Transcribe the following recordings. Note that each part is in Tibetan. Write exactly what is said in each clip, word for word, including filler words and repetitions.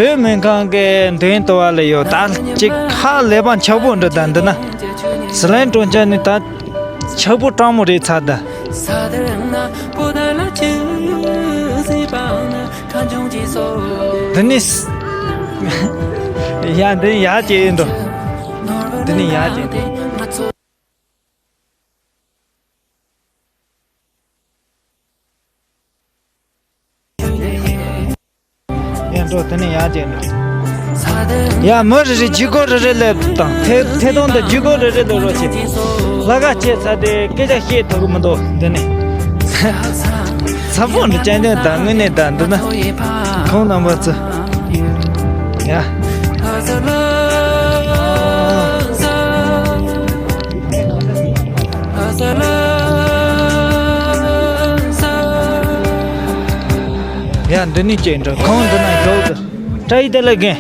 བོད་སྨན་ཁང་གི་མདུན་དུ་བ་ལ་ཡོད། ད་ཅིག་ཧ་ལས་པ་འཁྱག་པོ་འདྲ། ད་འདི་ན་ཟི་ལིང་གྲོང་ཁྱེར་ནི་ད་འཁྱག་པོ་སྤྲང་མོ་རེད་ཚ་ད། འདི་ནི་ཡ་འདི་ཡ་ཅེ་ཡིན་འགྲོ། འདི་ནི་ཡ་ཅེ་ཡིན་འགྲོ། ཡ་འགྲོ། དེ་ནས་ཡར་བྱས་འགྲོ། ཡ་མི་རེ་རེ་ཇུས་འགོད་རེ་རེ་ལབ་དང་། ཐད་ཐད་གཏོང་དུ་ཇུས་འགོད་རེ་རེ་ལབ་རོགས་བྱེད། ལྷག་ག་བྱས་ཚར་ཏེ་སྐད་ཆ་བཤད་ཐུབ་ཀྱི་མི་འདུག། འདི་ནས་ཚ་པོ་འདི་ཅན་དོན་དང་དངོས་གནས་དང་འདི་ན་ཁོང་རྣམ་པ་ཚོ། ཡ། ཡ་འདི་ནས་བྱས་འགྲོ། ཁོང་འདི་ན་ཞོག་ཏུ། བཀྲ་ཤིས་བདེ་ལེགས་རྒན།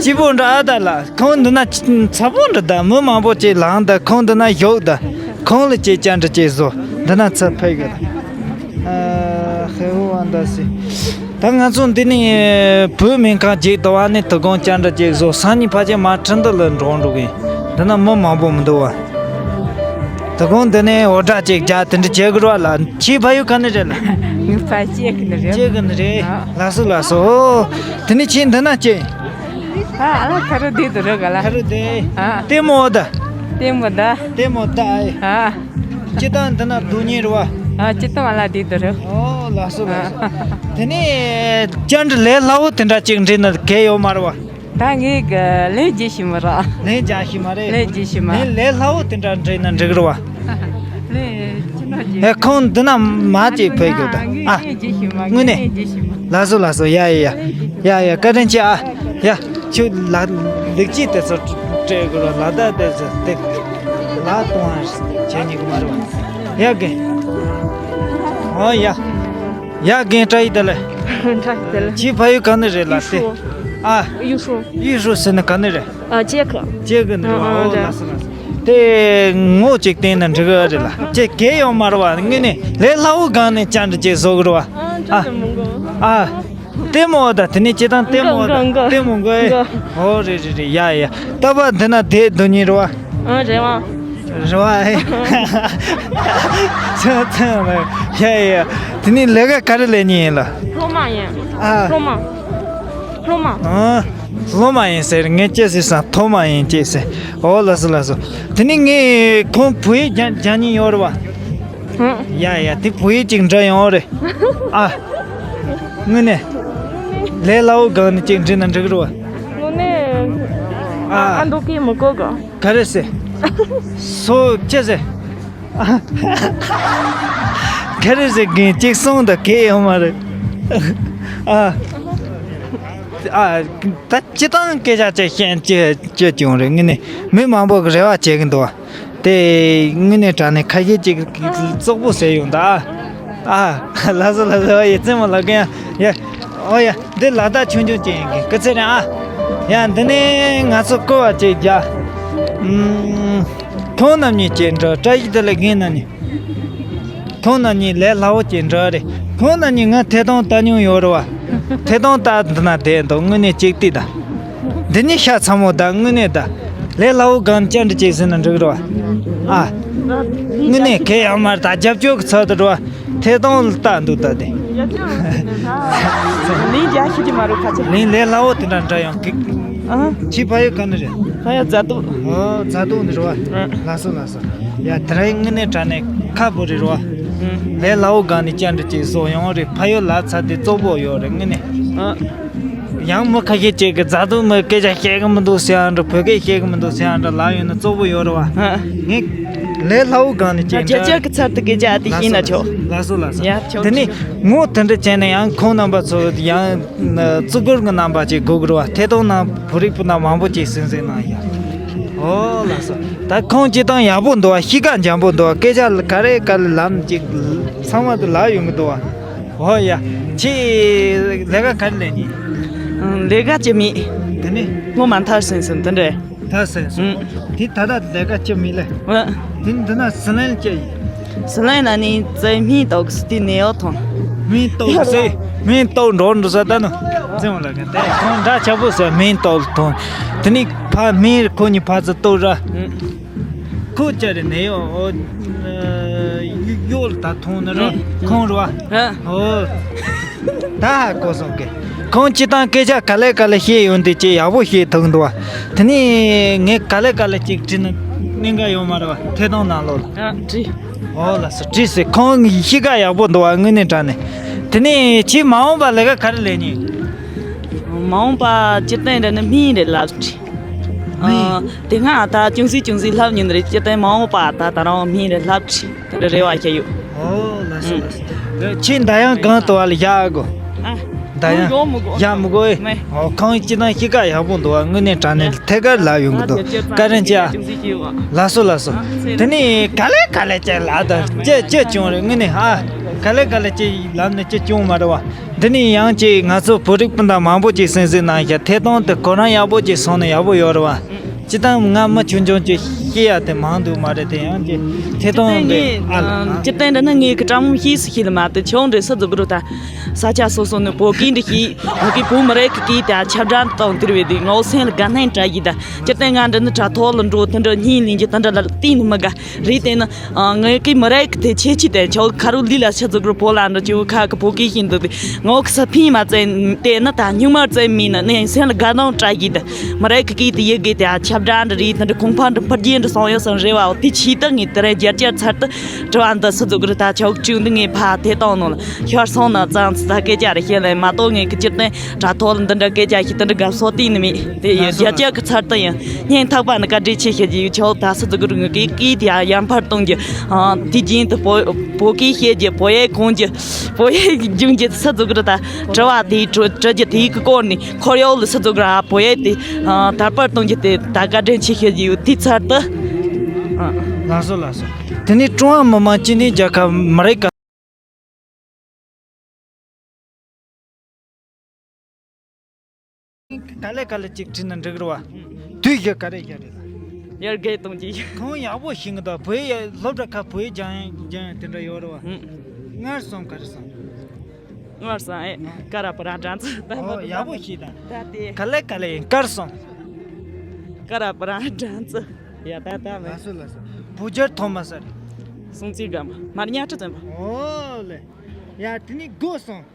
སྐྱིད་པོ་འདྲ་ཨ་ད་ལ། ཁོང་འདི་ན་ཚ་པོ་འདྲ་ད། མི་མང་པོ་ཅིག་ལངས་ད། ཁོང་འདི་ན་ཞོག་ད། ཁོང་ལ་ཅིག་བཅར་འདྲི་ཅིག་བཟོ། འདི་ན་ཚ་ཕེབས་གི་ད། ཨ་ཧེ་ཧོ་ཨ་འདྲ་སི། ད་ང་ཚོ་འདི་ནས་བོད་སྨན་ཁང་ཅིག་ཏུ་བ་ནས་དོ་དགོང་བཅར་འདྲི་ཅིག་བཟོ། སང་ཉིན་ཕལ་ཆེར་མར་ཁྲིན་ཏུ་ལ་འགྲོ་འགྲོ་གི། འདི་ན་མི་མང་པོ་མི་འདུག་བ། དོ་དགོང་འདི་ནས་འོ་སྒྲ་ཅིག་རྒྱག་དེ་འདྲ་བྱེད་དགོས་ར་ལ། ཁྱེད་ཕ་ཡུལ་ག་ནས་རེད་ལ། ངའི་ཕ་ཡུལ་ཁྱེད་ཀྱི་ནས་རེད། ཁྱེད་ཀྱི་ནས་རེད། ཨ། ལགས་སོ་ལགས་སོ། ཨོ། དེ་ནས་ཁྱེད་འདི་ན་ཅི། ཨ་ཨ་ལ་ཁ་རུ་བསྡད་དུ་རེད་ག་ལ། ཁ་རུ་བསྡད། ཨ། ལྟད་མོ་ད། ལྟད་མོ་ད། ལྟད་མོ་ད་ཨེ། ཨ། སྤྱི་བཏང་འདི་ན་སྡུག་ཉེ་རུ་བ། ཨ་སྤྱི་བཏང་ཨ་ལ་བསྡད་དུ་རེད། ཨོ་ལགས་སོ་ལགས་སོ། ཨ། དེ་ནས་བཅར་འདྲི་ལས་སླ་བོ་དེ་འདྲ་ཅིག་འདྲི་ན་གལ་ཡོད་མ་རུ་བ། ད་ངས་གི་ལས་རྒྱུ་ཞིག་མ་རེད། ལས་རྒྱུ་ཞིག་མ་རེད། ལས་རྒྱུ་ཞིག་མ། ངས་ལས་སླ་བོ་དེ་འདྲ་འདྲི་ན་འགྲིག་རུ་བ། ལས་ཅི་འདྲ་རྒྱུ། ཨེ་ཁོང་འདི་ན་མ་ཅིག་ཕེབས་རྒྱུ་ད། ཨ། ངས་རྒྱུ་ཞིག་མ། དངོས་གནས། ངས་རྒྱུ་ཞིག་མ། ལགས་སོ་ལགས་སོ། ཡ་ཡ་ཡ། ཡ་ཡ་བཀའ་དྲིན་ཆེ་ཨ། ཡ་ཁྱོད་ལ་ལེགས་སྐྱེས་དེ་ཚོ་སྤྲད་དགོས་ར་ལ། ད་དེ་ཚོ་དེ་ལ་གཏོང་བ་བྱེད་ཉིག་མ་རུ་བ། ཡ་གི། ཨོ་ཡ། ཡ་རྒན་བཀྲ་ཤིས་བདེ་ལེགས། བཀྲ་ཤིས་བདེ་ལེགས། ཁྱེད་ཕ་ཡུལ་ག་ནས་རེད་ལ་ཏེ། ཨ། ཡུས་ཧྲུའུ། ཡུས་ཧྲུའུ་ཟེར་ན་ག་ནས་རེད། ཨ་ཅེ་ཁ། ཅེ་གི་ནས་རེད་བ། ཨ་ཨོ་ཨ་ལགས་སོ་ལགས་སོ། དེ་ངོ་གཅིག་བསྟན་ན་འགྲིག་གི་རེད་ལ། ཅེ་གལ་ཡོད་མ་རེད་བ། དངོས་གནས་ལས་སླ་བོ་སྒང་ནས་བཅར་འདྲི་ཅིག་བཟོ་གི་རེད་བ། ཨ། ཨ། ལྟད་མོ་ད་དེ་ནས་ཅི་དང་ལྟད་མོ་ད། ལྟད་མོ་འགོ་ཨེ། ཨོ་རེད་རེད་རེད། ཡ་ཡ། ད་བ་འདི་ན་བསྡད་སྡོད་ཉིན་རེད་བ། ཨ་རེད་བ། རེད་བ་ཨེ། ཚང་ཚང་ལ། ཡ་ཡ་ཡ། དེ་ནས་ལས་ཀ་ག་རེ་ལས་ཉིན་ཡིན་ལ། སློབ་མ་ཡིན། ཨ། སློབ་མ། སློབ་མ། ཨ། སློབ་མ་ཡིན་ཟེར། ངས་ཅི་ཟེར་སང་ཐོག་མ་ཡིན་ཅི་ཟེར། ཨོ་ལགས་སོ་ལགས་སོ། དེ་ནས་ངས་ཁོང་བུ་ཡིག་རྒྱག་རྒྱག་ཉིན་ཡོད་རེད་བ། ཧུམ། ཡ་ཡ་དེ་བུ་ཡིག་ཅིག་འབྲི་ཡོང་རེད། ཨ། དངོས་གནས། ལས་སླ་བོ་སྒང་ནས་ཅིག་འབྲི་ན་འགྲིག་རེད་བ། དངོས་གནས། ཨ། ཨ་འདུག་གི་མི་གོ་ག། ག་རེ་ཟེར། སོ་ཅི་ཟེར། ག་རེ་ཟེར་གིན་ཅིག་གསུངས་དང་གལ་ཡོད་མ་རེད། ཨ། ཨ། ད་སྤྱི་བཏང་སྐད་ཆ་ཅིག་བཤད་ཅི་ཅི་བྱུང་རེད། དངོས་གནས་མི་མང་པོ་གི་རེ་བ་བྱེད་གི་འདུག་བ། དེ་དངོས་གནས་དྲང་གནས་ཁ་ཤས་ཅིག་བཙོག་པོ་ཟེར་ཡོང་ད། ཨ། ལགས་སོ་ལགས་སོ། ཡ་རྩེད་མོ་ལབ་གི་ཡ། ཡ། ཨོ་ཡ། འདི་ལ་དྭགས་ཆུང་ཆུང་ཅན་ཡིན་གི། སྐུ་ཚེ་རིང་ཨ། ཡ་འདི་ནས་ང་ཚོ་སྐོར་བ་ཅིག་རྒྱག། ཨུམ། ཁོང་རྣམ་གཉིས་ཅིག་འགྲོ། བཀྲ་ཤིས་བདེ་ལེགས་རྒན་རྣམ་གཉིས། ཁོང་རྣམ་གཉིས་ལས་སླ་བོ་ཅིག་འགྲོ་རེད། ཁོང་རྣམ་གཉིས་ང་ཐད་གཏོང་ལྟ་མྱོང་ཡོད་རེད་བ། ཐད་གཏོང་ལྟ་འདི་ན་བསྡད་འདུག། དངོས་གནས་གཅིག་ལྟོས་དང་། འདི་གཉིས་ཤ་ཚ་མོ་དང་དངོས་གནས་དང་། ལས་སླ་བོ་སྒང་བཅར་འདྲི་ཅིག་ཟེར་ན་འགྲིག་རེད་བ། ཨ། དངོས་གནས་གལ་ཡོད་མ་རེད། ད་རྒྱབ་སྐྱོར་གི་ཚུལ་དུ་འགྲོ་བ། ཐད་གཏོང་ལ་ལྟ་འདུག་ད་དེ། ལན་རྒྱག་ཤེས་ཀྱི་མ་རེད་ཁ་ཆེ། ལན་ལས་སླ་བོ་དེ་འདྲ་འདྲ་ཡང་གི། ཨ། ཁྱེད་ཕ་ཡུལ་ག་ནས་རེད། ཕ་ཡུལ་རྫ་སྟོད། ཨོ་རྫ་སྟོད་ནས་རེད་བ། ཨ། ལགས་སོ་ལགས་སོ། ཡ་དེ་རིང་དངོས་གནས་དྲང་གནས་ཁག་པོ་རེད་རེད་བ། ཨ། ལས་སླ་བོ་སྒང་ནས་བཅར་འདྲི་ཅིག་བཟོ་ཡོང་རེད། ཕ་ཡུལ་ལབ་ཚར་དེ་བཙོག་པོ་ཡོད་རེད་དངོས་གནས། ཨ། ཡང་མི་ཁ་ཤས་ཅིག་གིས་རྫ་སྟོད་མི་སྐད་ཆ་བཤད་གི་མི་འདུག་ཟེར་ཡང་འདྲ། བོད་སྐད་བཤད་གི་མི་འདུག་ཟེར་ཡང་འདྲ་ལབ་ཡོང་ན་བཙོག་པོ་ཡོད་རེད་བ། ཨ། ངས་ལས་སླ་བོ་སྒང་ནས་ཅིག་རྒྱ་ཆག་གི་ཚབ་ཏུ་སྐད་ཆ་ཨ་དེ་ཤེས་ན་ཆོག། ལགས་སོ་ལགས་སོ། ཡ་ཆོག་དེ་ནས་ཆོག། ངོ་དེ་འདྲ་བྱས་ན་ཡང་ཁོང་རྣམ་པ་ཚོ་ཡང་བརྩི་བཀུར་གི་རྣམ་པ་ཅིག་དགོས་ཀྱི་རེད་བ། ཐད་གཏོང་ནང་བོད་རིགས་སྤུན་ཟླ་མང་པོ་ཅིག་གསན་གཟིགས་གནང་ཡ། ཨོ་ལགས་སོ། ད་ཁོང་སྤྱིར་བཏང་ཡག་པོ་འདུག་བ། གཤིས་ཀ་འཇམ་པོ་འདུག་བ། སྐད་ཆ་ག་རེ་ག་རེ་ལབ་ན་ཅིག་ཚང་མ་དུ་ལབ་ཡོང་གི་འདུག་བ། ཨོ་ཡ། ཁྱེད་ལས་ཀ་ག་རེ་ལས་ཉིན། ཨང་། ལས་ཀ་ཅི་མེད། དེ་ནས། སྔོན་མ་མཐར་སོན་སོང་དེ་འདྲས། མཐར་སོན་སོང་། ཨང་། དེ་ད་ལྟ་ལས་ཀ་ཅི་མེད་ལས། ཨ། དེ་འདི་ན་ཟི་ལིང་ཅི་ཡིན། ཟི་ལིང་ན་ནི་ཙེ་སྨན་ཏོག་སི་དེ་ནས་ཡོད་ཐོང་། སྨན་ཏོག་སི། སྨན་ཏོག་འགྲོ་འགྲོ་ས་ད་ནི། ཙེ་ལ་ག་དེ་ཁོང་འདྲ་ཆགས་པོ་ཟེར་མིང་བཏགས་ལ་ཐོང་། དེ་ནི་ཕ་མིང་ཁོ་གཉིས་ཕ་ཚུ་བཏགས་ར། ཁོ་ཅི་རེད་ནས་ཡོ། ཡོ་ལ་ད་ཐོང་ན་ར་ཁོང་ར་བ། ཨོ། ད་ཧ་གོ་སོང་གི། ཁོང་སྤྱིར་བཏང་སྐད་ཆ་ག་ལེ་ག་ལེ་བཤད་ཡོང་དུས་ཅི་ཡག་པོ་བཤད་ཐུབ་འདུག་བ། དེ་ནི་ངས་ག་ལེ་ག་ལེ་ཅིག་དྲིས་ན་གནད་འགག་ཡོད་མ་རེད་བ། ཐད་གཏོང་ནང་ལོགས་ལ། ཨ་དྲིས། ཨོ་ལགས་སོ། དྲིས་སོང་། ཁོང་གི་གཤིས་ཀ་ཡག་པོ་འདུག་བ། དངོས་གནས་དྲང་གནས། དེ་ནས་ཁྱེད་མ་འོངས་པ་ལས་ཀ་ག་རེ་ལས་མཁན། མ་འོངས་པ་སྤྱིར་བཏང་རེད་ན་སྨན་རེད་ལབ་དྲིས། ཨ་དེ་སྔ་ད་ཅུང་ཟད་ཅུང་ཟད་ལབ་མྱོང་ནི་རེད། སྤྱིར་བཏང་མ་འོངས་པ་ད་ད་རང་སྨན་རེད་ལབ་དྲིས། དེ་འདྲ་རེ་བ་བྱས་ཡོད། ཨོ་ལགས་སོ་ལགས་སོ། ཁྱེད་འདི་ཡང་གང་དུ་བ་ལ་བཞག་གོ། ཨ། ད་ཡང་ཡོང་མི་དགོས། ཡང་མི་དགོས་ཨེ། མེད། ཨོ་ཁོང་སྤྱིར་བཏང་གཤིས་ཀ་ཡག་པོ་འདུག་བ། དངོས་གནས་དྲང་གནས་ཐད་ཀར་ལབ་ཡོང་གི་འདུག། བཀའ་དྲིན་ཆེ་ཨ། ལགས་སོ་ལགས་སོ། དེ་ནས་ག་ལེ་ག་ལེ་ཅིག་ལབ་དང་ཅི་ཅི་བྱུང་རེད་དངོས་གནས་ཨ། ག་ལེ་ག་ལེ་ཅིག་ལབ་ནས་ཅི་བྱུང་མ་རེད་བ། འདི་ནས་ཡང་ཅིག་ང་ཚོ་བོད་རིགས་སྤུན་ཟླ་མང་པོ་ཅིག་གསན་གཟིགས་གནང་ཤག། ཐད་གཏོང་དེ་ཁོ་རང་ཡག་པོ་ཅིག་སོང་ན་ཡག་པོ་ཡོད་རེད་བ། སྤྱིར་བཏང་ང་མི་ཆུང་ཆུང་ཅིག་ཤེས་ཡ་དེ་མང་འདུག་མ་རེད། དེ་ཡང་ཅིག་ཐད་གཏོང་དེ་ཨ་ལ་ཨ། སྤྱིར་བཏང་འདི་ནི་ངས་ཀྱི་དྲང་མོ་ཤེས་སུ་ཤེས་ལ་མ་དེ་ཆུང་འདྲེ་ས་རྫོགས་རུ་ད། ས་ཆ་སོ་སོ་ནས་བོད་སྐད་འདི་ཤེས། བོད་སྐད་བོད་མི་རིགས་ཀྱི་སྐད་དེ་ཁྱབ་བསྒྲགས་གཏོང་དེར་བས་དེ་ངའོ་སེམས་ལ་དགའ་སྣང་བཀྲ་ཡི་ད། སྤྱིར་བཏང་ང་འདི་ནི་དྲ་ཐོག་ལ་འགྲོ་དེ་འདྲ་གཉིས་ལེན་གྱི་དེ་འདྲ་ལ་བལྟས་ནི་མི་དགའ་རེད། དེ་ནི་ངའི་སྐད་མི་རིགས་ཀྱི་དེ་ཁྱད་ཆོས་དེ་ཆོག་ཁ་རུ་ལི་ལ་ཆ་རྫོགས་རུ་བོད་ལ་འགྲོ་ཅིའུ་ཁ་གི་བོད་སྐད་ཤེས་འདུག་དེ་ངའོ་གི་ས་ཕིང་མ་བཙན་དེ་ནི་ད་སྙིང་མར་བཙན་མིན་ནི་ནས་སེམས་ལ་དགའ་སྣང་བཀྲ་ཡི་ད། མི་རིགས་ཀྱི་སྐད་དེ་ཡི་གེ་དེ་ཁྱབ་བསྒྲགས་འདྲ་རེད། དེ་འདྲ་གོང་འཕེལ་འདྲ་འཕེལ་རྒྱས་འདྲ་སོང་ཡོད་སོང་རེད་བ། དེ་ཆེད་དུ་ངས་དེ་རིང་རྒྱ་ཆེར་ཚར་དུ་དྲི་བ་འདི་སུ་རྫོགས་རེད་ད་ཆོག་གི་དྲིས་འདི་ངས་ཕ་ཐད་གཏོང་ནང་ལ་ཤར་སོང་ན་ཙང་ཙི་ད་སྐད་ཆ་རེ་བཤད་ལེ་མ་གཏོགས་ངས་ཀི་སྤྱིར་བཏང་དྲ་ཐོག་ལ་འདི་འདྲ་སྐད་ཆ་ཞིག་དེ་འདྲ་དགའ་བསུ་བསྟན་ནི་མེད། དེ་ཡི་རྒྱ་ཆེ་གི་ཚར་དུ་ཡང་སྙིང་ཐག་པ་ནས་བཀའ་དྲིན་ཆེ་ཞུ་རྒྱུ་ཡོད། ཆོག་ད་སུ་རྫོགས་རེད་ངས་ཀི་སྐད་དེ་ཡར་འཕར་གཏོང་རྒྱུ། དེ་རྗེས་དུ་བོད་བོད་སྐད་བཤད་རྒྱུ་བོད་ཡིག་གོན་རྒྱུ་བོད་ཡིག་སྦྱོང་རྒྱུ་སུ་རྫོགས་རེད་ད་དྲི་བ་དེའི་དྲི་དྲི་རྒྱུ་དེའི་སྐོར་ནས་ཁོར་ཡུག་ལ་སུ་རྫོགས་རེད་བོད་ཡིག་དེ་དར་སྤེལ་གཏོང་རྒྱུ་དེ་ད་བཀའ་དྲིན་ཆེ་ཞུ་རྒྱུ་ཡོད། དེ་ཚར་དུ། ལགས་སོ་ལགས་སོ། དེ་ནས་ཀྲུང་ཧྭ་མི་དམངས་སྤྱི་མཐུན་རྒྱལ་ཁབ་མི་རིགས་ཀ་ག་ལེ་ག་ལེ་ཅིག་བྲིས་ན་འགྲིག་རེད་བ། དུས་བཞི་ག་རེ་བཞི་རེད་ལ། ཡར་རྒྱས་གཏོང་རྒྱུ། ཁོང་ཡག་པོ་ཤེས་ཀྱི་འདུག་བོད་ཡ་སློབ་གྲྭ་ཁ་བོད་སྦྱང་སྦྱང་དེ་འདྲ་ཡོད་རེད་བ། ཨུ། སྔར་སོང་ག་རེ་སོང་། སྔར་སོང་ཨེ་ཀ་ར་པ་ར་འདྲ་ཚོ་ད་ཨོ་ཡག་པོ་ཤེས་དང་། ད་དེ་ག་ལེ་ག་ལེ་ཡིན་གར་སོང་། ཀ་ར་པ་ར་འདྲ་ཚོ་ཡ་ད་ད་མེད། ལགས་སོ་ལགས་སོ། བོད་རྒྱལ་ཐོག་མ་ས་རེད། སྲོང་བཙན་སྒམ་པོ་མར་ཉག་ཁྲི་བཙན་པོ། ཨོ་ལེ། ཡ་དེ་ནི་དགོས་སོང་།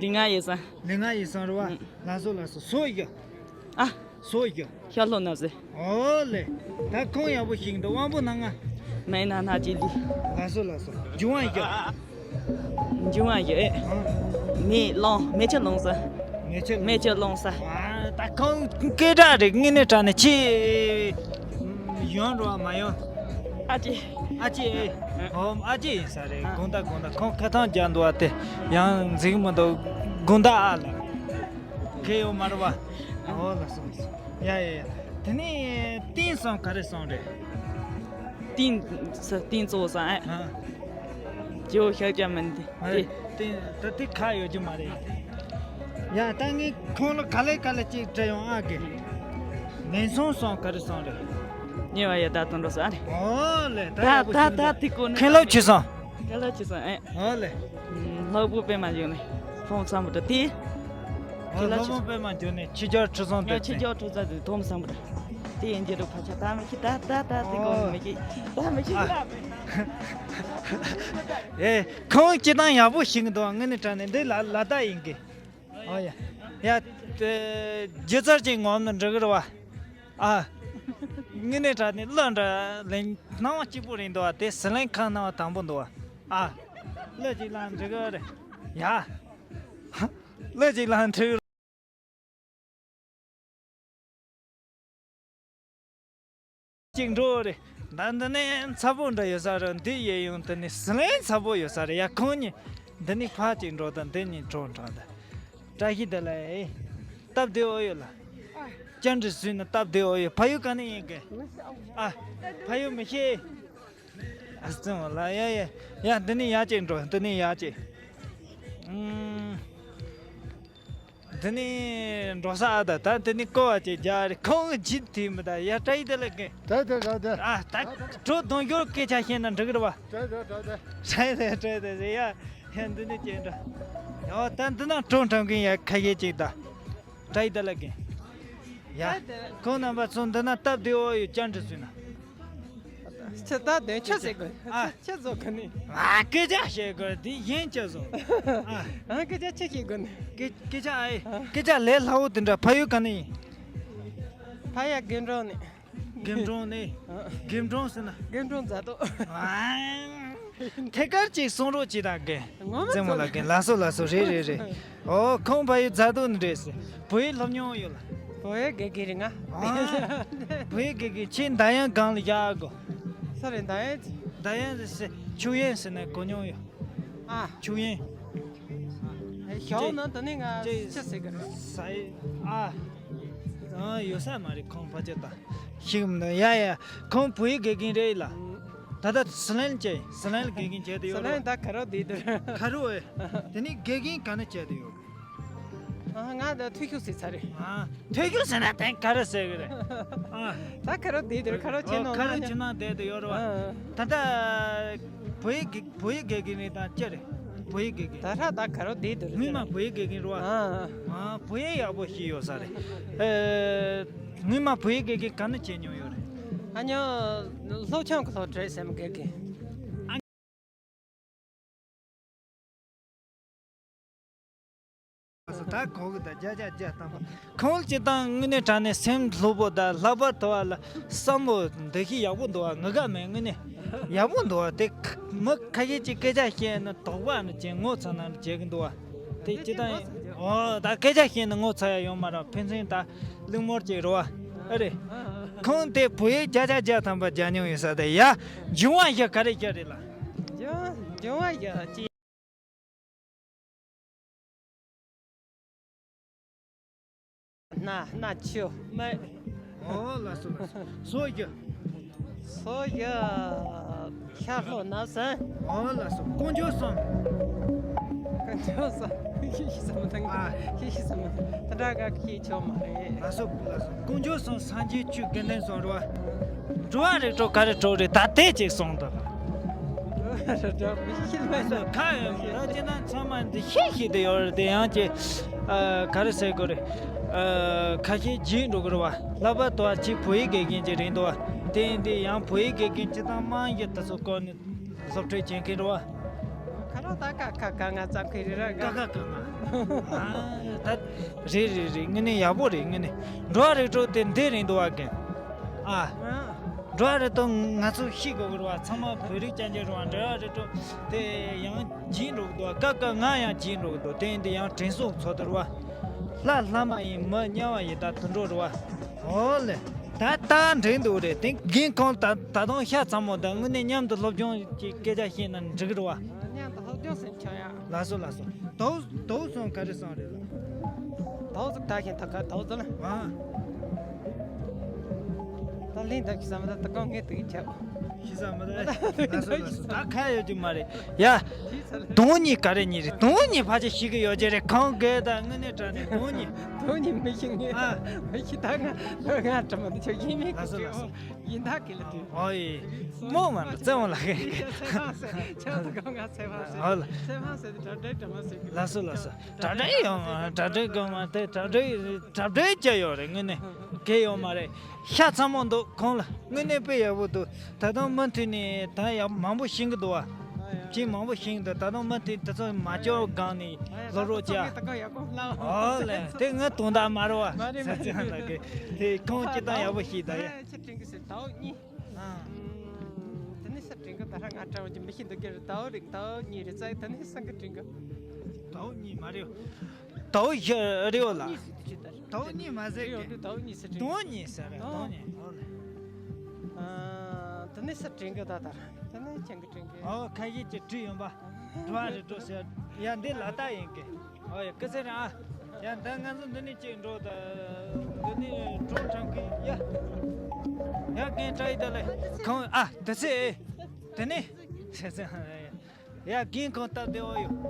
ལི་ང་ཡེ་སང་། ལི་ང་ཡེ་སང་རེད་བ། ཨུ། ལགས་སོ་ལགས་སོ། སོ་ཡ། ཨ། སོ་ཡ། ཤར་ལྷོ་ནབ་ཟེ། ཨོ་ལེ། ད་ཁོང་ཡག་པོ་ཞིག་འདུག་དབང་པོ་ནང་ང་། མེ་ན་ན་ཅི་ལི། ལགས་སོ་ལགས་སོ། འབྱུང་བ་ཡ། འབྱུང་བ་ཡ་ཨེ། ཨ། མེ་ལོང་མེ་ཆ་ལོང་ས། མེ་ཆ་ལོང་། མེ་ཆ་ལོང་ས། ཨ་ད་ཁོང་སྐད་གྲགས་རེད་དངོས་གནས་དྲང་གནས་ཆེ། ཡོང་རོགས་མ་ཡོང་། ཨ་ཅེ། ཨ་ཅེ། ཨོ་ཨ་ཅེ་ཡིན་ས་རེད། ཨ། དགོང་དག་དགོང་དག་ཁོང་ཁ་ཐང་རྒྱག་འདུག་བ་དེ་ཡང་འཛིང་མི་འདུག་དགོང་དག་ཨ་ལ། ཁེ་ཡོད་མ་རེད་བ། ཨོ་ལགས་སོ་ལགས་སོ། ཡ་ཡ་ཡ། དེ་ནས་བསྟན་སོང་ག་རེ་སོང་རེད། བསྟན་ས་བསྟན་གཙོ་བོ་སང་ཨ། ཨ། ཇོ་ཤར་རྒྱ་མིན་དེ། ཨ་དེ། དེ་ད་དེ་ཁ་ཡོད་རྒྱུ་མ་རེད། ཡ་ད་ངས་ཁོང་ལ་ག་ལེ་ག་ལེ་ཅིག་དྲི་ཡོང་ཨ་གི། ངན་སོང་སོང་ག་རེ་སོང་རེད། ཉེ་བ་ཡ་ད་དོན་འགྲོ་ས་རེད། ཨོ་ལེ་ད་ད་ཡག་པོ་ད་ཞིག་ད་འདུག་དེ་གོ་ནས་མཁན་སློབ་ཆི་སོང་། མཁན་སློབ་ཆི་སོང་ཨེ། ཨོ་ལེ། ལྷག་པོ་པད་མ་འཇོག་ནས་ཕོང་ཚང་པོ་ད་དེ། ཨོ་ལྷག་པོ་པད་མ་འཇོག་ནས་ཕྱི་རྒྱལ་ཁྲི་སོང་དེ་ཕྱི་རྒྱལ་ཁྲི་ཚ་དེ་དོམ་ཚང་པོ་ད། དེ་ཡིན་གྱི་རུ་ཕ་ཆ་ད་མི་ཤི་ད་ད་ད་དེ་གོ་ནས་མི་ཤི་ད་མི་ཤི་ཨ། ད་མི་ཤི། ཨེ། ཁོང་སྤྱི་བཏང་ཡག་པོ་ཞིག་འདུག་དངོས་གནས་དྲང་གནས་འདི་ལ་ལ་དྭགས་ཡིན་གི། ཨོ་ཡ། ཡ། དེ་སྒྱུ་རྩལ་ཅིག་ངོམ་ན་འགྲིག་གི་རེད་བ། ཨ། དངོས་གནས་དྲང་གནས་གླུ་འདྲ་ལེན་སྣང་བ་སྐྱིད་པོ་རེད་འདུག་བ། དེ་ཟི་ལིང་ཁང་སྣང་བ་དང་པོ་འདུག་བ། ཨ། གླུ་ཅིག་བླངས་འགྲིག་གི་རེད། ཡ། གླུ་ཅིག་བླངས་འགྲིག་ཅིག་འགྲོ་རེད། ད་འདི་ནས་ཚ་པོ་འདྲ་ཡོད་ས་རེད། འདི་ཡས་ཡོང་དེ་ནས་ཟི་ལིང་ཚ་པོ་ཡོད་ས་རེད། ཡ་ཁོང་གཉིས་འདི་ནས་ཕར་ཅིག་འགྲོ་དང་འདི་གཉིས་འགྲོ་འགྲོ་དང་། བཀྲ་ཤིས་བདེ་ལེགས། སྟབས་བདེ་འོ་ཡོད་ལ། ཅན་འདྲི་སུས་ན་སྟབས་བདེ་འོ་ཡོད། ཕ་ཡུལ་ག་ནས་ཡིན་གི། ཨ། ཕ་ཡུལ་མི་ཤེས། ཨ་ཙི་འོ་ལ་ཡ་ཡ། ཡ་འདི་ནས་ཡར་ཅིག་འགྲོ་འདི་ནས་ཡར་ཅིག་ཨུམ། འདི་ནི་འགྲོ་ས་ཨ་ད་ད་འདི་ནི་ཀོ་བ་ཅེ་རྒྱ་རེ་ཁོང་གི་ཇི་དེ་མི་ད་ཡ་བཀྲ་ཡི་དེ་ལ་གི། ད་ད་ད་ད། ཨ་ད་གྲོ་དོན་ཡོད་སྐད་ཆ་བཤད་ན་འགྲིག་གི་རེད་བ། ད་ད་ད་ད། བཀྲ་ཡི་དེ་བཀྲ་ཡི་དེ་ཡ་ཡ་འདི་ནི་ཅེ་འདྲ། ཡ་ད་འདི་ན་གྲོ་འགྲམ་གི་ཡ་ཁ་ཤས་ཅིག་ད། བྲ་ཡི་ད་ལ་རྒན། ཡ། ཁོང་རྣམ་པ་ཚོ་འདི་ན་སྟབས་བདེ་བོ་ཡོད་ཅན་འདྲི་ཚུལ་ན། ཁྱེད་ད་དོན་ཆ་ཟེར་དགོས། ཨ། ཁྱེད་ཁྱེད་ཚོ་ག་ནས། ཨ། སྐད་ཆ་བཤད་དགོས་དེ་གཞན་ཅི་བཟོ། ཨ། ཨ། སྐད་ཆ་ཅི་བཤད་དགོས་ནས། སྐད་སྐད་ཆ་ཨ་ཡེ། སྐད་ཆ་ལས་སླ་བོ་དེ་འདྲ། ཕ་ཡུལ་ག་ནས་ཡིན། ཕ་ཡུལ་དགེ་འབྲོང་ནས། དགེ་འབྲོང་ནས། ཨ། དགེ་འབྲོང་ཟེར་ན། དགེ་འབྲོང་རྫ་རྡོ། ཨ། ཐད་ཀར་ཅིག་གསུང་རོགས་གྱིས་དང་རྒན། ངོ་མ་རྩེད་མོ་ལགས་རྒན། ལགས་སོ་ལགས་སོ། རེད་རེད་རེད། ཨོ། ཁོང་ཕ་ཡུལ་རྫ་རྡོ་ནས་རེད་ཟེར། བོད་ཡིག་སློབ་མྱོང་ཡོད་ལ། བོད་ཡིག་དགེ་རྒན་རེད་ང་། ཨ། བོད་ཡིག་དགེ་རྒན། ཁྱེད་འདར་དབྱངས་སྒང་ལ་བཞག་གོ། ས་རེད། འདར་དབྱངས། འདར་དབྱངས་ཟེར། ཆུ་དབྱངས་ཟེར་ན་གོ་མྱོང་ཡོད། ཨ། ཆུ་དབྱངས། ཨ། ཞའོ་ན་ད་ནི་ང་ཅི་ཟེར་གི་རེད། ས་ཡི། ཨ། ཨ། ཡོད་ས་མ་རེད། ཁོང་ཕ་ཆེ་ད་ཤིག་མི་འདུག་ཡ་ཡ། ཁོང་བོད་ཡིག་དགེ་རྒན་རེད་ལ། ད་ལྟ་སི་ལན་བྱས། སི་ལན་དགེ་རྒན་བྱས་ཏེ་ཡོད་རེད། སི་ལན་ད་ག་རོ་བསྡད་འདུག་ག་རོ་ཨེ། དེ་ནི་དགེ་རྒན་ག་ནས་བྱས་ཏེ་ཡོད། ཨ། ང་ད་ཐོས་ཤུགས་ཟེར་ཚར་རེད། ཨ། ཐོས་ཤུགས་ཟེར་ན་དེ་ག་རེ་ཟེར་གི་རེད། ཨ། ད་ག་རོ་བསྡད་འདུག་ག་རོ་བྱས་ནོ། ཨོ། ག་རོ་བྱས་ན་བསྡད་དེ་ཡོད་རེད་བ། ཨ། ད་ལྟ་བོད་ཡིག་གི་བོད་ཡིག་དགེ་རྒན་རེད་དང་ཅི་རེད། བོད་ཡིག་དགེ་རྒན། ད་ཧྲ་ད་ག་རོ་བསྡད་འདུག་སྔོན་མ་བོད་ཡིག་དགེ་རྒན་རེད་བ། ཨ། ཨ། བོད་ཡིག་ཡག་པོ་ཤེས་ཡོད་ས་རེད། ཨེ། སྔོན་མ་བོད་ཡིག་དགེ་རྒན་ག་ནས་བྱས་མྱོང་ཡོད་རེད། ཨ་ཉོ། སློབ་ཆུང་གི་སློབ་གྲྭའི་སེམས་དགེ་རྒན། ད་གོ་གི་ད་བརྒྱ་ཆ་བརྒྱ་ཐམ་པ། ཁོང་སྤྱིར་བཏང་དངོས་གནས་དྲང་གནས་སེམས་ལྷོད་པོ་དང་ལྷག་པར་དུ་བ་ལ་བསམ་བློ་འདུ་ཤེས་ཡག་པོ་འདུག་བ། ངུ་ག་མེད། དངོས་གནས་ཡག་པོ་འདུག་བ། དེ་ཁ་མི་ཁ་ཤས་ཀྱིས་སྐད་ཆ་བཤད་ན་དོགས་པ་ནི་བྱས་ངོ་ཚ་ན་བྱེད་ཀྱི་འདུག་བ། དེ་སྤྱིར་བཏང་ཨོ་ད་སྐད་ཆ་བཤད་ན་ངོ་ཚ་ཡ་ཡོད་མ་རེད། ཕན་ཚུན་ད་གླེང་མོལ་བྱེད་རོགས་བ། ཨ་རེད། ཁོང་དེ་བོད་ཡིག་བརྒྱ་ཆ་བརྒྱ་ཐམ་པ་རྒྱག་མྱོང་ཡོད་ས་དེ་ཡ། འབྱུང་བ་བཞི་ག་རེ་བཞི་རེད་ལ། འབྱུང་འབྱུང་བ་བཞི་ཅི། སྣ་སྣ་ཆུ་མེ། ཨོ་ལགས་སོ་ལགས་སོ། སོ་བཞི། སོ་བཞི། ཤ་ལྷོ་ནག་སན། ཨོ་ལགས་སོ། དཀོན་མཆོག་གསུམ། དཀོན་མཆོག་གསུམ། ཤེས་ཤེས་བསམ་བློ་བཏང་། ཨ། ཤེས་ཤེས་བསམ་བློ་བཏང་། ད་ལྟ་ག་ཤེས་ཆོག་མ་རེད། ལགས་སོ་ལགས་སོ། དཀོན་མཆོག་གསུམ། སངས་རྒྱས་ཆོས་དགེ་འདུན་གསུམ་རེད་བ། འགྲོ་བ་རིགས་དྲུག་ག་རེ་དྲུག་རེད་ད་དེ་གཅིག་གསུངས་འདུག་ཁ་ཡོད་མ་རེད། ཁྱེད་རང་ཚང་མ་འདི་ཤེས་ཤེས་དེ་ཡོད་རེད། དེ་ཡང་ཅི། ཨ། ག་རེ་ཟེར་དགོས་རེད། ཨ། ཁ་ཤས་བརྗེད་འགྲོ་གི་རེད་བ། ལྷག་པར་དུ་ཨ་ཅི་བོད་ཡིག་དགེ་རྒན་ཅིག་རེད་འདུག་བ། དེ་ཡིན་དུས་ཡང་བོད་ཡིག་དགེ་རྒན་སྤྱིར་བཏང་དམངས་ཡིག་དེ་ཚོ་སྐོར་ནས་སློབ་ཁྲིད་བྱེད་མཁན་རེད་བ། ཁ་ལོ་ད་ཀ་ཁ་ག་ང་ཙམ་ཁོས་རེ་ར་ག་ཀ་ཀ་ང་། ཨ། ད་རེད་རེད་རེད། དངོས་གནས་ཡག་པོ་རེད། དངོས་གནས་འགྲོ་བ་རིགས་དྲུག་དེ་འདི་རེད་འདུག་བ་རྒན། ཨ། ཨ། འགྲོ་བ་རིགས་དྲུག་ང་ཚོ་ཤེས་དགོས་ཀྱི་རེད་བ། ཚང་མ་བོད་རིགས་ཅན་གྱི་རེད་བ། འགྲོ་བ་རིགས་དྲུག་དེ་ཡང་བརྗེད་འགྲོ་གི་འདུག་བ། ཀ་ཀ་ང་ཡང་བརྗེད་འགྲོ་གི་འདུག་དེ་ཡིན་དུས་ཡང་དྲན་གསོ་ཚོགས་འདུ་རེད་བ། ལྷ་ལྷ་མ་ཡིན་མི་དམྱལ་བ་ཡི་དྭགས་དུད་འགྲོ་རེད་བ། ཨོ་ལེ། ད་ལྟ་འགྲིག་འདུག་རེད། དེ་རྒན་ཁོང་ད་ད་དུང་ཤ་ཚ་མོ་དང་དངོས་གནས་མཉམ་དུ་སློབ་སྦྱོང་གི་སྐད་ཆ་བཤད་ན་འགྲིག་གི་རེད་བ། མཉམ་དུ་སློབ་སྦྱོང་ཟེར་ཆོག་ཡ། ལགས་སོ་ལགས་སོ། དོགས་དོགས་སོང་ག་རེ་སོང་རེད་ལ། དོགས་སོང་ད་ཤེས་ཐུབ་ག་དོགས་སོང་ལ། ཨ། ད་ལན་ད་ཁྱི་ས་མ་ད་ད་གང་ངས་དེ་གི་ཆ། ཤི་ས་མ་ད། ལགས་སོ་ལགས་སོ། ད་ཁ་ཡོད་རྒྱུ་མ་རེད་ཡ། དོན་གཉིས་ག་རེ་གཉིས་རེད། དོན་གཉིས་ཕལ་ཆེར་ཤེས་ཀྱི་ཡོད་ཀྱི་རེད། གང་དགོས་ད་དངོས་གནས་དྲང་གནས་དོན་གཉིས། དོན་གཉིས་མི་ཤེས་ངས། ཨ། མི་ཤེས་ད་ང་ང་དྲི་མ་འདི་ཆོག་ཡིན་མིན་གྱི་ལགས་སོ་ལགས་སོ། ཡིན་ད་གི་ལ་དུས། ཨོ་ཡེ། མོ་མ་ན་བཙན་བོ་ལ་གི། ཁྱེད་ཚོ་གང་ང་ཚེ་བ་ཟེར། ཨོ་ལ། ཚེ་བ་ཟེར་དེ་གྲ་སྒྲིག་གྲ་མ་ཟེར་གི། ལགས་སོ་ལགས་སོ། གྲ་སྒྲིག་ཡོང་མ་གྲ་སྒྲིག་གོ་མ་དེ་གྲ་སྒྲིག་གྲ་སྒྲིག་ཅི་ཡོད་རེད། དངོས་གནས་གལ་ཡོད་མ་རེད། ཤ་ཚ་མོ་འདུག་ཁོང་ལ་དངོས་གནས་དཔེ་ཡག་པོ་འདུག་ད་དུང་མུ་མཐུད་ནས་ད་ཡག་མང་པོ་ཤེས་ཀྱི་འདུག་བ། ཅིག་མང་པོ་ཤེས་ཀྱི་འདུག་ད་དུང་མུ་མཐུད་དེ་ཚོ་མ་སྐྱོར་སྒང་ནས་སློབ་རོགས་བྱ། ཨོ་ལེ་དེ་ངའི་དོན་དག་མ་རེད་བ། ས་ཚང་ལ་གི་དེ་ཁོང་སྤྱིར་བཏང་ཡག་པོ་ཤེས་ད་ཡ། ཆེ་དྲིན་གི་ཟེར་ཟླ་བ་གཉིས། ཨ། དེ་ནས་ས་དྲིན་གི་ད་ར་ང་གྲྭ་བ་ཅིག་མི་ཤེས་འདུག་གི་རེད། ཟླ་བ་རིང་ཟླ་བ་གཉིས་རེད་ཙང་དེ་ནས་སང་གི་དྲིན་གི། ཟླ་བ་གཉིས་མ་རེད། ཟླ་བ་བཞི་རེད་བ་ལ། ཟླ་བ་གཉིས་མ་ཟེར་གི། ཟླ་བ་གཉིས་ཟེར་དྲིན། ཟླ་བ་གཉིས་ཟེར་རེད། ཟླ་བ་གཉིས། ཨོ་ལེ། ཨ། དེ་ནས་ས་དྲིན་གི་ད་ད་ར་དེ་ནས་ཁྱེད་གི་དྲིན་གི། ཨོ་ཁ་ཤས་ཀྱི་དྲིན་ཡོང་པ། འགྲོ་བ་རེ་འགྲོ་ཟེར་ཡ་འདི་ལ་ལྟ་ཡིན་གི། ཨོ་ཡ་སྐུ་ཚེ་རིང་ཨ། ཡ་ད་ང་ཚོ་འདི་ནས་གཅིག་འགྲོ་ད། འདི་ནས་གྲོང་ཁྲང་གི་ཡ། ཡ་རྒན་བཀྲ་ཡི་ད་ལེ། ཁོང་ཨ་དེ་ཚེ་ཨེ། དེ་ནས་ཟེར་ཟེར། ཡ་རྒན་ཁོང་སྟབས་བདེ་བོ་ཡོད།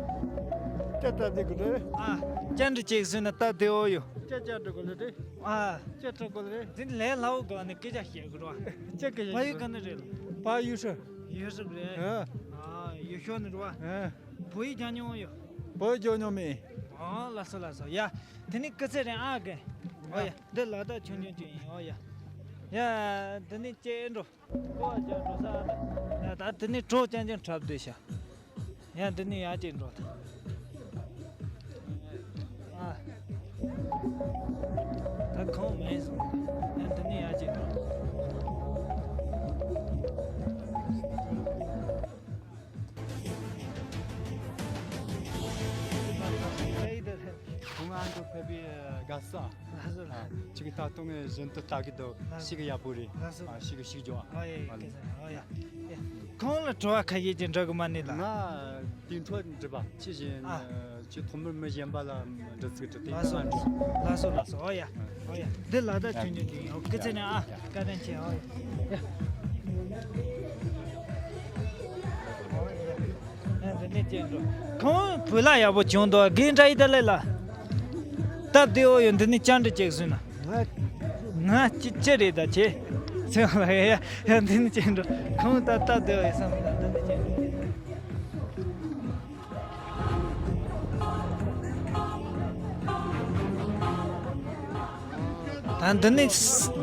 ཅི་སྟབས་བདེ་གི་རེད། ཨ། བཅར་འདྲི་ཅིག་བཟོས་ན་སྟབས་བདེ་བོ་ཡོད། ཅི་བཅར་འདྲི་དགོས་ལེ་རེད། ཨ། ཅི་དྲི་དགོས་ལེ་རེད། འདི་ལས་སླ་བོ་སྒང་ནས་སྐད་ཆ་བཤད་དགོས་རེད་བ། ཅི་སྐད་ཆ་བཤད་དགོས། ཕ་ཡུལ་ག་ནས་རེད། ཕ་ཡུལ་ཧྲི། ཡུལ་ཧྲི་རེད། ཨ། ཨ་ཡུལ་ཤུལ་ནས་རེད་བ། ཨ། བོད་ཡིག་སྦྱང་མྱོང་ཡོད། བོད་ཡིག་སྦྱང་མྱོང་མེད། ཨོ་ལགས་སོ་ལགས་སོ། ཡ། དེ་ནི་སྐུ་ཚེ་རིང་ཨ་རྒན། ཨོ་ཡ། འདི་ལ་དྭགས་ཆུང་ཆུང་ཅིག་ཡིན། ཨོ་ཡ། ཡ། འདི་ནི་ཅེ་འགྲོ། ཀོ་བ་ཅག་འགྲོ་ས་ཨ་ད། ཡ་ད་དེ་ནི་གྲོ་ཅན་ཅན་འཁྲབ་སྡོད་ཤག་ཡ་འདི་ནི་ཡ་ཅེ་འགྲོ་ད། ཨ། ད་ཁོང་མེད་སོང་། ཡ་འདི་ནི་ཡ་ཅེ་འགྲོ། ཁོང་ཨ་འགྲོ་ཕེབས་པའི་དགའ་ས། ལགས་སོ་ལགས། ཅིག་ད་དུང་བཞིན་དུ་ལྟ་གི་འདུག་ལགས་སོ། ཞིག་ཡག་པོ་རེད། ལགས་སོ། ཨ་ཞིག་ཞིག་འཇོག་ཨ་ཡེ་ཨ་ལེ། ཨ་ཡ། ཁོང་ལ་དྲི་བ་ཁ་ཤས་ཅིག་འདྲི་གི་མ་ནི་ལ། ང་དེ་འཕྲོ་འདྲི་བ་ཅི་བཞིན་ཨ། ཅི་ཐོག་མར་མི་གཞན་པ་ལ་འདྲི་ཚིག་འདྲི་དེ་ལགས་སོ་ང་ལགས་སོ། འདྲི། ལགས་སོ་ལགས་སོ། ཨོ་ཡ། ཨོ་ཡ། འདི་ལ་དྭགས་ཆུང་ཆུང་དེ་ཡིན། ཨོ་སྐུ་ཚེ་ནས་ཨ་བཀའ་དྲིན་ཆེ། ཨོ་ཡ། ཡ་འདི་ནས་ཅན་འགྲོ། ཁོང་བོད་ལྭ་ཡག་པོ་བྱུང་འདུག་རྒན་བཀྲ་ཤིས་བདེ་ལེགས་ལགས། སྟབས་བདེ་བོ་ཡོད། འདི་ནས་ཅན་འདྲི་ཅིག་གསུངས་ན། ང་ཅི་ཅི་རེད་ད་ཅེ། ཚེ་ལ་ཡ་ཡ་འདི་ནས་ཅན་འགྲོ། ཁོང་ད་སྟབས་བདེ་བོ་ཡོད་བསམ་ན་འདི་ནས་ཅན་འགྲོ། ད་འདི་ནས་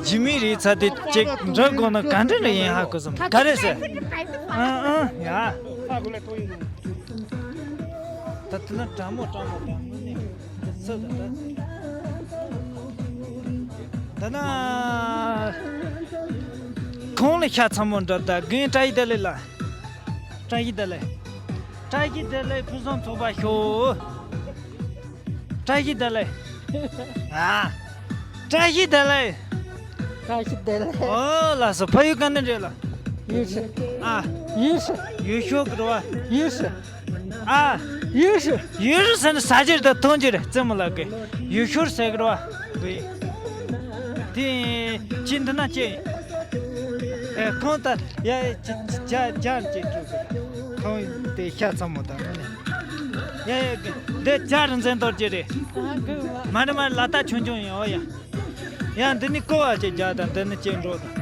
ཇི་མི་རིགས་ཚ་དེ་ཅིག་འདྲི་དགོས་ན་ག་འདྲ་རེད་ཡིན་ཧ་གོ་སོང་། ག་རེ་ཟེར། ཨང་ཨང་ཡ། ད་དེ་ན་དྲང་མོ་དྲང་མོ་དྲང་མོ་ནས་འདི་ཚོ་ད་ད་ད་ན་ཁོང་ལ་ཤ་ཚ་མོ་འདྲ། ད་རྒན་བཀྲ་ཤིས་བདེ་ལེགས་ལགས། བཀྲ་ཤིས་བདེ་ལེགས། བཀྲ་ཤིས་བདེ་ལེགས་ཕུན་སུམ་ཚོགས་པ་ཤོག་བཀྲ་ཤིས་བདེ་ལེགས། ཨ། བཀྲ་ཤིས་བདེ་ལེགས། བཀྲ་ཤིས་བདེ་ལེགས། ཨོ་ལགས་སོ། ཕ་ཡུལ་ག་ནས་རེད་ལགས། ཡུལ་ཤུལ། ཨ། ཡུལ་ཤུལ། ཡུལ་ཤུལ་གི་རེད་བ། ཡུལ་ཤུལ། ཨ། ཡུལ་ཤུལ། ཡུལ་ཤུལ་ཟེར་ན་ས་ཆ་རེད། ད་མཐོང་རྒྱུ་རེད། རྩེད་མོ་ལགས་ཀྱི་ཡུལ་ཤུལ་ཟེར་གི་རེད་བ། དེ་ཅི་འདི་ན་ཅི། ཨེ་ཁོང་ད་ཡ་ཅི་ཅི་ཅ་ཅར་ཅི་ཅུ་གི་ཁོང་དེ་ཤ་ཚ་མོ་ད་ནི། ཡ་ཡ་གི་འདི་ཅར་འཛིན་དོར་གྱི་རེད། མ་རེད་མ་རེད། ལ་དྭགས་ཆུང་ཆུང་ཡིན། ཨོ་ཡ། ཡ་འདི་ནི་ཀོ་བ་ཅི་རྒྱག་དང་འདི་ནི་ཅི་འགྲོ་དང་།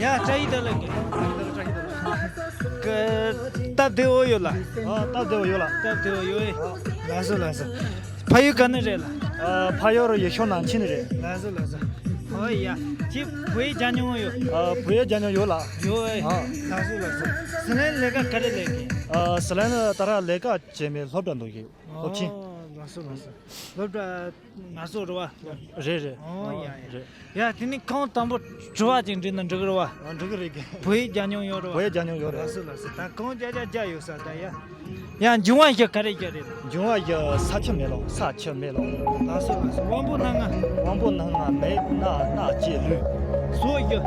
ཡ་བཀྲ་ཤིས་བདེ་ལེགས་ཀྱི། ཀི་སྟབས་བདེ་བོ་ཡོད་ལགས། ཨ་སྟབས་བདེ་བོ་ཡོད་ལགས། སྟབས་བདེ་བོ་ཡོད་ཨེ། ལགས་སོ་ལགས་སོ། ཕ་ཡུལ་ག་ནས་རེད་ལགས། ཨ་ཕ་ཡུལ་ཡུལ་ཤུལ་ནང་ཆེན་རེད། ལགས་སོ་ལགས་སོ། ཨོ་ཡ། ཁྱེད་བོད་ཡིག་སྦྱང་མྱོང་ཡོད། ཨ་བོད་ཡིག་སྦྱང་མྱོང་ཡོད་ལགས། ཡོད་ཨེ། ཨ། ལགས་སོ་ལགས་སོ། ཟི་ལིང་ལས་ཀ་ག་རེ་ལས་ཀྱི། ཨ་ཟི་ལིང་ལ་ད་ར་ལས་ཀ་བྱེད་མི་སློབ་གྲྭ་འདུག་ཡོད། སློབ་ཆེན། ཨོ་ལགས་སོ་ལགས་སོ། སློབ་གྲྭ་ང་ཚོ་རེད་བ། རེད་རེད། ཨོ་ཡ་ཡ། རེད། ཡ་དེ་ནི་ཁོང་དང་པོ་དྲི་བ་ཅིག་འདྲི་ན་འགྲིག་གི་རེད་བ། ཨ་འགྲིག་གི་རེད་གི། བོད་ཡིག་སྦྱང་མྱོང་ཡོད་རེད་བ། བོད་ཡིག་སྦྱང་མྱོང་ཡོད་རེད། ལགས་སོ་ལགས་སོ། ད་ཁོང་བརྒྱ་ཆ་བརྒྱ་ཡོད་ས་ད་ཡ། ཡ་འབྱུང་བ་བཞི་ག་རེ་བཞི་རེད། འབྱུང་བ་བཞི་ས་ཆུ་མེ་རླུང་། ས་ཆུ་མེ་རླུང་། ལགས་སོ་ལགས་སོ། དབང་པོ་སྣ་ལྔ། དབང་པོ་སྣ་ལྔ་མེ་སྣ་སྣ་ལྕེ་ལུས། ཟོག་བཞི།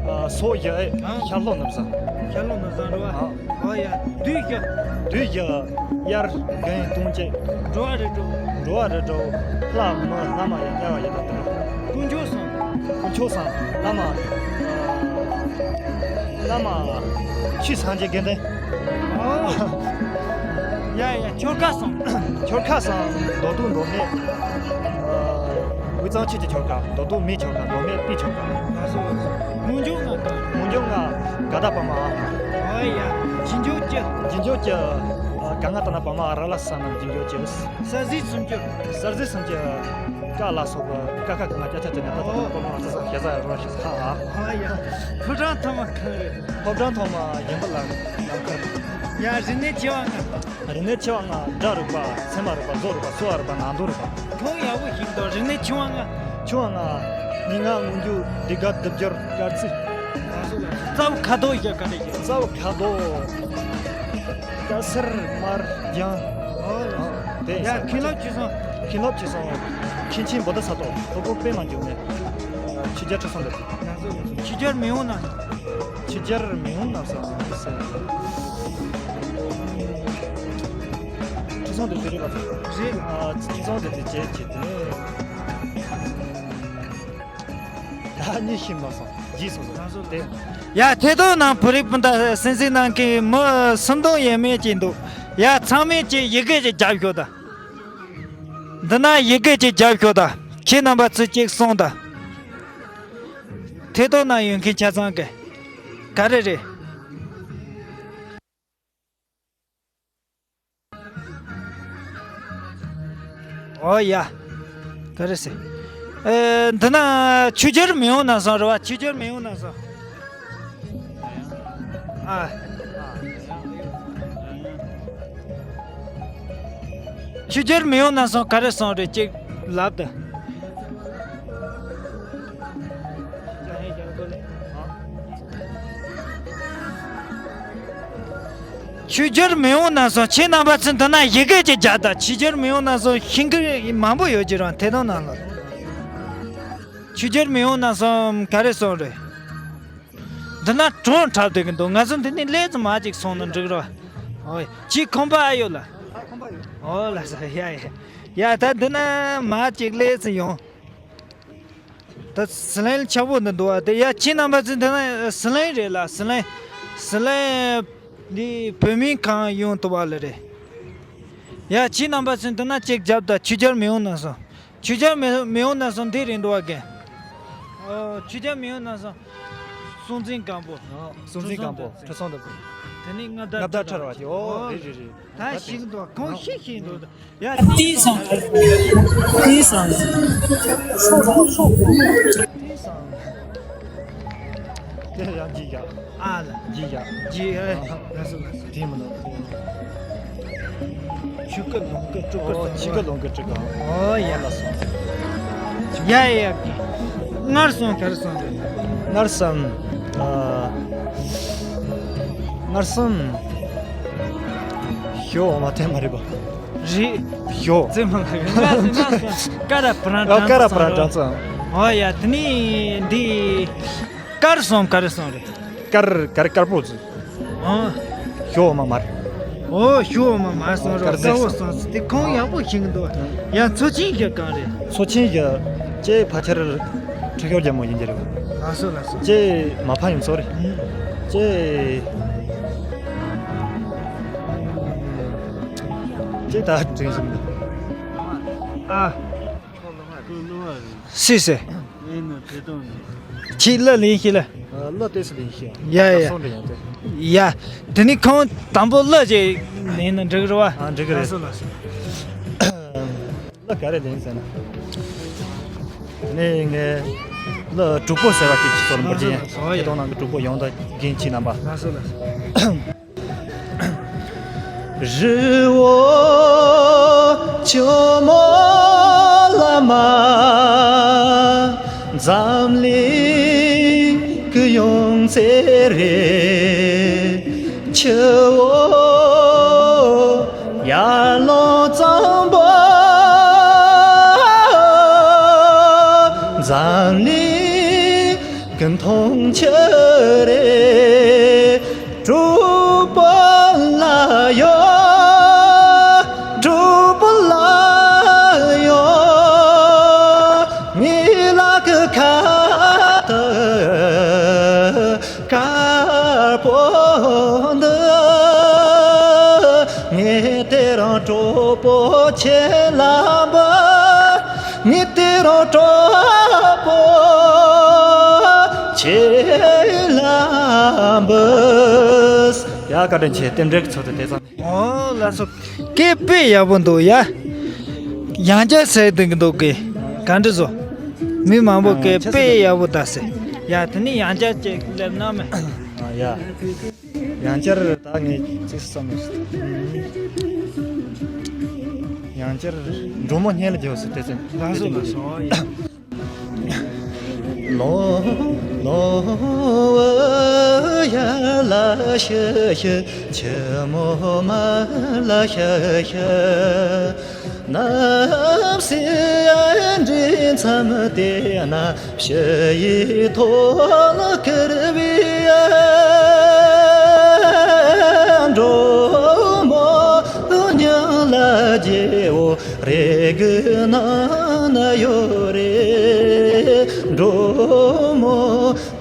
ཨ་ཟོག་བཞི་ཨེ། ཨ། ཤ་ལྷོ་ནུབ་བཟང་། ཤ་ལྷོ་ནུབ་བཟང་རེད་བ། ཨ། ཨོ་ཡ། བདུད་བཞི། བདུད་བཞི། དབྱར་དགུན་སྟོན་དཔྱིད། འགྲོ་བ་རིགས་དྲུག་འགྲོ་བ་རིགས་དྲུག་ལྷ་མི་ལྷ་མ་ཡིན་དམྱལ་བ་ཡི་དྭགས་དང་། དཀོན་མཆོག་གསུམ། དཀོན་མཆོག་གསུམ། བླ་མ། བླ་མ། ཆོས་སངས་རྒྱས་དགེ་འདུན། ཨོ། ཡ་ཡ། ཆོ་ག་གསུམ། ཆོ་ག་གསུམ། མདོ་སྡུད་མདོ་སྨད། དབུས་གཙང་ཆོས་ཀྱི་ཆོ་ག། མདོ་སྡུད་མིའི་ཆོ་ག། མདོ་སྨད་དཔེའི་ཆོ་ག། ལགས་སོ་ལགས་སོ། ལྷུན་འཇོམས་ལྔ་ག་ལྷུན་འཇོམས་ལྔ་ག་ད་པ་མ། ཨོ་ཡ། རྗེས་འཇུག་བཅུ། རྗེས་འཇུག་བཅུ། ག་ང་ད་ན་པ་མ་ར་ལ་ས་རྣམས་རྗེས་འཇུག་བཅུ། གསལ་གཟིགས་སུམ་ཅུ། གསལ་གཟིགས་སུམ་ཅུ། ཀ་ལ་སོགས་པ་ཀ་ཁ་ག་ང་ཅ་ཆ་ཅ་ཉ་ཏ་ཏ་ཏ་ཀོ་ལོ་ང་ཙ་ས་ཞ་ཟ་ར་ཤ་ས་ཧ། ཨོ་ཡ། ཕོ་བྲང་ཐོག་མ་གང་རེད། ཕོ་བྲང་ཐོག་མ་ཡིན་པ་ལ་ལམ་ཁར། ཡ་རིག་གནས་ཆེ་བ་ལྔ། རིག་གནས་ཆེ་བ་ལྔ། སྒྲ་རིག་པ། ཚད་མ་རིག་པ། བཟོ་རིག་པ། གསོ་བ་རིག་པ། ནང་དོན་རིག་པ། ཁོང་ཡག་པོ་ཞིག་འདུག་རིག་གནས་ཆུང་བ་ལྔ། ཆུང་བ་ལྔ། སྙན་ངག་མངོན་བརྗོད། འདི་ག་སྡེབ་སྦྱོར། སྐར་རྩིས། རྩ་བ་ཁ་དོག་བཞི་ག་རེ་ཡོད། རྩ་བ་ཁ་དོག་སྐྱ་སེར་དམར་ལྗང་། ཨོ། དེ་ཡ་མཁན་སློབ་ཆོས་སྲུང་། མཁན་སློབ་ཆོས་སྲུང་། མཁན་ཆེན་བུ་ད་ས་ཏོ་སློབ་དཔོན་པད་མ་འབྱུང་གནས། ཆོས་རྒྱལ་ཁྲི་སྲོང་ལྡེ། ཆོས་རྒྱལ་མི་འོང་ན། ཆུ་སྦྱར་མི་འོང་ན་བསམ་ཟེར། ཁྲི་སྲོང་ལྡེ་བཙན་རེད་པ། རེད། ཨ་ཁྲི་སྲོང་ལྡེ་བཙན་བྱས་བྱས་དེ་ནས་ད་གཉིས་ཤིམ་ལ་སོང་རྗེས་སོང་སོང་དེ། ཡ་ཐད་གཏོང་ནང་བོད་རིགས་སྤུན་ཟླ་གསན་གཟིགས་གནང་མཁན་མི་སུམ་སྟོང་ཡས་མས་ཅིག་འདུག་ཡ་ཚང་མས་ཅིག་ཡི་གེ་ཅིག་རྒྱབ་ཤོག་ད། འདི་ན་ཡི་གེ་ཅིག་རྒྱབ་ཤོག་ད། ཁྱེད་རྣམ་པ་ཚོས་ཅིག་གསུངས་ད། ཐད་གཏོང་ནང་ཡོད་མཁན་ཆ་ཚང་གི་ག་རེ་རེད། ཨོ་ཡ། ག་རེ་ཟེར། ཨེ། འདི་ན་ཆོས་རྒྱལ་མེས་དབོན་རྣམ་གསུམ་རེད་བ། ཆོས་རྒྱལ་མེས་དབོན་རྣམ་གསུམ། ཨ། ཆོས་རྒྱལ་མེས་དབོན་རྣམ་གསུམ་ག་རེ་གསུངས་རེད། ཅིག་ལབ་དང་། ཆོས་རྒྱལ་མེས་དབོན་རྣམ་གསུམ། ཁྱེད་རྣམ་པ་ཚོས་འདི་ན་ཡི་གེ་ཅིག་རྒྱག་དང་། ཆོས་རྒྱལ་མེས་དབོན་རྣམ་གསུམ་ཤེས་མཁན་མང་པོ་ཡོད་ཀྱི་རེད། ཐད་གཏོང་ནང་ལ། ཆོས་རྒྱལ་མེས་དབོན་རྣམ་གསུམ་ག་རེ་གསུངས་རེད། འདི་ན་གྲངས་འཁྲབ་བསྡད་ཀྱི་འདུག་ང་ཚོ་འདི་ནས་ལས་ཙམ་མ་ཅིག་སོང་ན་འགྲིག་རོགས། ཨོ་ཡ། ཅིག་ཁང་པ་ཨ་ཡོད་ལ། ཨོ་ལ་ས། ཡ་ཡ། ཡ་ད་འདི་ན་མ་ཅིག་ལས་ཙམ་ཡོང་། ད་ཟི་ལིང་ཆག་པོ་འདི་འདུག་བ། དེ་ཡ་ཁྱེད་རྣམ་པ་ཚོས་འདི་ན་ཟི་ལིང་རེད་ལ། ཟི་ལིང་། ཟི་ལིང་འདི་བོད་མིའི་ཁང་ཡོང་ཐུབ་པ་ལ་རེད། ཡ་ཁྱེད་རྣམ་པ་ཚོས་འདི་ན་ཅིག་རྒྱབ་དང་། ཆོས་རྒྱལ་མེས་དབོན་རྣམ་གསུམ། ཆོས་རྒྱལ་མེས་མེས་དབོན་རྣམ་གསུམ་འདི་རེད་འདུག་བ་རྒན། ཨོ། ཆོས་རྒྱལ་མེས་དབོན་རྣམ་གསུམ། སྲོང་བཙན་སྒམ་པོ། ཨོ། སྲོང་བཙན་སྒམ་པོ། ཁྲི་སྲོང་ལྡེ། ཁྲི་སྲོང་ལྡེ། དེ་ནས་མངའ་བདག་མངའ་བདག་ཁྲི་རལ་པ་ཅན། ཨོ། རེད་རེད་རེད། ད་ཤེས་འདུག་ཁོང་ཤེས་ཤེས་འདུག་ཡ། ཏི་སང་། ཏི་སང་། ཏི་སང་། དེ་ཡང་ཇི་ཡ། ཨ་ལ། ཇི་ཡ། ཇི་ཨ། ལ་སོ་ལ་སོ། དེ་མིན་ནོ། ཆུ་ཀ་ལུང་ཀ་ཀྲུ་ཀ། ཨོ། ཆུ་ཀ་ལུང་ཀ་ཀྲུ་ཀ། ཨོ་ཡ། ལ་སོ། ཡ་ཡ་ཡ། སྔར་སོང་གར་སོང་རེད། སྔར་སམ། ཨ། སྔར་སམ། ཞོ་འོ་མ་དེ་མ་རེད་པ། རེད། ཞོ། ཙེ་མ་ལ་རེད། ཀ་ར་པ་ར་ཨ། ཀ་ར་པ་ར་འདྲ་ཙམ། ཨོ་ཡ། དེ་ནི་འདི། དཀར་སོང་། ག་རེ་སོང་རེད། དཀར། དཀར། དཀར་པོ་ཟིག་ཨ། ཞོ་འོ་མ་མར། ཨོ། ཞོ་འོ་མ་མར་སོང་རོགས། དཀར་ཟས་དཀར་པོ་སོང་། དེ་ཁོང་ཡག་པོ་ཤེས་ཀྱི་འདུག་ཡང་མཚོ་ཆེན་ཞིག་གང་རེད། མཚོ་ཆེན་ཞིག་ཅེ་ཕ་ཆར་ཁྲི་ཤོར་རྒྱལ་མོ་ཡིན་གྱི་རེད། ལགས་སོ་ལགས་སོ། ཅེ་མ་ཕ་ཡིན་ཚོ་རེད། ཨུམ། ཅེ། ཅེ་ད་དྲན་སོང་། ཨ། སི་སི། ཁྱེད་གླུ་ལེན་ཤེས་ལ། གླུ་ཏོག་ཙམ་ལེན་ཤེས། ཡ་ཡ། སོང་འདྲ་ཡང་ཏེ། ཡ། དེ་ནི་ཁོང་དང་པོ་གླུ་ཅིག་ལེན་ན་འགྲིག་རེད་བ། ཨ། འགྲིག་གི་རེད། ལགས་སོ་ལགས་སོ། གླུ་ག་རེ་ལེན་ཟེར་ན། དེ་ནས་ངས་གླུ་དྲུག་པོ་ཟེར་བ་ཅིག་ཅིག་ཚོར་འབུར་གྱི་ཡིན། ལགས་སོ་ལགས་སོ། ཡ། དེ་དོན་ནང་གི་དྲུག་པོ་ཡོང་ད་རྒན་ཁྱེད་རྣམ་པ། ལགས་སོ་ལགས་སོ། རི་བོ་ཇོ་མོ་བླ་མ་འཛམ་གླིང་གི་ཡོན་ཚད་རེད། ཆུ་བོ་ཡར་ཀླུང་གཙང་པོ་འཛམ་གླིང་གི་འཐུང་ཆུ་རེད། གྲོགས་པོ་ལ་ཡོད། གྲོགས་པོ་ལ་ཡོད། ངའི་ལག་གི་ཁ་དར་དཀར་པོ་འདི། ངས་དེ་རིང་གྲོགས་པོ་ཁྱེད་ལ་འབུལ། ངས་དེ་རིང་གྲོགས་པོ་ཁྱེད་ལ་འབུལ། ཡ། བཀའ་དྲིན་ཆེ། རྟེན་འབྲེལ་གྱི་ཚུལ་དུ་དེ་ཙམ། ཨོ་ལགས་སོ། སྐད་དཔེ་ཡག་པོ་འདུག་ཡ། ཡང་བསྐྱར་ཟེར་དུས་འདུག་གི། ག་འདྲ་བཟོ། མི་མང་པོ་ཨ། སྐད་ཆ་དཔེ་ཟེར་ཡག་པོ་ད་ཟེར། ཡ། དེ་ནི་ཡང་བསྐྱར་ཅིག་སླེབས་ན་མེད། ཨ། ཡ། ཡང་བསྐྱར་ད་ངས་ཅིག་བསམ་མེད། ཡང་བསྐྱར་འབྲོག་མོ་སྙན་ལ་རྒྱལ་བ་ཟེར་དེ་ཚོ། ལགས་སོ་ལགས་སོ། ཡ། ལོ་ལོ་ཡ་ལ་ཤི་ཤི། ཆུ་མོ་མ་ལ་ཤི་ཤི། ནམ་སེ་འདྲེ་མཚམས་དེ་ན། ཕྱི་ཡི་ཐོག་ལ་ཀིར་བི་ཡ། འབྲོག་མོ་སྙིང་ལ་རྗེ་བོ་རེ་གི་ནང་ན་ཡོད་རེད། འབྲོག་མོ་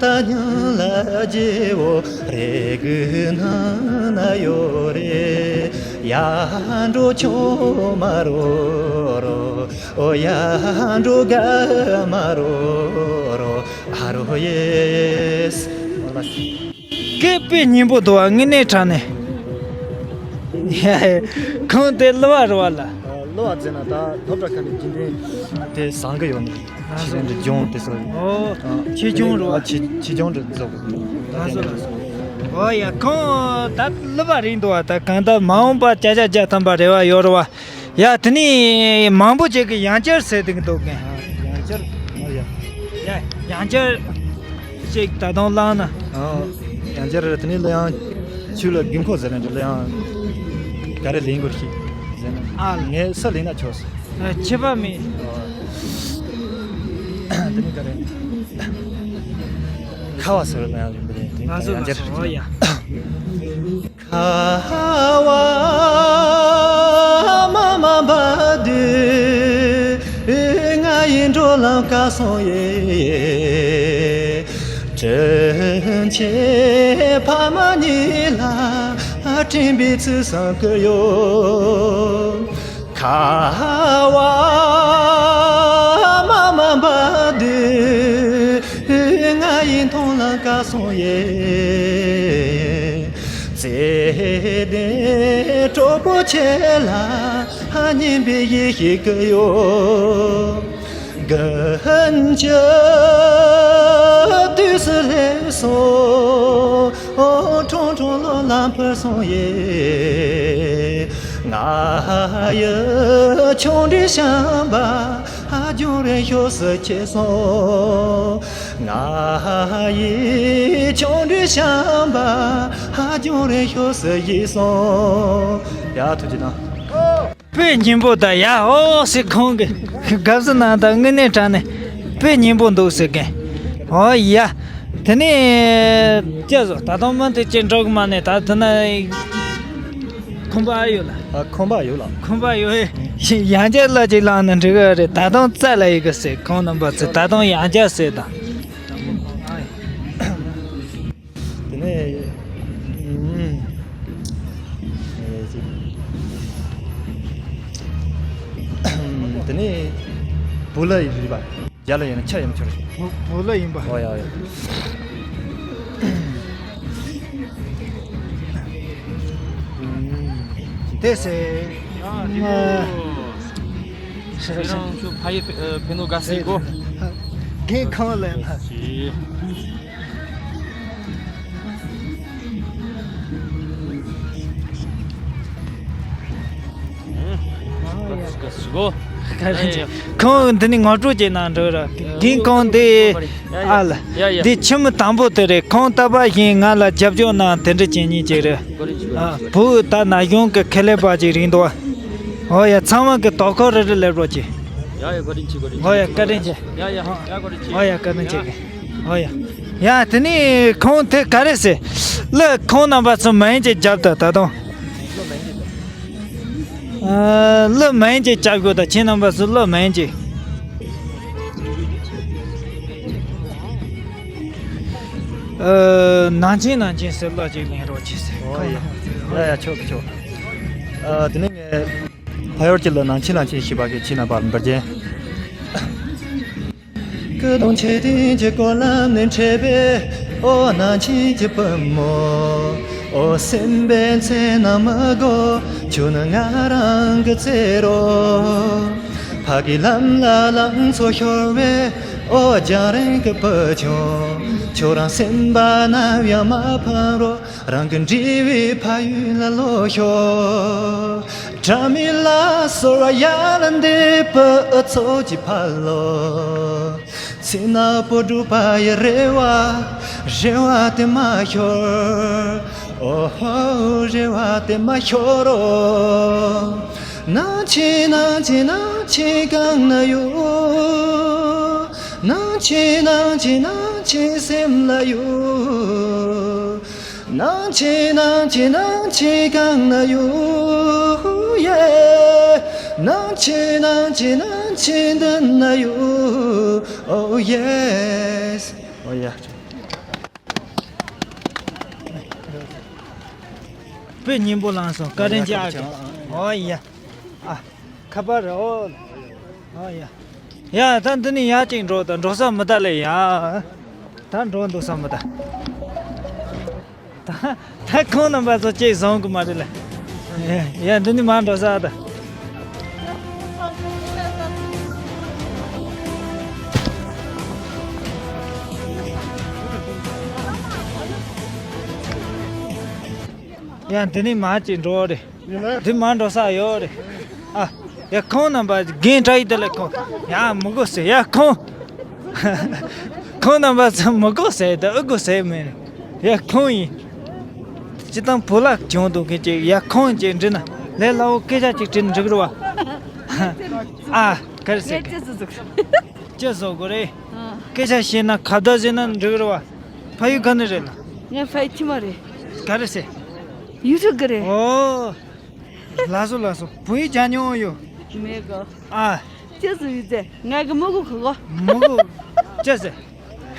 ད་སྙིང་ལ་རྗེ་བོ་རེ་གི་ནང་ན་ཡོད་རེད། ཡ། འབྲོག་ཆུང་མ་རོ་རོ། ཨོ་ཡ། འབྲོག་དགའ་མ་རོ་རོ། ཨ། ཨ་རོ་ཧོ་ཡེས། སྐད་དཔེ་སྙན་པོ་འདུག་བ། དངོས་གནས་དྲང་གནས། ཁོང་དེ་གླུ་བ་རེད་བ་ལ། གླུ་བ་ཟེར་ན་ད་སློབ་གྲྭ་ཁ་ནས་རྒྱུན་ལྡན་དེ་བཟང་གི་ཡོད་ནི། ཆེ་ཆུང་འདྲ་སྦྱོང་དེ་སོགས། ཨོ། ཆེ་ཆུང་རེད་བ། ཆེ་ཆེ་ཆུང་འདྲ་འཛོག་ལགས་སོ་ལགས་སོ། ཨོ་ཡ། ཁོང་ད་གླུ་བ་རེད་འདུག་བ། ད་གང་ལྟར་མ་འོངས་པ་བརྒྱ་ཆ་བརྒྱ་ཐམ་པ་རེ་བ་ཡོད་རེད་བ། ཡ། དེ་ནས་མང་པོ་ཅིག་གིས་ཡང་བསྐྱར་ཟེར་གྱི་འདུག་གས། ཡང་བསྐྱར། ཨ་ཡ། ཡ། ཡང་བསྐྱར་ཅིག་ད་དུང་བླངས་ན། ཨ། ཡང་བསྐྱར་དེ་ནས་གླུ་དབྱངས་ཁྱོད་ལ་དགོས་མཁོ་ཟེར་ན་འདྲ། གླུ་དབྱངས་ག་རེ་ལེན་དགོས་ཤིག་ཟེར་ན། ཨ། ངས་ས་ལེན་ན་ཆོག་ཟེར། ཨ། ཁྱད་པར་མེད། ཨ། དེ་ནས་ག་རེ། ཁ་བ་ཟེར་བ་ཡང་ཡིན་པ་རེད། དེ་ལགས་སོ་ཡང་བསྐྱར། ལགས་སོ། ཨོ་ཡ། ཁ་བ་མ་མ་བ་དུ་ང་ཡི་འགྲོ་ལམ་བཀག་སོང་ཡེ། དྲིན་ཆེན་ཕ་མ་གཉིས་ལ་དྲན་པའི་ཚུལ་བསམ་གི་ཡོད། ཁ་བ་མ་མ་བ་དུ་ང་ཡི་མཐོང་ལམ་བཀག་སོང་ཡེ། བརྩེ་ལྡན་གྲོགས་པོ་ཁྱེད་ལ་སྙན་པའི་ཡིད་ཞུ་གི་ཡོད། དགུན་གྱི་དུས་སུ་སླེབས་སོང་། ཁྲུང་ཁྲུང་གླུ་ལམ་འཕུར་སོང་ཡེ། ང་ཡི་ཆུང་དུས་བྱམས་པ་རྒྱུན་རིང་ཤུགས་སུ་ཆད་སོང་། ང་ཡི་ཆུང་དུས་བྱམས་པ་རྒྱུན་རིང་ཤུགས་སུ་ཞིག་སོང་། ཡ། ཐུགས་རྗེ་གནང་། དཔེ་སྙན་པོ་ད་ཡ། ཨོ་ཟེར། ཁོང་གི་དགའ་བསུ་གནང་དང་། དངོས་གནས་དྲང་གནས་དཔེ་སྙན་པོ་འདུག་ཟེར་གི། ཨོ་ཡ། དེ་ནས་ཅི་ཟེར། ད་དུང་མུ་མཐུད་ཅིག་འགྲོ་གི་མ་ནས། ད་དེ་ན་ཁང་པ་ཡོད་ལགས། ཨ། ཁང་པ་ཡོད་ལགས། ཁང་པ་ཡོད། ཡང་བསྐྱར་གླུ་ཅིག་བླངས་ན་འགྲིག་གི་རེད། ད་དུང་རྩ་ལ་ཡི་གི་ཟེར། ཁོང་རྣམ་པ་ཚོས་ད་དུང་ཡང་བསྐྱར་ཟེར་དང་། དེ་ནས། ཨུམ། དེ་ནས་བུ་ལ་ཡིན་པ། རྒྱ་ལ་ཡིན་ན་ཆ་ཡིན་ཆོག་རེད། བུ་བུ་ལ་ཡིན་པ། ཨོ་ཡ་ཡ། ཨུམ། དེ་ཟེར། ཨ། ཁྱེད་རང་ཚོ་ཕ་ཡུལ་ཕེབས་ནོ་དགའ་བསུ་གོ། རྒན་ཁོང་ལ་ཡིན་ན། ཁོང་འདི་ནས་ངོ་སྤྲོད་བྱེད་ན་འགྲིག་ར། རྒན་ཁོང་འདི། ཨ་ལ། འདི་ཁྱིམ་དང་པོ་དེ་རེད། ཁོང་ལྟ་བུ་ཞིག་ང་ལ་རྒྱབ་སྐྱོར་གནང་། དེ་འདྲ་བྱེད་མཁན་ཅིག་རེད། ཨ། བུ་ད་ན་གཞོན་གྱི་ཁེ་ལས་པ་ཅིག་རེད་འདུག། ཨོ་ཡ། ཚང་མ་གི་དོ་ཁུར་རེ་རེ་སླེབས་རོགས་གྱིས། ཡ་ཡ། བཀའ་དྲིན་ཆེ། བཀའ་དྲིན་ཆེ། ཨོ་ཡ། བཀའ་དྲིན་ཆེ། ཡ་ཡ། ཡ། བཀའ་དྲིན་ཆེ། ཨོ་ཡ། བཀའ་དྲིན་ཆེ། ཡ། དེ་ནས་ཁོང་དེ་ག་རེ་ཟེར། གླུ་ཁོང་རྣམ་པ་ཚོ་མིང་ཅིག་རྒྱབ་དང་། ད་དུང་། ཨ། གླུ་མིང་ཅིག་རྒྱབ་དགོས་དང་། ཁྱེད་རྣམ་པ་ཚོ་གླུ་མིང་ཅིག། ཨ། ནང་ཆེན་ནང་ཆེན་ཟེར་གླུ་ཅིག་ལེན་རོགས་གྱིས་ཟེར། ཨོ་ཡ། ཡ་ཡ། ཆོག་གི་ཆོག། ཨ། དེ་ནས་ངས་ཕ་ཡུལ་གྱི་གླུ་ནང་ཆེན་ནང་ཆེན་ཞེས་པ་གི་ཆེད་ན་པར་འབར་རྒྱན། སྐུ་གདུང་མཆོད་རྟེན་གྱི་སྐོར་ལམ་ནས་འཕྲད་པའི། ཨོ་ནང་ཆེན་གྱི་བུ་མོ། ཨོ་སེམས་པའི་ཚེ་ན་མི་དགོས། ཁྱོད་ནི་ང་རང་གི་བརྩེ་རོ། ཕ་གི་ལམ་ལ་ལང་ཚོ་ཤོར་བའི། ཨོ་རྒྱང་རིང་གི་བུ་ཆུང་། ཁྱོད་རང་སེམས་པ་ནམ་ཡང་མ་ཕམ་རོགས། རང་གི་འདྲིས་པའི་ཕ་ཡུལ་ལ་ལོག་ཤོག། དགྲ་མེད་ལ་སོལ་བ་ཡར་ལ་འདེད་པའི་ཨུ་ཚུགས་ཀྱི་ཕ་ལོ། ཚེ་ན་བུ་སྒྲུབ་པ་ཡི་རེ་བ། རེ་བ་དེ་མ་ཤོར། ཨོ་ཧོ། རེ་བ་དེ་མ་ཤོར་རོ། ནང་ཆེན་ནང་ཆེན་ནང་ཆེན་གང་ན་ཡོད། ནང་ཆེན་ནང་ཆེན་ནང་ཆེན་སེམས་ལ་ཡོད། ནང་ཆེན་ནང་ཆེན་ནང་ཆེན་གང་ན་ཡོད། ཡེ། ནང་ཆེན་ནང་ཆེན་ནང་ཆེན་འདི་ན་ཡོད། Oh yes. Oh yeah. དཔེ་སྙན་པོ་བླངས་སོང་། བཀའ་དྲིན་ཆེ། ཨ། ཨོ་ཡ། ཨ། ཁ་པར་རེད། ཨོ། ཨོ་ཡ། ཡ། ད་འདི་ནས་ཡར་ཅིག་འགྲོ་དང་། འགྲོ་ས་མི་ད་ལེ་ཡ། ད་འགྲོ་འདུག་བསམ་མི་ད། ད་ད་ཁོང་རྣམ་པ་ཚོ་ཅིག་བཟང་གི་མ་རེད་ལ། ཡ་འདི་ནི་མ་འགྲོ་ས་ད། ཡ་འདི་ནི་མ་ཅིག་འགྲོ་རེད། འདི་མ་འགྲོ་ས་ཡོད་རེད། ཨ། ཡ་ཁོང་རྣམ་པ་རྒན་བཀྲ་ཤིས་བདེ་ལེགས། ཁོང་ཡ་མི་དགོས་ཟེར། ཡ་ཁོང་ཁོང་རྣམ་པ་ཚོ་མི་དགོས་ཟེར་ད་ཨེ་དགོས་ཟེར་མེད། ཡ་ཁོང་ཡིན། སྤྱི་བཏང་བུ་ལ་བྱུང་འདུག་མཁན་ཅིག་ཡ་ཁོང་ཅིག་འདྲི་ན་ལས་སླ་བོ་སྐད་ཆ་ཅིག་དྲིས་ན་འགྲིག་རེད་བ། ཨ་ག་རེ་ཟེར་གི། ཅི་བཟོ་དགོས་རེད། སྐད་ཆ་བཤད་ན་ཁ་བརྡ་བྱས་ན་འགྲིག་རེད་བ། ཕ་ཡུལ་ག་ནས་རེད་ལ། ངའི་ཕ་ཡུལ་ཕྱི་མ་རེད། ག་རེ་ཟེར། ཡུལ་གྲུ་གི་རེད། ཨོ། ལགས་སོ་ལགས་སོ། བོད་ཡིག་སྦྱང་མྱོང་ཡོད། མེད་གོ། ཨ། ཅི་ཟེར་ཡོད་ཚེ་ང་གི་མི་གོ་གོ་གོ། མི་གོ། ཅི་ཟེར།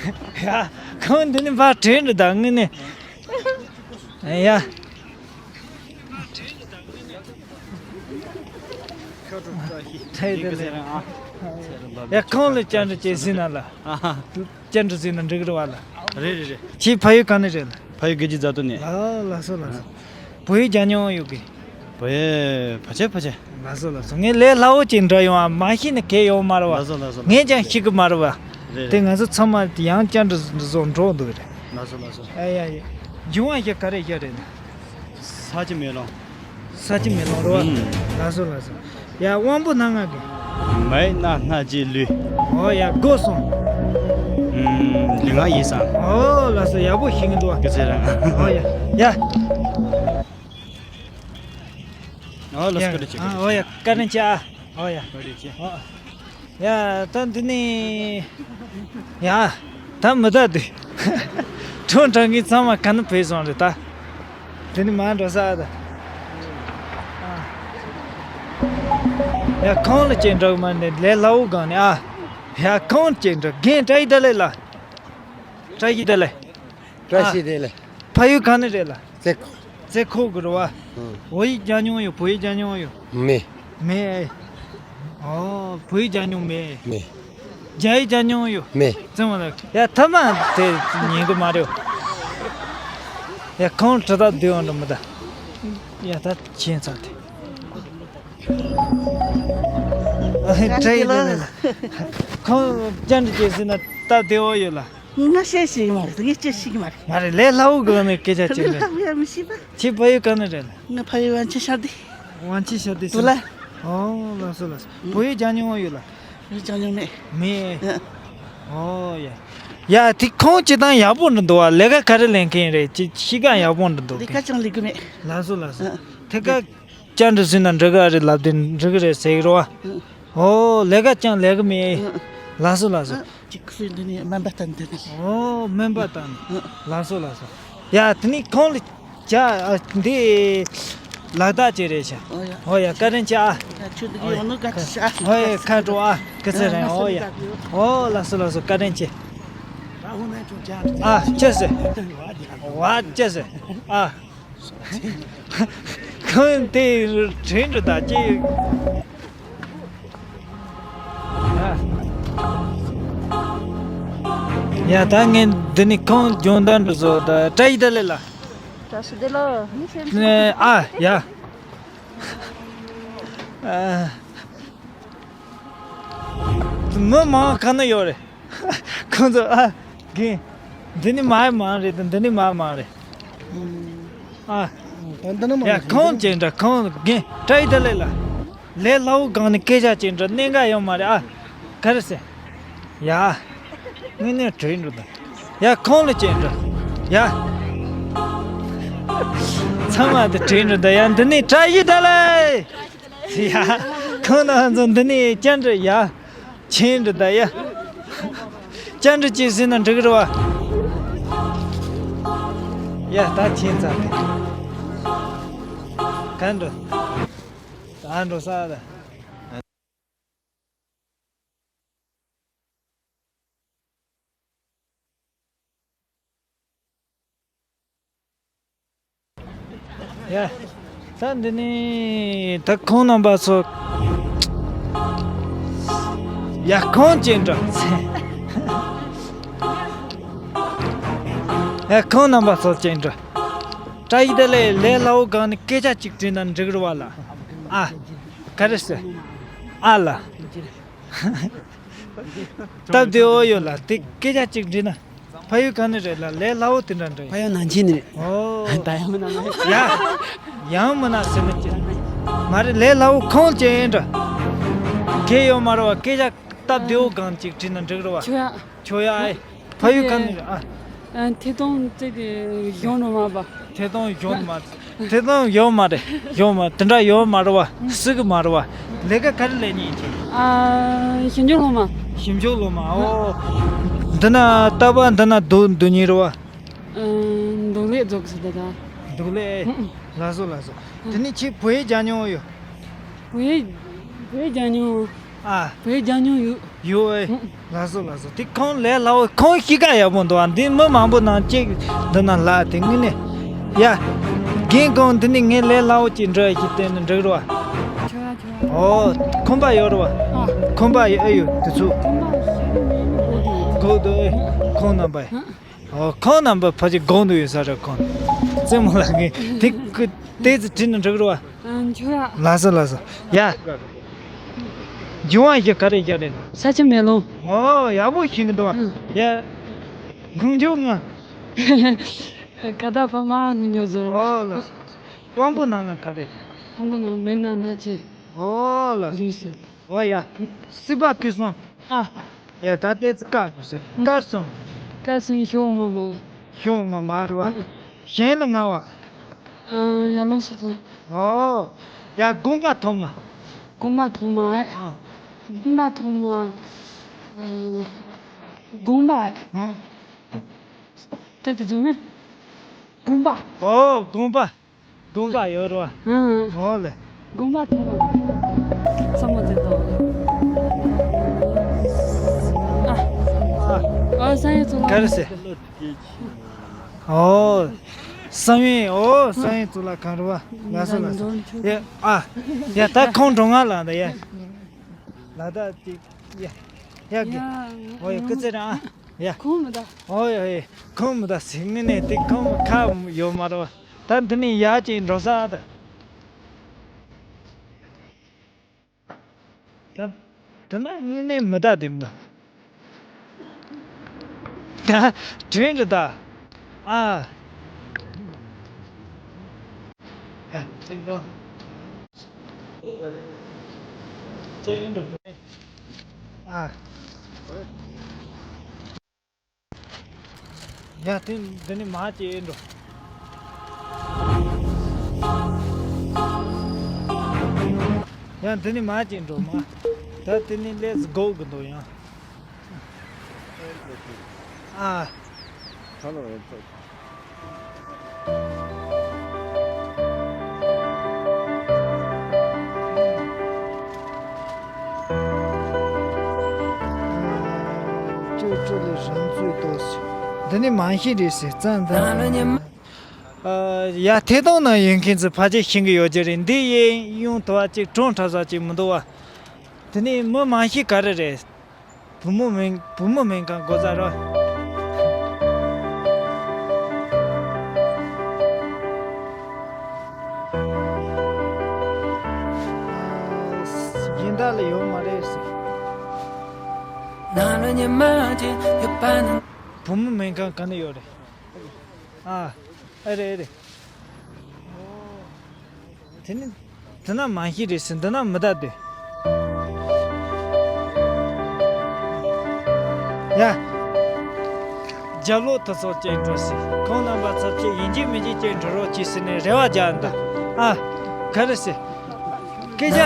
ཡ། ཁོང་འདི་ནི་ཕར་དྲན་འདྲི་དང་ངི་ནི། ཡ། ཡ་ཁོང་ལ་བཅར་འདྲི་བྱེད་ཟིན་ན་ལ། བཅར་འདྲི་ཟིན་ན་འགྲིག་རེད་བ་ལ། རེད་རེད་རེད། ཁྱེད་ཕ་ཡུལ་ག་ནས་རེད་ལ། ཕ་ཡུལ་དགེ་རྒྱས་རྫ་སྟོད་ནས། ལ་ལ་སོ་ལ་སོ། བོད་ཡིག་སྦྱང་མྱོང་ཡོད་གི། བོད་ཡིག་ཕལ་ཆེར་ཕལ་ཆེར། ལ་སོ་ལ་སོ། ངས་ལས་སླ་བོ་ཅིག་འདྲི་ཡོང་ཨ། མ་ཤེས་ན་གལ་ཡོད་མ་རེད་བ། ལ་སོ་ལ་སོ་ལ། ངས་ཀྱང་ཤེས་གི་མ་རེད་བ། རེད་དེ་རེད། ང་ཚོ་ཚང་མ་ཡང་བཅར་འདྲི་བཟོ་འགྲོ་འདུག་རེད། ལ་སོ་ལ་སོ། ཨ་ཡ་ཡ། འབྱུང་བ་ཞིག་ག་རེ་ཞིག་རེད་ན། ས་ཆུ་མེ་རླུང་། ས་ཆུ་མེ་རླུང་རེད་བ། ཨུམ། ལགས་སོ་ལགས་སོ། ཡ་དབང་པོ་སྣ་ལྔ་གི། མེ་སྣ་སྣ་ལྕེ་ལུས། ཨོ་ཡ་སྒོ་གསུམ། ཨུམ། ལུས་ངག་ཡིད་གསུམ། ཨོ་ལགས་སོ། ཡག་པོ་ཤེས་ཀྱི་འདུག་བ། སྐུ་ཚེ་རིང་། ཨོ་ཡ་ཡ། ཨོ་ལགས་སོ། ཡ་བཀའ་དྲིན་ཆེ། ཨ་ཨོ་ཡ་བཀའ་དྲིན་ཆེ་ཨ། ཨོ་ཡ། བཀའ་དྲིན་ཆེ། ཨོ། ཡ་ད་འདི་ནི། ཡ། ད་མི་ད་འདི། ཁྲོམ་དྲ་གི་ཚང་མ་ག་ནས་བུད་སོང་རེད་ད། འདི་ནི་མ་འགྲོ་ས་ད། ཡ་ཁོང་ལ་ཅིག་འགྲོ་གི་མ་ནི་ལས་སླ་བོ་གང་ནི་ཨ། ཡ་ཁོང་ཅིག་འགྲོ་རྒན་བཀྲ་ཤིས་བདེ་ལེགས་ལ། བཀྲ་ཤིས་བདེ་ལེགས། བཀྲ་ཤིས་བདེ་ལེགས། ཕ་ཡུལ་ག་ནས་རེད་ལ། རྩེ་ཁོག་རྩེ་ཁོག་གི་རེད་བ། ཨང་། བོད་ཡིག་སྦྱང་མྱོང་ཡོད། བོད་ཡིག་སྦྱང་མྱོང་ཡོད། མེད། མེད་ཨེ། ཨོ་བོད་ཡིག་སྦྱང་མྱོང་མེད། མེད། རྒྱ་ཡིག་སྦྱང་མྱོང་ཡོད། མེད། ཙམ་ལ་ཡ་ཐ་མ་དེ་ཉན་གི་མ་རེད། ཡ་ཁོང་དྲི་ད་བསྡད་འོང་འགྲོ་མི་ད། ཡ་ད་ཁྱེད་ཚ་དེ། ཨ་ཧེ་བཀྲ་ཤིས་བདེ་ལེགས་ལ། ཁོང་བཅར་འདྲི་བྱེད་ཟིན་ན་ད་བདེ་བོ་ཡོད་ལ། ང་བཤད་ཤེས་ཀྱི་མ་རེད། ངས་བཤད་ཤེས་ཀྱི་མ་རེད། མ་རེད་ལས་སླ་བོ་དགོས་ནས་སྐད་ཆ་བྱེད་ནས། ལྷག་ཡ་མི་ཤེས་པ། ཁྱེད་ཕ་ཡུལ་ག་ནས་རེད་ལ། ང་ཕ་ཡུལ་ཝང་ཆི་ཤར་སྡེ། ཝང་ཆི་ཤར་སྡེ་བུ་ལ། ཨོ་ལགས་སོ་ལགས་སོ། བོད་ཡིག་སྦྱང་མྱོང་ཡོད་ལ། བོད་ཡིག་སྦྱང་མྱོང་མེད། མེད། ཨོ་ཡ། ཡ་དེ་ཁོང་སྤྱི་བཏང་ཡག་པོ་འདྲ་འདུག་བ། ལས་ཀ་ག་རེ་ལས་མཁན་རེད། ཅི་ཤི་ཀ་ཡག་པོ་འདྲ་འདུག་ལས་ཀ་ཅང་ལས་གི་མེད། ལགས་སོ་ལགས་སོ། ཨ། ཐད་ཀ་བཅར་འདྲི་ཟིན་ན་འགྲིག་ག་རེད་ལབ་དེ་འགྲིག་གི་རེད་ཟེར་གི་རེད་བ། ཨོ་ལས་ཀ་ཅང་ལས་གི་མེད། ལགས་སོ་ལགས་སོ། ཅིག་སུས་འདི་ནས་སྨན་པ་ལྟ་འདི་ནས། ཨོ་སྨན་པ་ལྟ་ནས། ལགས་སོ་ལགས་སོ། ཡ་དེ་ནས་ཁོང་ལ་ཅ་འདི་ལག་རྟགས་ཅིག་རེད་ཤག་ཨོ་ཡ། ཨོ་ཡ་བཀའ་དྲིན་ཆེ་ཨ། ཡ་ཁྱོད་འདི་གི་ཡོང་ནོ་དགའ་ཆེ་ཤག་ཨོ་ཡ་ཁ་དྲོ་ཨ། སྐུ་ཚེ་རིང་། ཨོ་ཡ། ཨོ་ལགས་སོ་ལགས་སོ། བཀའ་དྲིན་ཆེ། ཨ་ཅི་ཟེར། ཝ་ཅི་ཟེར། ཨ། ཁོང་དེ་དྲན་འགྲོ་ད་ཅི། ཡ་ད་ངས་འདི་ནས་ཁོང་སྦྱོང་བརྡར་འགྲོ་བཟོ་ད། བཀྲ་ཤིས་བདེ་ལེགས་ལ། བཀྲ་ཤིས་བདེ་ལེགས། ཨ་ཡ། ཨ། མི་མང་ག་ན་ཡོད་རེད། ཁོང་ཚོ་ཨ། རྒན། འདི་ནི་མ་མང་རེད་དང་འདི་ནི་མ་མང་རེད། ཨ། ད་འདི་ནི་མ་ཡ་མང་ཁོང་རེད། ཅན་འདྲ་ཁོང་རྒན་བཀྲ་ཤིས་བདེ་ལེགས་ལ། ལས་སླ་བོ་གང་ནས་སྐད་ཆ་ཅན་འདྲ་གནད་འགག་ཡོད་མ་རེད་ཨ། ག་རེ་ཟེར། ཡ། དངོས་གནས་དྲན་འགྲོ་ད། ཡ་ཁོང་ལ་ཅན་འདྲ། ཡ། ཚང་མ་དེ་དྲན་འགྲོ་ད། ཡ་འདི་ནི་བཀྲ་ཤིས་བདེ་ལེགས། ཡ། ཁོང་རྣམ་ཚོ་འདི་ནས་བཅར་འདྲི་ཡ། ཆེན་འདྲི་ད་ཡ། བཅར་འདྲི་བྱེད་ཟིན་ན་འགྲིག་གི་རེད་བ། ཡ་ད་ཆེན་ཚ་དེ། ག་འགྲོ། ད་འགྲོ་ས་ད། ཡ། ད་འདི་ནི་ད་ཁོང་རྣམ་པ་ཚོ། ཡ་ཁོང་ཅན་འདྲ། ཨེ། ཁོང་རྣམ་པ་ཚོ་ཅན་འགྲོ། བཀྲ་ཤིས་བདེ་ལེགས། ལས་སླ་བོ་སྒང་ནས་སྐད་ཆ་གཅིག་དྲིས་ན་འགྲིག་རེད་བ་ལ། ཨ། ག་རེ་ཟེར། ཨ་ལ། སྟབས་བདེ་བོ་ཡོད་ལ། དེ་སྐད་ཆ་གཅིག་དྲིས་ན། ཕ་ཡུལ་ག་ནས་རེད་ལ། ལས་སླ་བོ་དེ་འདྲ་འདྲ་ཕ་ཡུལ་ནང་ཆེན་ནས་རེད། ཨོ། ད་ཡང་མིན་ན་མ་ཡ། ཡང་མིན་ན་ཟེར་ན་ཅི། མ་རེད། ལས་སླ་བོ་ཁོང་ཅན་འདྲ། ཁེ་ཡོད་མ་རེད་བ། སྐད་ཆ་སྟབས་བདེ་བོ་གང་ཅིག་དྲིས་ན་འགྲིག་རེད་བ། ཆོ་ཡ། ཆོ་ཡ་ཨེ། ཕ་ཡུལ་ག་ནས་རེད། ཨ། ཨ། ཐད་གཏོང་བཙལ་ཏེ་གཞུང་ནང་མ་པ། ཐད་གཏོང་གཞུང་ནང་མ། ཐད་གཏོང་ཡོད་མ་རེད། ཡོད་མ། དེ་འདྲ་ཡོད་མ་རེད་བ། སྲིད་གི་མ་རེད་བ། ལས་ཀ་ག་རེ་ལས་ཉིན་ཅིག་ཨ། ཞིབ་འཇུག་སློབ་མ། ཞིབ་འཇུག་སློབ་མ། ཨོ། འདི་ན་རྟ་པ་འདི་ན་འདུག་འདུག་ཉིན་རེད་བ། ཨ། འདུག་ལས་རྫོགས་སུ་ད་ད། འདུག་ལས། ལགས་སོ་ལགས་སོ། དེ་ནས་ཁྱེད་བོད་ཡིག་སྦྱང་མྱོང་ཡོད། བོད་ཡིག་བོད་ཡིག་སྦྱང་མྱོང་། ཨ། བོད་ཡིག་སྦྱང་མྱོང་ཡོད། ཡོད་ཨེ། ལགས་སོ་ལགས་སོ། དེ་ཁོང་ལས་སླ་བོ། ཁོང་གཤིས་ཀ་ཡག་པོ་འདུག་ཨ། འདི་མི་མང་པོ་ནང་གཅིག་འདི་ན་ལ་དེ་ངི་ནས། ཡ། རྒན་ཁོང་འདི་ནས་ངས་ལས་སླ་བོ་ཅིག་འདྲི་ཡ་ཞིག་བསྟན་ན་འགྲིག་རེད་བ། ཨོ། ཁོམ་པ་ཡོད་རེད་བ། ཨ། ཁོམ་པ་ཡོད་ཨེ་ཡོད་དེ་ཚོ། ཁོམ་པ་ཞིག་མེད་ན་གོ་དེ། གོ་དེ་ཨེ། ཁོང་རྣམ་པ་ཨེ། ཨ། ཨོ། ཁོང་རྣམ་པ་ཕལ་ཆེར་དགོངས་འདུག་ཡོད་ས་རེད། ཁོང་རྩེད་མོ་ལ་ངས་དེ་ཀི་ཏེ་ཙི་དྲིས་ན་འགྲིག་རེད་བ། ཨ། ཆོ་ཡ། ལགས་སོ་ལགས་སོ། ཡ། འབྱུང་བ་བཞི་ག་རེ་བཞི་རེད། ས་ཆུ་མེ་རླུང་། ཨོ། ཡག་པོ་ཤེས་ཀྱི་འདུག་ཨ། ཡ། ཁུངས་འཇུག་ང་། ཀ་ད་ཕ་མ་ནུ་ཉོ་ཟོ། ཨོ་ལགས་སོ། དབང་པོ་ནང་ང་ག་རེ། དབང་པོ་ནང་མེ་ན་ན་ཆེ། ཨོ་ལགས་སོ། རིགས་སུ། ཨོ་ཡ། སྲིད་པ་ཀུན་སོང་། ཨ། ཡ། ད་ལྟའི་ཚེ་དཀར་ཟེར། དཀར་སོང་། དཀར་སོང་ཤོག་མ་མོ། ཤོག་མ་མ་རུ་བ། གཞན་ལ་ང་བ། ཨ། ཡར་ལངས་སོ་སོང་། ཨོ། ཡ། དགོངས་པ་ཐོག་མ། དགོངས་པ་ཐོག་མ་ཨེ། ཨ། དགོངས་པ་ཐོག་མ། ཨ། དགོངས་པ་ཨེ། ཨ། དེ་དེ་ཚོ་ནི། དགོངས་པ། ཨོ། དགོངས་པ། དགོངས་པ་ཡོད་རེད་བ། ཨང་། འོ་ལེ། དགོངས་པ་ཐོག་མ། བསམ་བློ་དེ་དང་། ཨ། ཨ། ཨ། བསམ་ཡས་གཙུག་ལག་ག་རེ་ཟེར། ཨོ། བསམ་ཡས། ཨོ། བསམ་ཡས་གཙུག་ལག་ཁང་རེད་བ། ལགས་སོ་ལགས་སོ། ཡ། ཨ། ཡ། ད་ཁོང་འགྲོ་ང་ལ་ད་ཡ། ལ་ད་ཅིག་ཡ། ཡ་གི། ཨོ་ཡ། སྐུ་ཚེ་རིང་ཨ། ཡ། ཁོང་མི་ད། ཨོ་ཡ་ཡ། ཁོང་མི་ད་ཟེར་ངི་ནས་དེ་ཁོང་ཁ་ཡོད་མ་རེད་བ། ད་འདི་ནས་ཡར་ཅིག་འགྲོ་ས་ད། ད་དེ་ན་དངོས་གནས་མི་ད་དེ་མི་ད། ད་དྲན་གི་ད། ཨ། ཡ། ཅིག་འགྲོ། ཅིག་འགྲོ། ཨ། ཡ། དེ་འདི་ནས་མར་ཅིག་འགྲོ། ཡ། འདི་ནས་མར་ཅིག་འགྲོ་མ། ད་དེ་ནས་let's go གི་འདུག་ཡང་། ཨ། ཅོ་ཅོ་ལེ་རང་ཚོའི་ཏོག་ཙམ། འདི་ནི་མང་ཤས་རེད་ཟེར་ཙང་འདི། ཨ། ཡ། ཐད་གཏོང་ནང་ཡོད་མཁན་ཚོས་ཕལ་ཆེར་ཤེས་ཀྱི་ཡོད་ཀྱི་རེད། འདི་ཡིན་ཡོང་ཐུབ་པ་ཅིག་གྲོང་འཁྲབ་ས་ཅིག་མི་འདུག་བ། དེ་ནི་མི་མང་ཤས་ག་རེ་རེད། བུ་མོ་མིན། བུ་མོ་མིན་གང་དགོས་ས་རེད། ཨ། སྦྱིན་བདག་ལ་ཡོད་མ་རེད་ཟེར། བུ་མོ་མིན་གང་ག་ནས་ཡོད་རེད། ཨ། ཨེ་རེད་ཨེ་རེད། དེ་ནི་དེ་ན་མང་ཤས་རེད་ཟེར། འདི་ན་མི་ད་དེ། ཡ། རྒྱབ་ལོག་དུ་ཚོགས་ཅན་འགྲོ་ཟེར། ཁོང་རྣམ་པ་ཚོ་ཅིག་ཡིན་གཅིག་མིན་གཅིག་ཅིག་འགྲོ་རོགས་གྱིས་ཟེར་ནས་རེ་བ་རྒྱག་འདུག་ཨ། ག་རེ་ཟེར། སྐད་ཆ།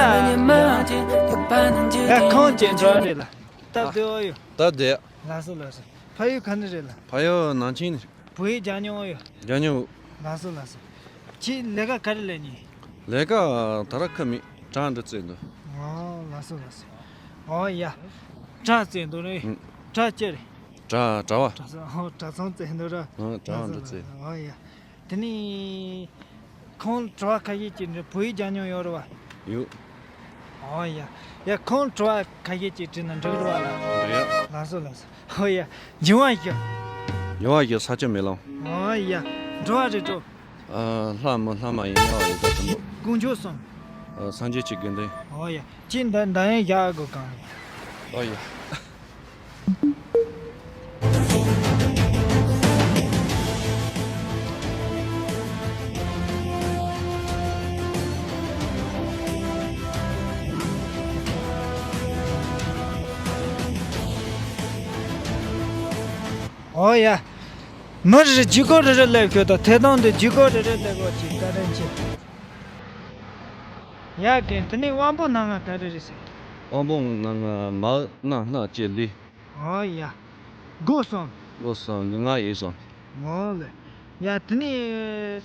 ཡ། ཁོང་ཅིག་འགྲོ་རེད་ལ། སྟབས་བདེ་བོ་ཡོད། སྟབས་བདེ། ལགས་སོ་ལགས་སོ། ཕ་ཡུལ་ག་ནས་རེད་ལ། ཕ་ཡུལ་ནང་ཆེན་ནས། བོད་ཡིག་སྦྱང་མྱོང་ཡོད། སྦྱང་མྱོང་། ལགས་སོ་ལགས་སོ། ཁྱེད་ལས་ཀ་ག་རེ་ལས་ནི། ལས་ཀ་ད་ར་ཁ་མི་བྲག་འདི་རྩེ་འདུག་ཨོ་ལགས་སོ་ལགས་སོ། ཨོ་ཡ། བྲག་རྩེ་འདུག་རེད། ཨང་། བྲག་ཅི་རེད། བྲག་བྲག་བ། བྲག་ཚང་། ཨོ་བྲག་ཚང་རྩེ་འདུག་ར། ཨང་། བྲག་འདི་རྩེ། ཨོ་ཡ། དེ་ནི། ཁོང་དྲི་བ་ཁ་ཤས་ཅིག་འདྲི། བོད་ཡིག་སྦྱང་མྱོང་ཡོད་རེད་བ། ཡོད། ཨོ་ཡ། ཡ་ཁོང་དྲི་བ་ཁ་ཤས་ཅིག་དྲིས་ན་འགྲིག་རེད་བ་ལ། འགྲིག་ཡ། ལགས་སོ་ལགས་སོ། ཨོ་ཡ། འབྱུང་བ་ཞིག་ཉོ་བ་ཞིག་ས་ཆ་མེད་ལམ། ཨོ་ཡ། འགྲོ་བ་རེད་འགྲོ། ཨ། ལྷ་མི་ལྷ་མ་ཡིན་ཡོད་ཡོད་ད་དུ། དཀོན་མཆོག་གསུམ། ཨ། སངས་རྒྱས་ཀྱི་དགེ་འདུན། ཨོ་ཡ། ཁྱེད་འདི་འདི་ཡང་བཞག་དགོས་གང་ཡིན། ཨོ་ཡ། ཨོ་ཡ། མི་རེ་རེ་ལྗིད་ཁོག་རེ་རེ་སླེབས་ཤོག་དང་ཐད་གཏོང་དུ་ལྗིད་ཁོག་རེ་རེ་སླེབས་གོ་ཅིག་བཀའ་དྲིན་ཆེ། ཡ་རྒན། དེ་ནས་དབང་པོ་སྣ་ལྔ་ག་རེ་རེད་ཟེར། དབང་པོ་སྣ་ལྔ་མར་སྣ་སྣ་ལྕེ་ལུས། ཨོ་ཡ། སྒོ་གསུམ། སྒོ་གསུམ་ལུས་ངག་ཡིད་གསུམ། ཨོ་ལེ། ཡ་དེ་ནས་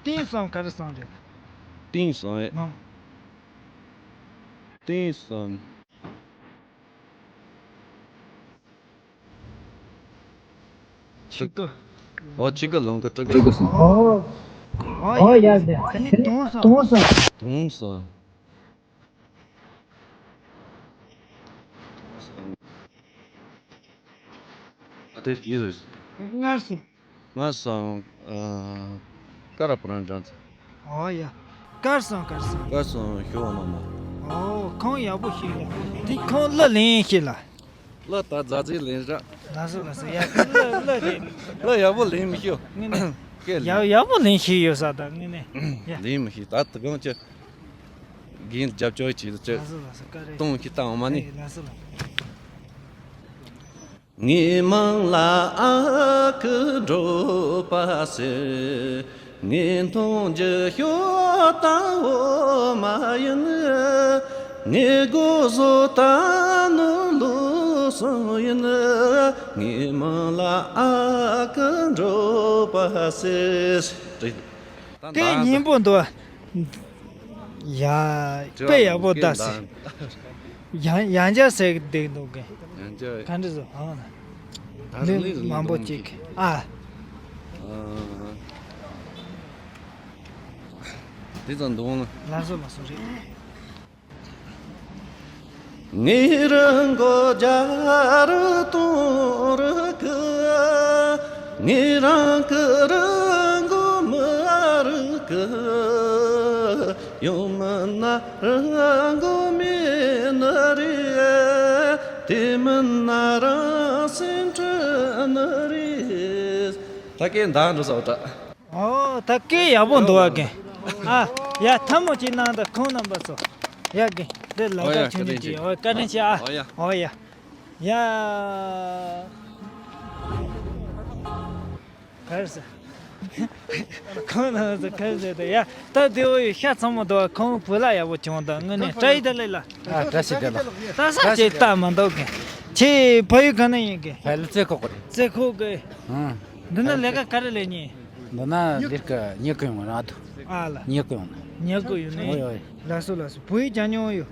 གཏིང་གསུམ་ག་རེ་གསུམ་རེད། གཏིང་གསུམ་ཨེ། ཨང་། གཏིང་གསུམ། ཆིག་སྟོང་། ཨོ་ཆིག་སྟོང་ལོངས་སྐུ་སྤྲུལ་སྐུ་གསུམ། ཨོ། ཨོ་ཡ་ཡ། དེ་ནས་དུང་གསུམ། དུང་གསུམ། དུང་གསུམ། ཨ་དེ་ཡིན་ཟེར། མངར་གསུམ། མངར་གསུམ། ཨ། ཀ་ར་པུ་ར་འཇམ་ཚ། ཨོ་ཡ། དཀར་གསུམ་དཀར་གསུམ། དཀར་གསུམ་ཞོ་བ་མ་མ། ཨོ་ཁོང་ཡག་པོ་ཤེས་ལ། དེ་ཁོང་གླུ་ལེན་ཤེས་ལ། གླུ་ད་མཛའ་བརྩེ་ལེན་ར། ལགས་སོ་ལགས་སོ། ཡ་གླུ་གླུ་རེད། གླུ་ཡག་པོ་ལེན་མི་ཤེས། དངོས་གནས། སྐད་ཡག་ལེན། ཡག་པོ་ལེན་ཤེས་ཡོད་ས་ད་དངོས་གནས། ཡ། ལེན་མི་ཤེས་ད་དུ་གང་ཅི། རྒན་རྒྱབ་སྐྱོར་བྱེད་ལ་ཅི། ལགས་སོ་ལགས་སོ། བཀའ་དྲིན། གཏོང་ཤི་བཏང་བ་མ་ནི། ལགས་སོ་ལགས་སོ། ངའི་མིང་ལ་ཨ་ཁུ་འགྲོ་པ་ཟེར། ངའི་མཐོང་རྒྱུ་ཤོ་ཏ་འོ་མ་ཡིན། ངའི་མགོ་བཟོ་ཏ་ནུ་ལུ་སང་ཡིན། ངའི་མིང་ལ་ཨ་ཁུ་འགྲོ་པ་ཟེར། དེ་སྙན་པོ་འདུག་ཡ། དཔེ་ཡག་པོ་བཏགས་སོང་། ཡང་ཡང་བསྐྱར་ཟེར་གི་བསྡད་འདུག་གི། ཡང་བསྐྱར། ག་འདྲ་བཟོ་ཨང་། ད་རིང་ལས་མང་པོ་ཅིག་ཨ། དེ་ཙམ་འདུག་ལགས་སོ་ལགས་སོ་རེད། ངའི་རང་མགོ་རྒྱ་རུ་གཏོང་རུ་གི། ངའི་རང་གི་རང་མགོ་མི་རུ་གི། ཡང་མིན་ན་རང་མགོ་མེད་ནི་རེད། དེ་མིན་ན་རང་སེམས་ཁྲལ་ནི་རེད། ད་སྐད་འདང་འགྲོ་ས་འོ་ད། ཨོ་ད་སྐད་ཡག་པོ་འདུག་ཨ་རྒན། ཨ་ཡ་ཐལ་མོ་ཅིག་གནང་དང་ཁོང་རྣམ་པ་ཚོ། ཡ་རྒན་འདི་ལག་ཨོ་ཡ་བསྟར་ཆུང་ཆུང་ཅིག་ཨོ་བཀའ་དྲིན་ཆེ་ཨ། ཨོ་ཡ། ཨོ་ཡ། ཡ། གར་ས། ཁོང་རྣམ་པ་ཚོ་གར་ཟེར་དང་ཡ། ད་དེ་འོ་ཡོད་ཤ་ཚང་མ་འདུག་ཁོང་བུ་ལ་ཡག་པོ་བྱུང་དང་དངོས་གནས་བཀྲ་ཤིས་བདེ་ལེགས་ལ། ཨ་བཀྲ་ཤིས་བདེ་ལེགས། ད་ས་ཅིག་ལྟ་མ་འདུག་གི། ཁྱེད་ཕ་ཡུལ་ག་ནས་ཡིན་གི། ཕ་ཡུལ་རྩེ་ཁོག་གི་རེད། རྩེ་ཁོག་གི། ཨང་། འདི་ན་ལས་ཀ་ག་རེ་ལས་ཉེ། འདི་ན་ལས་ཀ་ཉེ་གི་ཡོང་ར་དུ། ཨ་ལ། ཉེ་གི་ཡོང་ན། ཉེ་གི་ཡོང་ན། ཨོ་ཡ་ཨོ་ཡ། ལགས་སོ་ལགས་སོ། བོད་ཡིག་སྦྱང་མྱོང་ཡོད།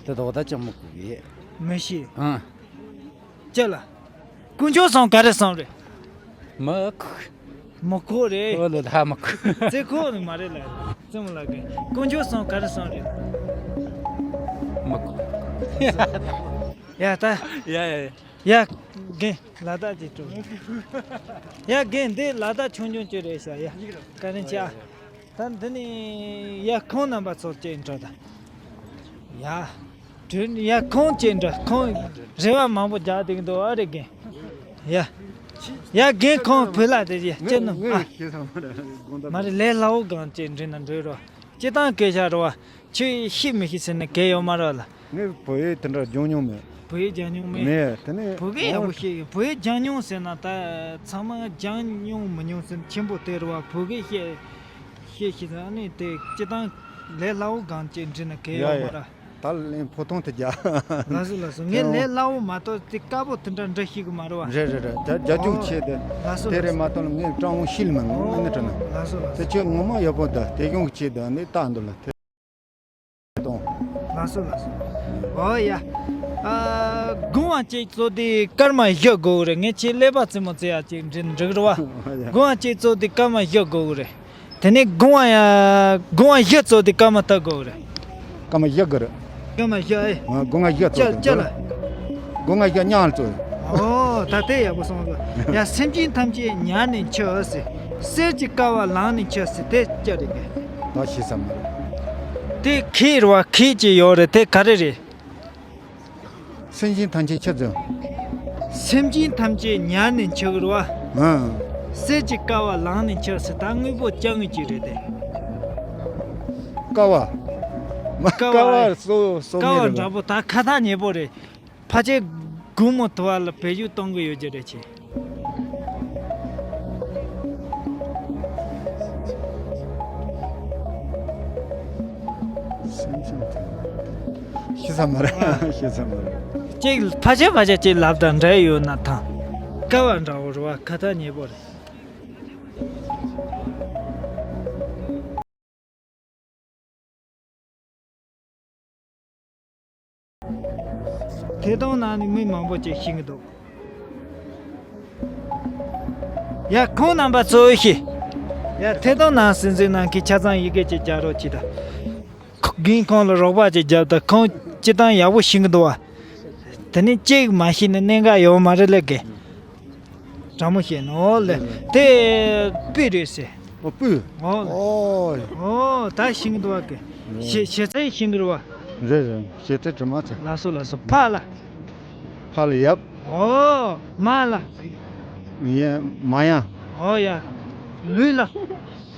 དེ་དོག་ད་ཅང་མི་གོ་གི། མི་ཤེས། ཨང་། ཅི་ལ། དཀོན་མཆོག་གསུམ་ག་རེ་གསུམ་རེད། མི་ཁུག་མི་ཁུག་རེད། ཨོ་ལེ་ལ་མི་ཁུག་རྩེ་ཁོག་ནི་མ་རེད་ལ། རྩེ་མོ་ལ་གི། དཀོན་མཆོག་གསུམ་ག་རེ་གསུམ་རེད། མི་ཁུག་ཡ་ད། ཡ་ཡ་ཡ། ཡ། རྒན། ལ་དྭགས་ཀྱི་གྲོགས། ཡ་རྒན་འདི་ལ་དྭགས་ཆུང་ཆུང་ཅིག་རེད་ཤག་ཡ། བཀའ་དྲིན་ཆེ་ཨ། ད་འདི་ནས་ཡ་ཁོང་རྣམ་པ་ཚོ་བཅས་འགྲོ་ད། ཡ། དྲིན་ཡ་ཁོང་བཅས་འགྲོ་ཁོང་རེ་བ་མང་པོ་རྒྱག་བསྡད་ཀྱི་འདུག་ཨ་རེ་རྒན། ཡ། ཡ་རྒན་ཁོང་བུ་ལ་དེ་ཡ་ཅི་ནམ་ཨ། མ་རེད་ལས་སླ་བོ་གང་བཅས་འགྲིག་ན་འགྲིག་རོ། སྤྱི་བཏང་སྐད་ཆ་རོ་བ། ཁྱོད་ཤེས་མི་ཤེས་ཟེར་ན་གལ་ཡོད་མ་རེད་ལ། ངས་བོད་ཡིག་དེ་འདྲ་སྦྱོང་མྱོང་མེད། བོད་ཡིག་སྦྱང་མྱོང་མེད། མེད་དེ་ནས་བོད་སྐད་ཡག་པོ་ཤེས་ཡོད། བོད་ཡིག་སྦྱང་མྱོང་ཟེར་ན་ད་ཚང་མ་སྦྱང་མྱོང་མི་མྱོང་ཟེར་ན་ཆེན་པོ་དེ་རེད་བ། བོད་སྐད་ཤེས་ཤེས་ཤེས་ཟེར་ཨ་ནི་དེ་སྤྱི་བཏང་ལས་སླ་བོ་གང་ཅིག་འདྲི་ན་གལ་ཡོད་མ་རེད། ད་ལན་ཕོ་ཐོང་དེ་རྒྱ། ལགས་སོ་ལགས་སོ། ངས་ལས་སླ་བོ་མ་གཏོགས་དེ་དཀའ་པོ་དེ་འདྲ་འདྲ་ཤེས་གི་མ་རེད་བ། རེད་རེད་རེད། ད་རྒྱ་ཁྱུང་ཆེ་དེ། ལགས་སོ་དེ་རེད་མ་གཏོགས་ངས་ཀྲང་ཧུང་ཤིལ་མིན་ངོ་ནི་དྲན་ན། ལགས་སོ་ལགས་སོ། དེ་ཁྱོད་ངོ་མ་ཡག་པོ་འདུག་དེ་གཞུང་གི་ཆེད་དུ་ནི་ལྟ་འདུག་ལ་དེ། ལགས་སོ་ལགས་སོ། ཨོ་ཡ། ཨ། དགུང་བ་གཅིག་བཙོ་དུས་སྐར་མ་བཞི་དགོས་རེད། ངས་ཁྱེད་ཀླད་པ་རྩེད་མོ་རྩེ་ཡ་གཅིག་འདྲི་འགྲིག་རེད་བ། ཨོ་ཡ། དགུང་བ་གཅིག་བཙོ་དུས་སྐར་མ་བཞི་དགོས་རེད། དེ་ནས་དགུང་བ་ཡ། དགུང་བ་བཞི་བཙོ་དུས་སྐར་མ་དགུ་དགོས་རེད། སྐར་མ་བཞི་དགོས་རེད། སྐར་མ་བཞི་ཨེ། ཨ། དགུང་བ་བཞི་བཙོ་ཅི་ཅི་ལ། དགུང་བ་བཞི་མཉམ་བཙོ། ཨོ། ཨོ་ད་དེ་ཡག་པོ་སོང་། ཡ་སེམས་ཅན་ཐམས་ཅད་ཉར་ནས་འཆི་ཟེར། གསེར་གྱི་ཀ་བ་བླངས་ནས་འཆི་ཟེར། དེ་ཅི་རེད་གི། ད་ཤེས་ས་མ་རེད། དེ་ཁྱེད་རེད་བ། ཁྱེད་ཀྱི་ཡོད་རེད། དེ་ག་རེ་རེད། སེམས་ཅན་ཐམས་ཅད་ཆི་ཟེར། སེམས་ཅན་ཐམས་ཅད་ཉར་ནས་འཆི་གི་རེད་བ། ཨང་། གསེར་གྱི་ཀ་བ་བླངས་ནས་འཆི་ཟེར། ད་དངོས་པོ་ཅང་གི་ཅིག་རེད་དེ། ཀ་བ། མ་ཀ་བ་ཀ་བ་རེད། སོ་སོ་ཀ་མེད་བ་རེད་འདྲ་པོ། ད་ཁ་ཐག་ཉེ་པོ་རེད། ཕལ་ཆེར་དགུང་མོ་དུ་བ་ལ་བེད་སྤྱོད་གཏོང་གི་ཡོད་རྒྱུ་རེད་ཆེ། ཤེས་ས་མ་རེད། ཤེས་ས་མ་རེད། གཅིག་ཕལ་ཆེར་ཕལ་ཆེར་གཅིག་ལབ་དང་འདྲ་ཡོད་ན་ཐང་། ཀ་བ་འདྲ་བོ་རེད་བ། ཁ་ཐག་ཉེ་པོ་རེད། ཐད་གཏོང་ནང་ནས་མི་མང་པོ་ཅིག་ཤེས་ཀྱི་འདུག། ཡ་ཁོང་རྣམ་པ་གཙོ་བོ་ཤེས། ཡ་ཐད་གཏོང་ནང་སེམས་གསོ་གནང་མཁན་ཆ་ཚང་ཡི་གེ་ཅིག་རྒྱག་རོགས་གྱིས་དང་། རྒན་ཁོང་ལ་རོགས་པ་ཅིག་རྒྱབ་དང་། ཁོང་སྤྱིར་བཏང་ཡག་པོ་ཤེས་ཀྱི་འདུག་བ། དེ་ནས་གཅིག་མ་ཤེས་ན་གནད་འགག་ཡོད་མ་རེད་ལབ་གི། དྲང་མོ་བཤད་ན། ཨོ་ལེ། དེ་སྤུས་རེད་ཟེར། ཨོ་སྤུས། ཨོ་ལེ། ཨོ། ཨོ་ད་ཤིང་འདུག་གི། ཨོ། ཞེ་ཞེ་ཚའི་ཤིང་རེད་བ། རེད་རེད། ཞེ་ཚའི་དྲི་མ་ཚ། ལགས་སོ་ལགས་སོ། ཕ་ལ། ཕ་ལ་ཡབ། ཨོ་མ་ལ། ཡ་མ་ཡ། ཨོ་ཡ། ལུས་ལ།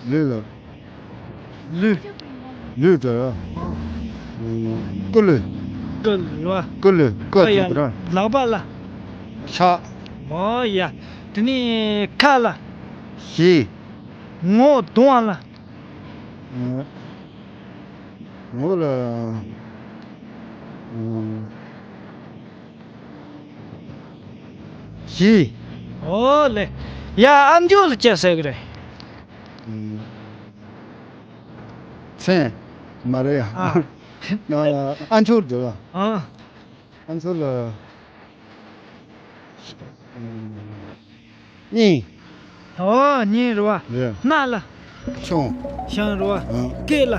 ལུས་ལ། ལུས། ལུས་དང་། སྐུ་ལུས། སྐུ་ལུས། སྐུ་ལུས། སྐུ་ཨ་ཡ། དང་། ལག་པ་ལ། ཕྱག། ཨོ་ཡ། དེ་ནས་ཁ་ལ། གཞི། ངོ་གདོང་ལ། ངོ་ལ། གཞི། ཨོ་ལེ། ཡ་ཨ་མཆོག་ལ་ཅི་ཟེར་གི་རེད། མཚན། མ་རེད་ཡ། ཨ། ང་ལ་ཨ་མཆོག་འདུག་ཨ། ཨ། ཨ་མཆོག་ལ། སྙིང་། ཨོ་སྙིང་རེད་བ། རེད། སྣ་ལ། ཆུང་། ཆུང་རེད་བ། ཨ། སྐེ་ལ།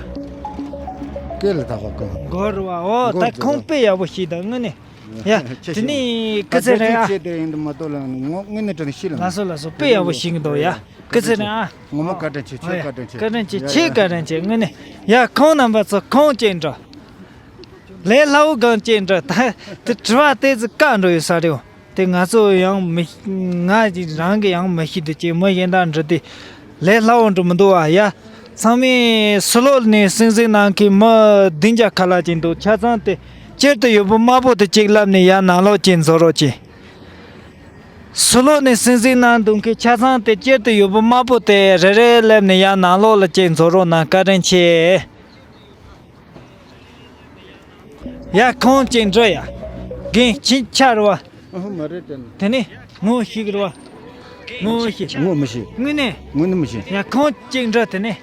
སྐེ་ལ་ད་གོ་གོ། མགོ་རེད་བ། ཨོ་མགོ་ད་རེད་ཁོང་བ། དཔེ་ཡག་པོ་ཤེས་དང་དངོས་གནས། ཡ། ཆེ་དེ་ཤོས། ནི་སྐུ་ཚེ་རིང་ཨ། ཆེ་དེ་ཡིན་དུ་མ་གཏོགས་ལ་ངོ་དངོས་གནས་དྲང་ཤི་ལ། ལགས་སོ་ལགས་སོ། དཔེ་ཡག་པོ་ཤེས་ཀྱི་འདུག་ཡ། སྐུ་ཚེ་རིང་ཨ། ངོ་མ་བཀའ་དྲིན་ཆེ། ཁྱོད་བཀའ་དྲིན་ཆེ། བཀའ་དྲིན་ཆེ། ཡ་ཁྱེད་ཡ། བཀའ་དྲིན་ཆེ། དངོས་གནས། ཡ་ཁོང་རྣམ་པ་ཚོ་ཁོང་ཅིག་འགྲོ། ལས་སླ་བོ་གང་ཅིག་འགྲོ། ད་དེ་དྲི་བ་དེ་ཚོ་བཀག་འགྲོ་ཡོད་ས་རེད། དེ་ང་ཚོ་ཡང་མི་ང་རང་གི་ཡང་མི་ཤེས། དེ་ཅིག་མི་གཞན་དག་འདྲི་དེ་ལས་སླ་བོ་འགྲོ་མི་འདུག་ཨ་ཡ། ཚང་མས་ཕྱི་ལོགས་ནས་སེམས་གསོ་གནང་མཁན་མི་བདུན་བརྒྱ་ཁ་ལྷག་ཅིག་འདུག། ཆ་ཚང་དེ་དཀྱིལ་དུ་ཡོད་པ་དམར་པོ་དེ་གཅིག་ལབ་ནས་ཡར་ནང་ལོགས་ཅིག་འཛུལ་རོགས་གྱིས། ཕྱི་ལོགས་ནས་སེམས་གསོ་གནང་འདུག་མཁན་ཆ་ཚང་དེ་དཀྱིལ་དུ་ཡོད་པ་དམར་པོ་དེ་རེ་རེ་ལབ་ནས་ཡར་ནང་ལོགས་ལ་ཅིག་འཛུལ་རོགས་གནང་། བཀའ་དྲིན་ཆེ། ཡ་ཁོང་ཅིག་འགྲོ་ཡ། རྒན་ཁྱེད་ཆ་རེད་བ། ཨ་ཧུ་མ་རེད་དྲན། དེ་ནས་ངོ་ཤེས་ཀྱི་རེད་བ། ངོ་ཤེས། ངོ་མི་ཤེས། དངོས་གནས། དངོས་གནས་མི་ཤེས། ཡ་ཁོང་ཅིག་འགྲོ། དེ་ནས་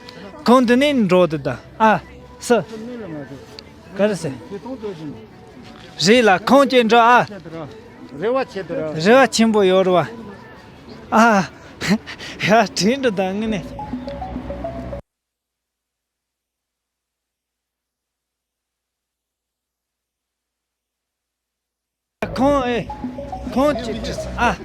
ཁོང་དེ་ནས་འགྲོ་དུ་ད་ཨ་སུ། ག་རེ་ཟེར། རེད་ལ་ཁོང་ཅིག་འགྲོ་ཨ། རེ་བ་ཆེ་དུ་ར། རེ་བ་ཆེན་པོ་ཡོད་རེད་བ། ཨ། ཡ་དྲིན་འགྲོ་ད་དངོས་གནས། ཁོང་ཨེ། ཁོང་ཅི་ཨ།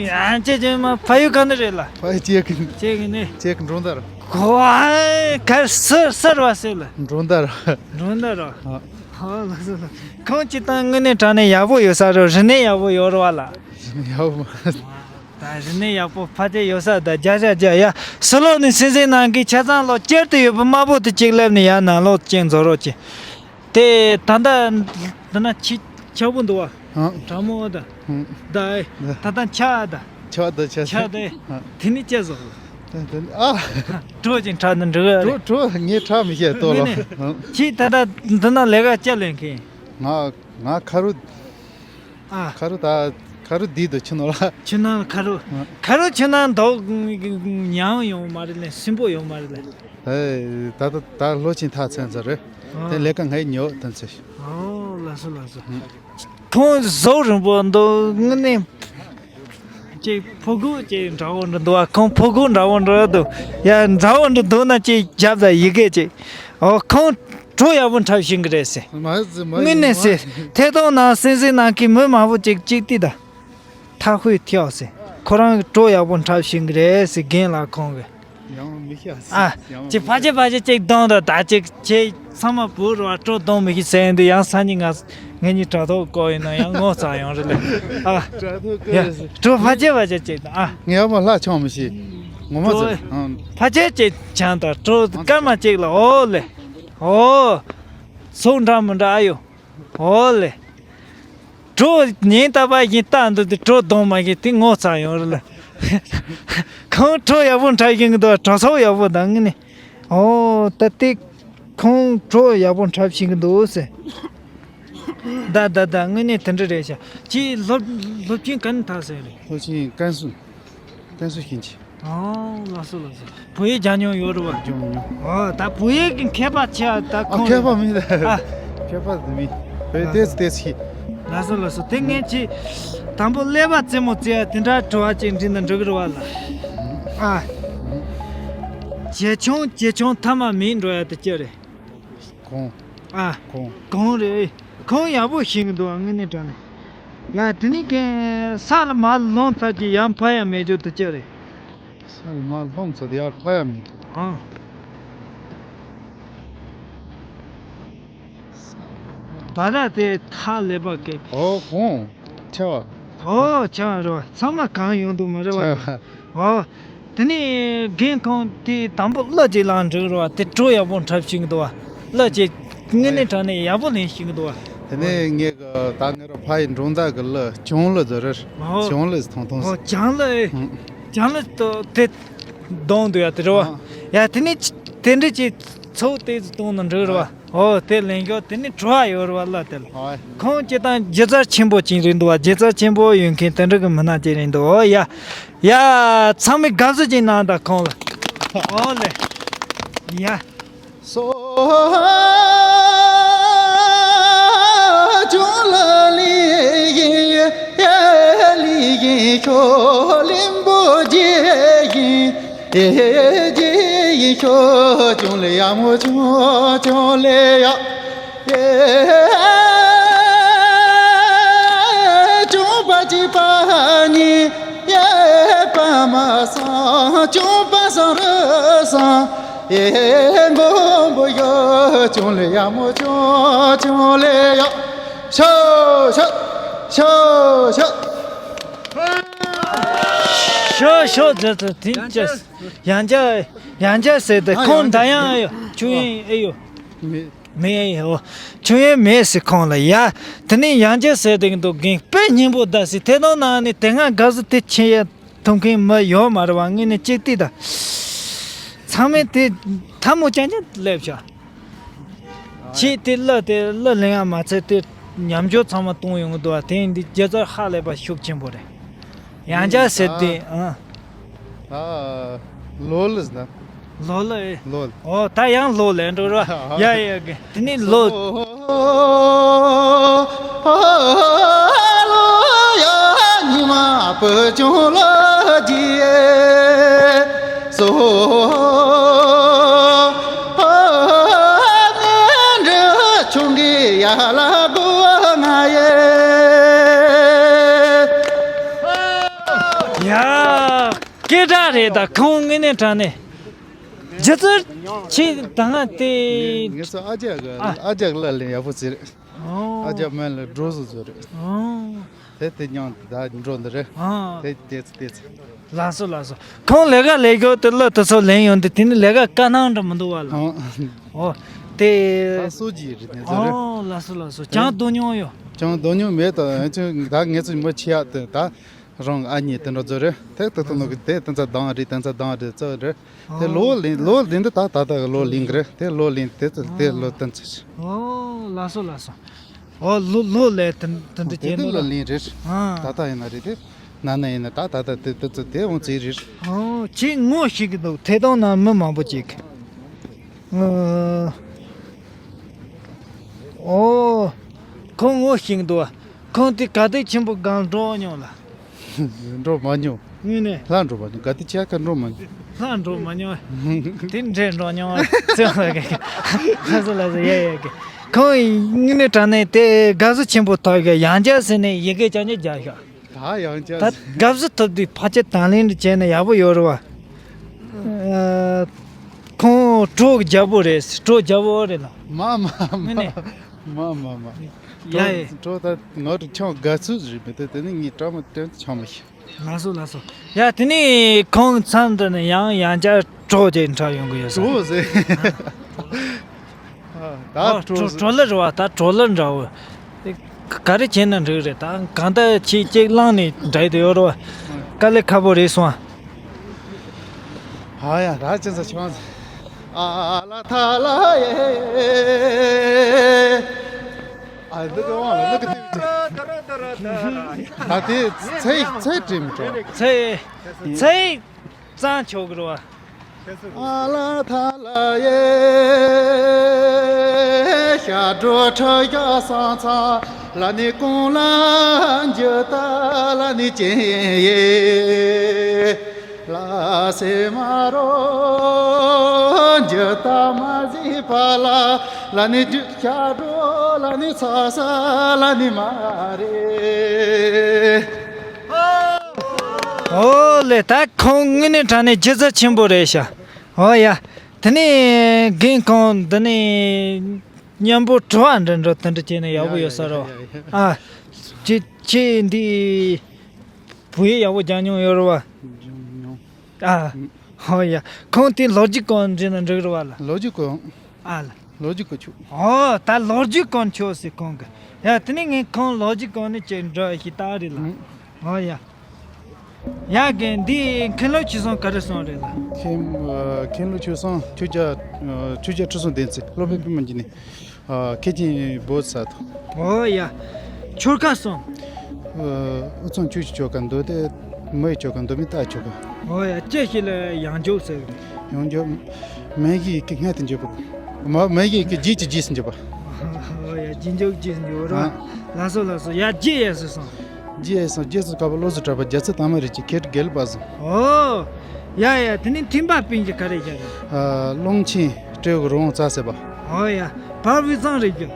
ཨ་ཅེ་ཅེ་མ་ཕ་ཡུལ་ག་ནས་རེད་ལ། ཕ་ཡུལ་ཅེ་གི། ཅེ་གི་ནས། ཅེ་གི་འབྲོང་དར། གོ་ཨ་ག་སར་སར་བ་སེ་ལ། འབྲོང་དར། འབྲོང་དར་ར། ཨ། ཧ་ལ་སོ་ལ། ཁོང་ཅི་དང་དངོས་གནས་དྲང་གནས་ཡག་པོ་ཡོད་ས་རོ། རིག་གནས་ཡག་པོ་ཡོད་རོ་བ་ལ། རིག་གནས་ཡག་པོ་མ། ད་རིག་གནས་ཡག་པོ་ཕ་ཅེ་ཡོད་ས་ད་རྒྱ་ཞག་རྒྱ་ཡ། ཕྱི་ལོགས་ནས་སེམས་གསོ་གནང་མཁན་ཆ་ཚང་ལོག་དཀྱིལ་དུ་ཡོད་པ་དམར་པོ་དེ་གཅིག་ལབ་ནས་ཡར་ནང་ལོགས་ཅིག་འཛུལ་རོགས་གྱིས། དེ་ད་ལྟ་འདི་ན་ཆི་ཆག་པོ་འདུག་བ། ཨ། དྲང་མོ་ད། ཨ། ད་ཨེ། ད་ད་ད་ཆ་ད། ཆ་ད་ཆ། ཆ་ད་ཨེ། ཨ། དེ་ནི་ཅི་བཟོ། ད་ད་ཨ། གྲོ་ཅིག་ཁྲག་ད་འདྲི་ག་རེད། གྲོ་གྲོ་ངས་ཁྲག་མི་བཤད་ཏོ་ལོ། ངས་ནི། ཨ། ཁྱི་ད་ད་འདི་ན་ལས་ཀ་ཅི་ལེན་མཁན། ང་ང་ཁ་རུ། ཨ། ཁ་རུ་ད་ཁ་རུ་འདི་དུ་ཆུ་ནང་ལ། ཆུ་ནང་ལ་ཁ་རུ། ཨ། ཁ་རུ་ཆུ་ནང་འདུག། ཉང་ཡོང་མ་རེད་ལེ། སྲིན་པོ་ཡོང་མ་རེད་ལེ། ཨེ། ད་ད་ད་ལོ་ཆེན་ཐག་ཚན་ཚ་རེད། ཨ། དེ་ལས་ཀ་ངའི་ཉོ་དོན་ཚེ། ཨོ་ལགས་སོ་ལགས་སོ། ཨ། ཁོང་ཟོག་རིང་པོ་འདུག་དངོས་གནས། ཅིག་ཕོ་རྒོད་ཅིག་འདྲ་བོ་འདྲ་འདུག་ཨ། ཁོང་ཕོ་རྒོད་འདྲ་བོ་འདྲ་འདུག། ཡ་འདྲ་བོ་འདྲ་འདུག་ན་ཅིག་རྒྱབ་ད་ཡི་གེ་ཅིག། ཨོ་ཁོང་གྲོ་ཡག་པོ་འཁྲབ་ཤེས་ཀྱི་རེད་ཟེར། མ་ཟེར་མ་དངོས་གནས་ཟེར། མ་ཐད་གཏོང་ནང་སེམས་གསོ་གནང་མཁན་མི་མང་པོ་ཅིག་ཅིག་བལྟས་ད། ཐག་ཤོད་ཐེག་ཟེར། ཁོ་རང་གི་བྲོ་ཡག་པོ་འཁྲབ་ཤེས་ཀྱི་རེད་ཟེར། རྒན་ལགས་ཁོང་གིས། ཡང་མི་ཤེས་ཨ། ཡང་ཅིག་ཕ་ཆེ་ཕ་ཆེ་ཅིག་གཏོང་དང་། ད་ཅིག་ཁྱེད་ཚང་མ་བོད་རུ་བ་བྲོ་གཏོང་མི་ཤེས་ཟེར་ཡིན་དུས། ཡང་སང་ཉིན་ང་ངེད་གཉིས་དྲ་ཐོག་བསྐོར་ཡིན་ན་ཡང་ངོ་ཚ་ཡོང་རེད་ལེ། ཨ། དྲ་ཐོག་ཡ། བསྐོར་ཟེར། བྲོ་ཕ་ཆེ་ཕ་ཆེ་ཅིག་དང་། ཨ། ངས་མ་ལྷ་ཆོང་མི་ཤེས། ངོ་མ་བྲོ་ཚོ་ཨང་། ཕ་ཆེ་ཅིག་ཆང་དང་བྲོ་སྐར་མ་གཅིག་ལ། ཨོ་ལེ། ཨོ། ཚོགས་འདྲ་མི་འདྲ། ཨ་ཡོ། ཨོ་ལེ། བྲོ་ཉིན་རྟག་པར་བཞིན་ལྟ་འདུག་དེ་བྲོ་གཏོང་མ་ཤེས་དེ་ངོ་ཚ་ཡོང་རེད་ལ། ཁོང་བྲོ་ཡག་པོ་འཁྲབ་ཤེས་ཀྱི་འདུག་གྲོས་ཚོགས་ཡག་པོ་དང་ངེད་ནི། ཨོ་ད་དེ་ཁོང་བྲོ་ཡག་པོ་འཁྲབ་ཤེས་ཀྱི་འདུག་ཟེར། ད་ད་ད་ངེད་ནི་དེ་འདྲ་རེད་ཤག་ཁྱེད་སློབ་སློབ་ཆེན་ག་ནས་ཐག་ཟེར་རེད། སློབ་ཆེན་ཀན་སུའུ། ཀན་སུའུ་ཞིང་ཆེན། ཨོ་ལགས་སོ་ལགས་སོ། བོད་ཡིག་སྦྱང་མྱོང་ཡོད་རེད་བ། སྦྱང་མྱོང་། ཨོ་ད་བོད་ཡིག་གི་མཁས་པ་ཆགས་ད། ཨ། ཁོང་མཁས་པ་མིན་ད། ཨ། མཁས་པ་མིན། བོད་ཡིག་ཏོག་ཙམ་ཏོག་ཙམ་ཤེས། ལགས་སོ་ལགས་སོ། དེ་ངས་ཅིག་དང་པོ་ཀླད་པ་རྩེད་མོ་རྩེ་ཡ་དེ་འདྲ་དྲི་བ་ཅིག་འདྲི་ན་འགྲིག་གི་རེད་བ་ལགས། ཨ། ཇེ་ཆུང་ཇེ་ཆུང་མཐའ་མ་མེད་འགྲོ་ཡ་དེ་ཅི་རེད། གོང་། ཨ། གོང་། གོང་རེད། གོང་ཡག་པོ་ཤེས་ཀྱི་འདུག་ཨ། དངོས་གནས་དྲང་གནས། ང་དེ་ནས་ཀྱང་ས་ལ་མར་ལྷུང་ཚར་གྱི་ཡར་འཕར་ཡ་མེད་རྒྱུ་དེ་ཅི་རེད། ས་ལ་མར་ལྷུང་ཚར་དེ་ཡར་འཕར་ཡ་མེད། ཨང་། བ་ར་དེ་ཐག་ལེ་པ་ཀེ། ཨོ་གོང་། ཆེ་བ། ཨོ་ཆེ་བ་རེད་བ། ཚང་མ་གང་ཡོང་འདུག་མ་རེད་བ། ཆེ་བ། ཨོ། དེ་ནས་རྒན་ཁོང་དེ་དང་པོ་གླུ་ཅིག་བླངས་འགྲིག་རེད་བ། དེ་བྲོ་ཡག་པོ་འཁྲབ་ཤེས་ཀྱི་འདུག་བ། གླུ་ཅིག་དངོས་གནས་དྲང་གནས་ཡག་པོ་ལེན་ཤེས་ཀྱི་འདུག་བ། དེ་ནས་ངས་ད་ངེད་རང་ཕ་ཡི་འབྲོང་བདག་གི་གླུ་བྱང་གླུ་ཟེར་རེད། ཨོ། བྱང་གླུ་ཐུང་ཐུང་ཟེར། ཨོ་བྱང་གླུ་ཨེ། ཨང་། བྱང་གླུ་དེ་གཏོང་འདུག་ཡ་དེ་རེད་བ། ཨང་། ཡ་དེ་ནས་དེ་འདྲ་ཅིག་ཚོགས་དེ་ཚོ་གཏོང་ན་འགྲིག་རེད་བ། ཨང་། ཨོ་དེ་ལེན་ཞོར་དེ་ནས་བྲོ་བ་ཡོད་རེད་བ་གླུ་དེ་ལ། ཨོ། ཁོང་སྤྱིར་བཏང་སྒྱུ་རྩལ་ཆེན་པོ་ཅིག་རེད་འདུག་བ། སྒྱུ་རྩལ་ཆེན་པོ་ཡོད་མཁན་དེ་འདྲ་གི་མི་སྣ་ཅིག་རེད་འདུག་ཨོ་ཡ། ཡ། ཚང་མས་དགའ་བསུ་ཅིག་གནང་དང་ཁོང་ལ། ཨོ་ལེ། ཡ། སོ། ཅུང་ལ་ལི་ཡིན་ཡ་ལི་ཡིན་ཤོ་ལིང་པོ་རྗེ་ཡིན། ཨེ་ཇི་ཡི་ཁྱོད་ཅུང་ལེ་ཡ་མོ་ཅུང་ཅུང་ལེ་ཡ། ཨེ་ཅུང་པ་ཅི་པ་ཉི་ཡེ་པ་མ་སང་ཅུང་པ་སང་རུ་སང་། ཨེ་མགོན་པོ་ཡོ་ཅུང་ལེ་ཡ་མོ་ཅུང་ཅུང་ལེ་ཡ། ཤོ་ཤོ་ཤོ་ཤོ། ཤོ་ཤོ་ཛ་ཛ་དིན་ཅེས། ཡང་བསྐྱར། ཡང་བསྐྱར་ཟེར་ཏེ། ཨ་ཁོང་ཡང་བསྐྱར། ད་ཡང་ཨེ་ཡོ་ཆུང་ཡིན་ཨེ་ཡོ། མེད། མེད་ཨེ་ཡོ། ཆུང་ཡིན་མེད་ཟེར་ཁོང་ལ་ཡ། དེ་ནས་ཡང་བསྐྱར་ཟེར་ཏེ་འདུག་རྒན་དཔེ་སྙིང་པོ་ད་ཟེར། ཐད་གཏོང་ནང་ནས་དེ་སྔ་དགའ་བསུ་དེ་ཆེ་ཡ་ཐོབ་མཁན་མི་ཡོད་མ་རེད་བ། དངོས་གནས་གཅིག་ལྟོས་ད། ཚང་མས་དེ་ཐལ་མོ་རྐྱང་རྐྱང་སླེབས་ཤག་ཁྱེད་དེ་གླུ་དེ་གླུ་ལེན་ཡ་མ་ཚད་དེ་མཉམ་སྦྱོར་ཚང་མ་གཏོང་ཡོང་གི་འདུག་བ། དེ་ཡིན་དུས་སྒྱུ་རྩལ་ཧ་ལས་པ་ཤུགས་ཆེན་པོ་རེད། ཡང་བསྐྱར་ཟེར་དུས་ཨ། ད་ལོ་ལི་ཟེར་ན། ལོ་ལི་ཨེ། ལོ་ལི། ཨོ་ད་ཡང་ལོ་ལི་འགྲོ་ར། ཡ་ཡ་གི་དེ་ནི་ལོ། ལོ་ཡ་ཉི་མ་བུ་ཆུང་ལོ་རྒྱུས་སོ། ནས་འབྲི་ཆུང་གི་ཡ་ལ་བུ་ང་ཡེ། ཡ། སྐད་གྲགས་རེད་ད་ཁོང་དངོས་གནས་དྲང་གནས། སྒྱུ་རྩལ་ཆེ་ད་ང་དེ། ངེད་ཚོ་ཨ་ཅག་གི་ཨ། ཨ་ཅག་གླུ་ལེན་ཡག་པོ་ཟེར། ཨོ། ཨ་ཅག་སྨན་ལ་འགྲོ་བཟོ་བཟོ་རེད། ཨོ། དེ་དེ་མཉམ་དུ་ད་འགྲོ་འདི་རེད། ཨོ། དེ་དེ་ཚོ་དེ་ཚོ། ལགས་སོ་ལགས་སོ། ཁོང་ལས་ཀ་ལས་ཞོར་དུ་གླུ་དེ་ཚོ་ལེན་ཡོང་དུས་དེ་ནི་ལས་ཀ་དཀའ་སྣང་འདྲ་མི་འདུག་བ་ལ། ཨོ། ཨོ། དེ། ད་སོ་ཇི་རེད་ནས་བཟོ་རེད། ཨོ་ལགས་སོ་ལགས་སོ། ཅང་དོ་མྱོང་ཡོད། ཅང་དོ་མྱོང་མེད་ད། ད་ངེད་ཚོ་མི་ཆེ་ཡག་དེ་ད། རང་ཨ་མྱེས་དེ་འདྲ་ཚོ་རེད། དེ་ཏག་ཏག་ནོ་གི་དེ་དེ་ཚ་དང་རེད། དེ་ཚ་དང་རེད་ཚོ་རེད། དེ་ལོ་ལིན་ལོ་ལིན་དེ་ད་ད་ད་གི་ལོ་ལིན་གི་རེད། དེ་ལོ་ལིན་དེ་ཚོ་དེ་ལོ་དེ་ཚོ། ཨོ་ལགས་སོ་ལགས་སོ། ཨོ་ལོ་ལོ་ལས་དེ་དེ་འདྲ་དེ་བྱས་དེ་ནོ་ལོ་ལ། ལིན་རེད། ཨ། ད་ད་ཡིན་ན་རེད་དེ། ན་ན་ཡིན་ན་ད་ད་ད་དེ་དེ་ཚོ་དེ་འོང་ཚེ་རེད། ཨོ་ཁྱེད་ངོ་ཤེས་ཀྱི་འདུག་ཐད་གཏོང་ནང་མི་མང་པོ་ཅིག་ཨ། ཨོ། ཁོང་ངོ་ཤེས་ཀྱི་འདུག་ཁོང་དེ་དགའ་སྡེ་ཆེན་པོ་སྒང་འགྲོ་མྱོང་ལ། འགྲོ་མ་མྱོང་། དངོས་གནས། ལྷ་འགྲོ་མ་མྱོང་། དགའ་སྡེ་ཆེ་ཁ་འགྲོ་མ་མྱོང་། ལྷ་འགྲོ་མ་མྱོང་། དེ་འདྲས་འགྲོ་མྱོང་། ཚེ་ལ་གི། ལགས་སོ་ལགས་སོ། ཡ་ཡ་གི། ཁོང་དངོས་གནས་དྲང་གནས་དེ་དགའ་བསུ་ཆེན་པོ་ཐོབ་གི། ཡང་བསྐྱར་ཟེར་ནས་ཡི་གེ་རྐྱང་རྐྱང་རྒྱག་ཤག་ཨ་ཡང་ཅག་ད་དགའ་བསུ་ཐོབ་དུས་ཕལ་ཆེར་དང་ལེན་བྱས་ན་ཡག་པོ་ཡོད་རེད་བ། ཨ། ཁོང་གྲོགས་རྒྱལ་པོ་རེད། གྲོགས་རྒྱལ་པོ་རེད་ལ། མ་མ་མ་ནས། མ་མ་མ། ཡ་ཡ། གྲོགས་གྲོགས་ད་ང་རུ་ཆང་དགའ་ཚོད་རེད་མི་དེ་དེ་ནི་ངའི་གྲོགས་མ་དོན་ཆང་མ་ཤི། ལགས་སོ་ལགས་སོ། ཡ་དེ་ནས་ཁོང་མཚམས་འདི་ནས་ཡང་ཡང་བསྐྱར་གྲོགས་ཅིག་འཁྲབ་ཡོང་གི་ཡོད་ས། གྲོགས་ཟེར། ད་ཨོ་གྲོགས་གྲོགས་ཟེར། གྲོགས་ལ་རེད་བ། ད་གྲོགས་ལ་འདྲ་བོ། ག་རེ་བྱས་ན་འགྲིག་རེད། ད་གང་ལྟར་ཁྱེད་ཅིག་བླངས་ནས་འདྲ་ཡི་དེ་ཡོད་རེད་བ། དཀའ་ལས་ཁག་པོ་རེད་སོང་། ཨ་ཡ་ད་ཅི་ཟེར་བྱུང་། ཨ་ལ་ཐ་ལ་ཡེ། ཨ་འདི་ག་བ་ལ་འདི་ག་དེ། ད་དེ་ཚེ་ཚེ་དྲིམ་འགྲོ། ཚེ་ཚེ་གཙང་ཆོག་གི་རེད་བ། ཨ་ལ་ཐ་ལ་ཡེ། ཤ་འགྲོ་ཁྲ་ཡ་སང་ཚ་ལ་ནི་ཀུང་ལ་འཇུ་ད་ལ་ནི་ཅན་ཡེ། ལ་སེ་མ་རོ་འཇུ་ད་མ་ཟི་པ་ལ་ལ་ནི་འཇུ་ཤ་འགྲོ་ལ་ནི་ཚ་ས་ལ་ནི་མ་རེ། ཨོ་ལེ། ད་ཁོང་དངོས་གནས་དྲང་གནས་སྒྱུ་རྩལ་ཆེན་པོ་རེད་ཤག་ཨོ་ཡ། དེ་ནས་རྒན་ཁོང་འདི་ནས་མཉམ་པོ་དྲི་བ་འདྲི་འདྲི་དེ་འདྲ་བྱས་ན་ཡག་པོ་ཡོད་ས་རེད་བ། ཡ་ཡ་ཡ་ཡ། ཨ། ཁྱེད་ཁྱེད་འདི་བོད་ཡིག་ཡག་པོ་སྦྱང་མྱོང་ཡོད་རེད་བ། སྦྱང་མྱོང་། ཨ། ཨོ་ཡ། ཁོང་དེ་ལོ་རྒྱུས་སྐོར་འདྲི་ན་འགྲིག་རེད་བ་ལ། ལོ་རྒྱུས་སྐོར། ཨ་ལ། ལོ་རྒྱུས་སྐོར་ཆུ། ཨོ་ད་ལོ་རྒྱུས་སྐོར་ཆོག་ཟེར་ཁོང་གི། ཡ་དེ་ནས་ངས་ཁོང་ལོ་རྒྱུས་སྐོར་ནས་ཅིག་འདྲི་ཞིག་བཏང་རེད་ལ། ཨོ་ཡ། ཡ་རྒན་འདི་མཁན་སློབ་ཆོས་གསུམ་ག་རེ་སོང་རེད་ལ། མཁན་མཁན་སློབ་ཆོས་གསུམ་ཆོས་རྒྱལ་ཆོས་རྒྱལ་ཁྲི་སྲོང་ལྡེ་བཙན་སློབ་དཔོན་པད་མ་འབྱུང་གནས། ཨ། མཁན་ཆེན་བོ་དྷི་ས་ཏྭ། ཨོ་ཡ། ཆོལ་ཁ་གསུམ། ཨ། དབུས་གཙང་ཆོས་ཀྱི་ཆོལ་ཁ། མདོ་སྟོད་མི་ཡི་ཆོལ་ཁ། མདོ་སྨད་སྟག་ཆོལ་ཁ། ཨོ་ཡ། ཅི་ཞིག་ལ་ཡང་འཇུག་ཟེར། ཡང་འཇུག་མན་ཞེས་ཀྱི་སྔ་དུ་འཇུག་པ། མ་མན་ཞེས་ཀྱི་རྗེས་ཀྱི་རྗེས་སུ་འཇུག་པ། ཨོ་ཡ། རྗེས་འཇུག་རྗེས་སུ་འཇུག་རོ། ཨ། ལགས་སོ་ལགས་སོ། ཡ་རྗེས་ཡས་སུ་སོང་། རྗེས་ཡས་སོང་། རྗེས་སུ་དཀར་པོ་བློ་བཟང་གྲགས་པ། རྒྱལ་ཚབ་དར་མ་རིགས་ཀྱི་མཁས་གྲུབ་དགེ་ལེགས་དཔལ་བཟང་། ཨོ། ཡ་ཡ། དེ་ནས་མཐུན་པ་སྤུན་གྱི་ག་རེ་བཞག་རེད། ཨ། ཀློང་ཆེན་སྤྲེའུ་རི་བོང་ཙག་ཟེར་བ། ཨོ་ཡ། བ་དབུས་གཙང་རིགས་རྒྱུད།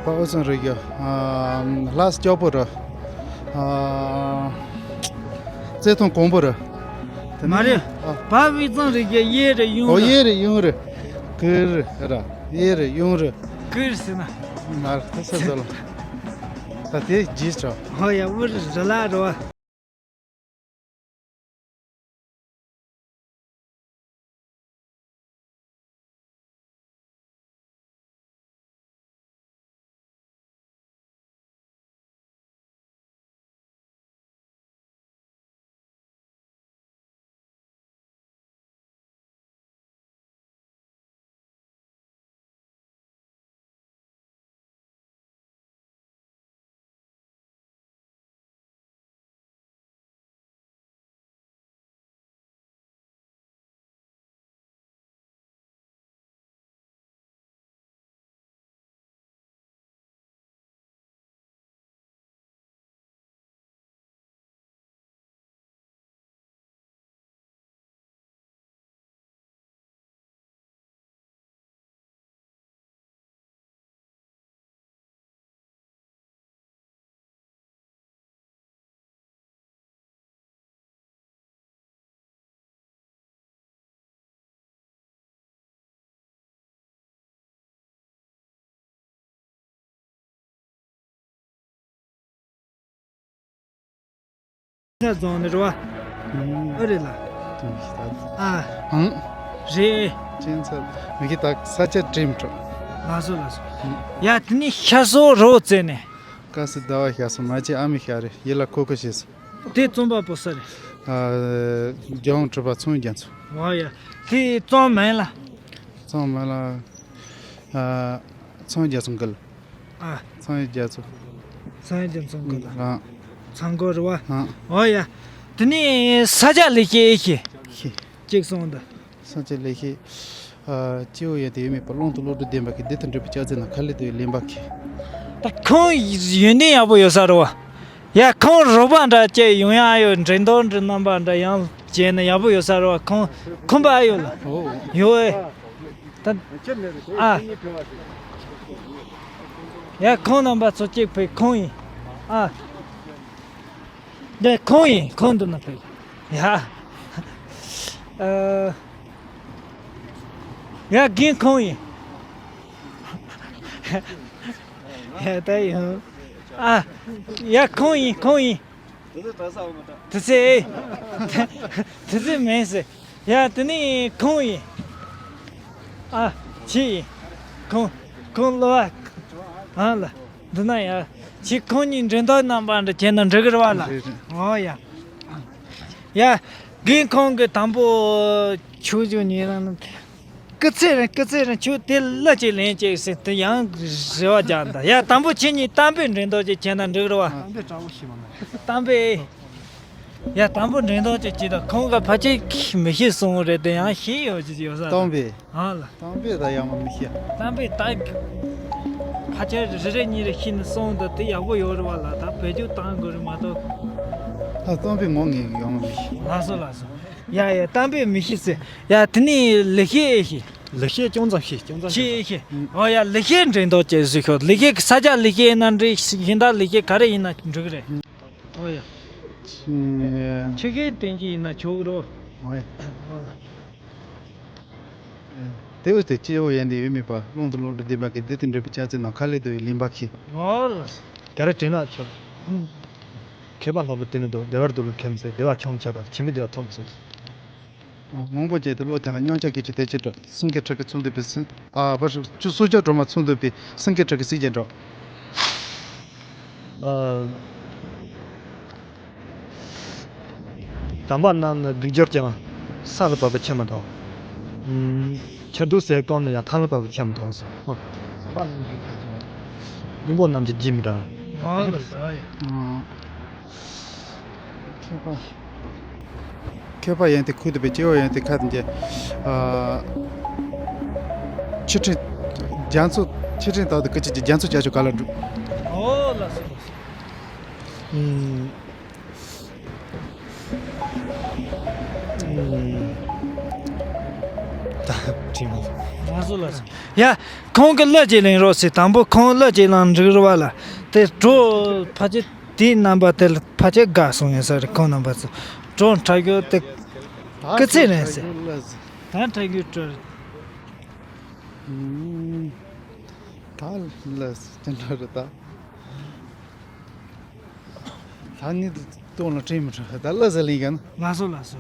བ་དབུས་གཙང་རིགས་རྒྱུད། ཨ། ལྷ་ས་སྐྱོག་པོ་རི། ཨ། རྩེ་ཐང་གོང་པོ་རི། དེ་ནས་མ་རེད། ཨ། བ་དབུས་གཙང་རིགས་རྒྱུད་གཡས་རི་གཡོན་ཨོ་རི། གཡས་རི་གཡོན་རི། གུ་རུ་ར། གཡས་རི་གཡོན་རི། གུ་རུ་ཟེར་ན། མ་རེད། ད་ས་ཟ་ལ། ད་དེ་རྗེས་ཆོག་ཨོ་ཡ། དབུ་རུ་རི་ལ་རི་བ། ས་རྫོང་ནས་རེད་བ། ཨ་རེད་ལ། ཨ། ཨང་། རེད། ཅན་ཚ། མི་གི་ད་ས་ཆ་དྲིམ་དྲོ། ལགས་སོ་ལགས་སོ། ཡ་དེ་ནས་ཤ་སོ་རོ་བཙལ་ནས། ཀ་སི་ཟླ་བ་ཤ་སོ་མ་ཅི་ཨ་མི་ཤ་རེད། ཡི་ལ་ཁོ་ཁོ་ཤེས་སོ། དེ་རྩོམ་པ་པོ་ས་རེད། ཨ། རྒྱལ་དབང་གྲུབ་པ་ཚོང་རྒྱ་མཚོ། ཨོ་ཡ། དེ་རྩོམ་མིང་ལ། རྩོམ་མིང་ལ། ཨ། ཚོང་རྒྱ་མཚོ་མགུལ། ཨ། ཚོང་རྒྱ་མཚོ། ཚོང་རྒྱ་མཚོ་མགུལ་ལ། ཨ། ཚང་གོ་རི་བ། ཨ། ཨོ་ཡ། དེ་ནས་ས་སྐྱ་ལེགས་བཤད་ཨེ་ཤེས། ཤེས། གཅིག་སོང་དང་། ས་སྐྱ་ལེགས་བཤད། ཨ། སྐྱེ་བོ་ཡོན་ཏན་ཡོད་མེད་པ། ཀློང་དུ་བློ་གྲོས་ལྡན་པ་གིས། བདུད་དང་འདྲེས་པའི་ལྕགས་ཚད་ན། མཁའ་ལས་བཏུ་བའི་གླེན་པ་གིས། ད་ཁོང་ཡོན་ཏན་ཡག་པོ་ཡོད་ས་རེད་བ། ཡ་ཁོང་རོགས་པ་འདྲ་བྱས་ཡོང་ཡ་ཡོད། འགྲན་བསྡུར་འདྲ་རྣམ་པ་འདྲ་ཡང་བྱས་ན་ཡག་པོ་ཡོད་ས་རེད་བ། ཁོང་ཁོམ་པ་ཨ་ཡོད་ལ། ཨོ། ཡོད་ཨེ། ད། ཨ། ཡ་ཁོང་རྣམ་པ་ཚོ་གཅིག་ཕེབས། ཁོང་ཡིན། ཨ། འདི་ཁོང་ཡིན། ཁོང་འདུག་ན་ཕེབས། ཡ། ཨ། ཡ་རྒན་ཁོང་ཡིན། ཡ་ད་ཡིན། ཨ། ཡ་ཁོང་ཡིན། ཁོང་ཡིན། དུ་ཚེ། དུ་ཚེ་མིན་ཟེར། ཡ་དེ་ནི་ཁོང་ཡིན། ཨ། ཁྱི་ཡིན། ཁོང་། ཁོང་ལོ་བ། ཨ་ལ། འདི་ན་ཡ། ཁྱི་ཁོང་གཉིས་འགྲན་ཟླ་རྣམ་པ་འདྲ་བྱས་ན་འགྲིག་གི་རེད་བ་ལ། འགྲིག་རེད། འོ་ཡ། ཡ། རྒན་ཁོང་གི་དང་པོ་ཆུ་བཞུར་ཉེ་རང་ན། སྐུ་ཚེ་རིང་། སྐུ་ཚེ་རིང་། ཁྱོད་དེ་གླུ་གཅིག་ལེན་ཅིག་ཟེར་དེ་ཡང་རེ་བ་རྒྱག་འདུག་ཡ་དང་པོ་ཁྱེད་གཉིས་གཏམ་དཔེ་འགྲན་ཟླ་ཅིག་བྱས་ན་འགྲིག་རེད་བ། གཏམ་དཔེ་བྲ་བོ་ཞིག་མ་མེད། གཏམ་དཔེ། ཡ་དང་པོ་འགྲན་ཟླ་ཅིག་བྱེད་དང་། ཁོང་ག་ཕལ་ཆེར་མི་ཤེས་གསུང་རེད་དེ་ཡང་ཤེས་ཡོད་ཅིག་ཡོད་ས་གཏམ་དཔེ། ཨ་ལ། གཏམ་དཔེ་ད་ཡག་མོ་མི་ཤེས། གཏམ་དཔེ་ད་ཕལ་ཆེར་རེ་རེ་གཉིས་རེ་ཤེས་ནས་གསུང་དང་དེ་ཡག་པོ་ཡོད་རེད་བ་ལ། ད་བེད་སྤྱོད་བཏང་དགོས་རེད་མ་གཏོགས། ད་གཏམ་དཔེ་ངོ་ངས་ཡག་མོ་མི་ཤེས། ལགས་སོ་ལགས་སོ། ཡ་ཡ་གཏམ་དཔེ་མི་ཤེས་ཟེར། ཡ་དེ་ནས་ལེགས་བཤད་ཨེ་ཤེས། ལེགས་བཤད་ཅུང་ཙམ་ཤེས། ཅུང་ཙམ་ཤེས། ཤེས་ཤེས། ཨོ་ཡ་ལེགས་བཤད་འགྲན་ཟླ་ཅིག་བཟོས་ཤོག་ལེགས་བཤད་ས་སྐྱ་ལེགས་བཤད་ཡིན་ན་འགྲིག་གཞན་དག་ལེགས་བཤད་ག་རེ་ཡིན་ན་འགྲིག་གི་རེད། ཨོ་ཡ། ཆི། ཆི་ཤེས་བསྟན་བཤིག་ཡིན་ན་ཆོག་གི་རེད། ཨོ་ཡ། དེ་འོ་དེ་སྐྱེ་བོ་ཡོན་ཏན་ཡོད་མེད་པ། ཀློང་དུ་ཀློང་དུ་ལྡན་པ་གི་བདུད་དང་འདྲེ་པོའི་ལྕགས་རྩེ་ནང་ཁ་ལས་འདུ་བའི་ལིང་པ་ཁྱི། ཨོ་ལ། ག་རེ་དྲན་ན་ཆོག་མཁས་པ་ལྷག་པའི་དེ་ནི་འདུག་བདེ་བར་འདུག་ལ་མཁས་མི་ཚེ། བདེ་བ་ཁྱོད་ཆགས་པར་ཕྱི་མའི་བདེ་བ་ཐོབ་མི་ཚེ། མང་པོ་བྱས་ཏེ་བློ་ཐེངས་ལ་སྙོང་བྱ་སྐད་ཅིག་དེ་ཅི་འདྲ། སེང་གེ་ཁྲི་གི་ཚུལ་འདུག་པའི་སེང་། ཨ་བར་ཆུ་སོ་བརྒྱ་གྲོ་མ་ཚུལ་འདུག་པའི་སེང་གེ་ཁྲི་གི་སྲིད་ཀྱི་འགྲོ། ཨ། དམ་པ་རྣམས་ནི་སྡིག་སྦྱོར་ཀྱང་། ས་ལ་བབས་པས་ཁྱབ་མི་མཐོང་། ཨུམ། ཕྱིར་ལྡོག་སའི་སྐབས་ནི་ཡང་། ཐང་ལ་བབས་པས་ཁྱབ་མི་མཐོང་ཟེར། ཨ། དམ་པ་རྣམས་ཀྱི་སྡིག་སྦྱོར་ཀྱང་། སྙིང་པོ་རྣམས་ཀྱི་རྗེས་མི་འབྲང་། ཨ། མཁས་པ། མཁས་པ་ཡོན་ཏན་ཁུར་དུ་བས། སྐྱེ་བོ་ཡོན་ཏན་ཁ་དང་འགྱེད། ཨ། ཆུ་ཕྲན། རྒྱ་མཚོ། ཆུ་ཕྲན་ལྟར་དུ་སྐུལ་བྱེད་ཀྱི། རྒྱ་མཚོ་བྱ་ཆུ་ག་ལ་འགྲོ། ཨོ་ལགས་སོ་ལགས་སོ། ཨུམ། ཨུམ། ད་དྲིས་མ་སོང་། ལགས་སོ་ལགས་སོ། ཡ། ཁོང་གི་གླུ་ཅིག་ལེན་རོགས་ཟེར། དང་པོ་ཁོང་གླུ་ཅིག་ལེན་འགྲིག་རེད་བ་ལ། དེ་འགྲོ་ཕལ་ཆེར། དེའི་རྣམ་པ་དེ་ལ་ཕལ་ཆེར་དགའ་སོང་ཡོད་ས་རེད། ཁོང་རྣམ་པ་ཚོ་གྲོགས་འཁྲབ་རྒྱུ་དེ་སྐུ་ཚེ་རིང་ཟེར། ད་འཁྲབ་རྒྱུ་སྤྲོ། ད་ལ་ཅི་འདྲ་རེད་ད། ད་ངས་སྟོན་ལ་དྲན་མི་འདུག་ད་གླུ་ཟིག་ལེན་ག་ན། ལགས་སོ་ལགས་སོ།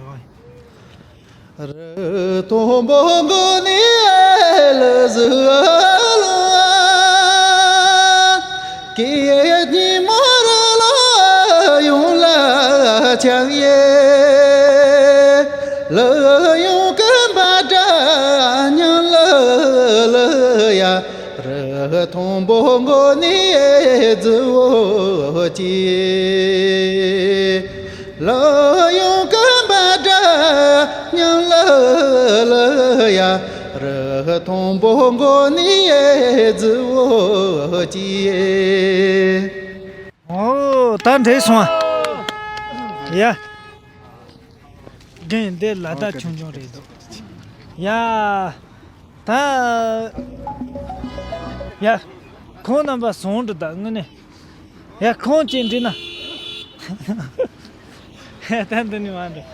རི་མཐོན་པོ་གུང་ནས་གླུ་བཟི་ལ། སྐད་སྙན་མོ་རི་ལ་ཡོངས་ལ་ཁྱབ་ཡེ། གླུ་དབྱངས་ཀྱི་འབར་སྒྲ་སྙན་ལ་ལ་ཡ། རི་མཐོན་པོ་གུང་ནས་བརྫི་བོ་སྐྱེས། གླུ་དབྱངས་ཀྱི་འབར་སྒྲ་སྙན་ལ་ལ་ཡ། རི་མཐོན་པོ་གུང་ནས་བརྫི་བོ་སྐྱེས། ཨོ་ད་འགྲིག་སོང་ཨ། ཡ། རྒན་འདི་ལ་དྭགས་ཆུང་ཆུང་རེད་འདུག་ཡ། ད། ཡ། ཁོང་རྣམ་པ་ཟུང་འདྲ་ད་དངོས་གནས། ཡ་ཁོང་ཅིག་འདྲི་ན། ད་འདི་ནི་མ་འདྲ།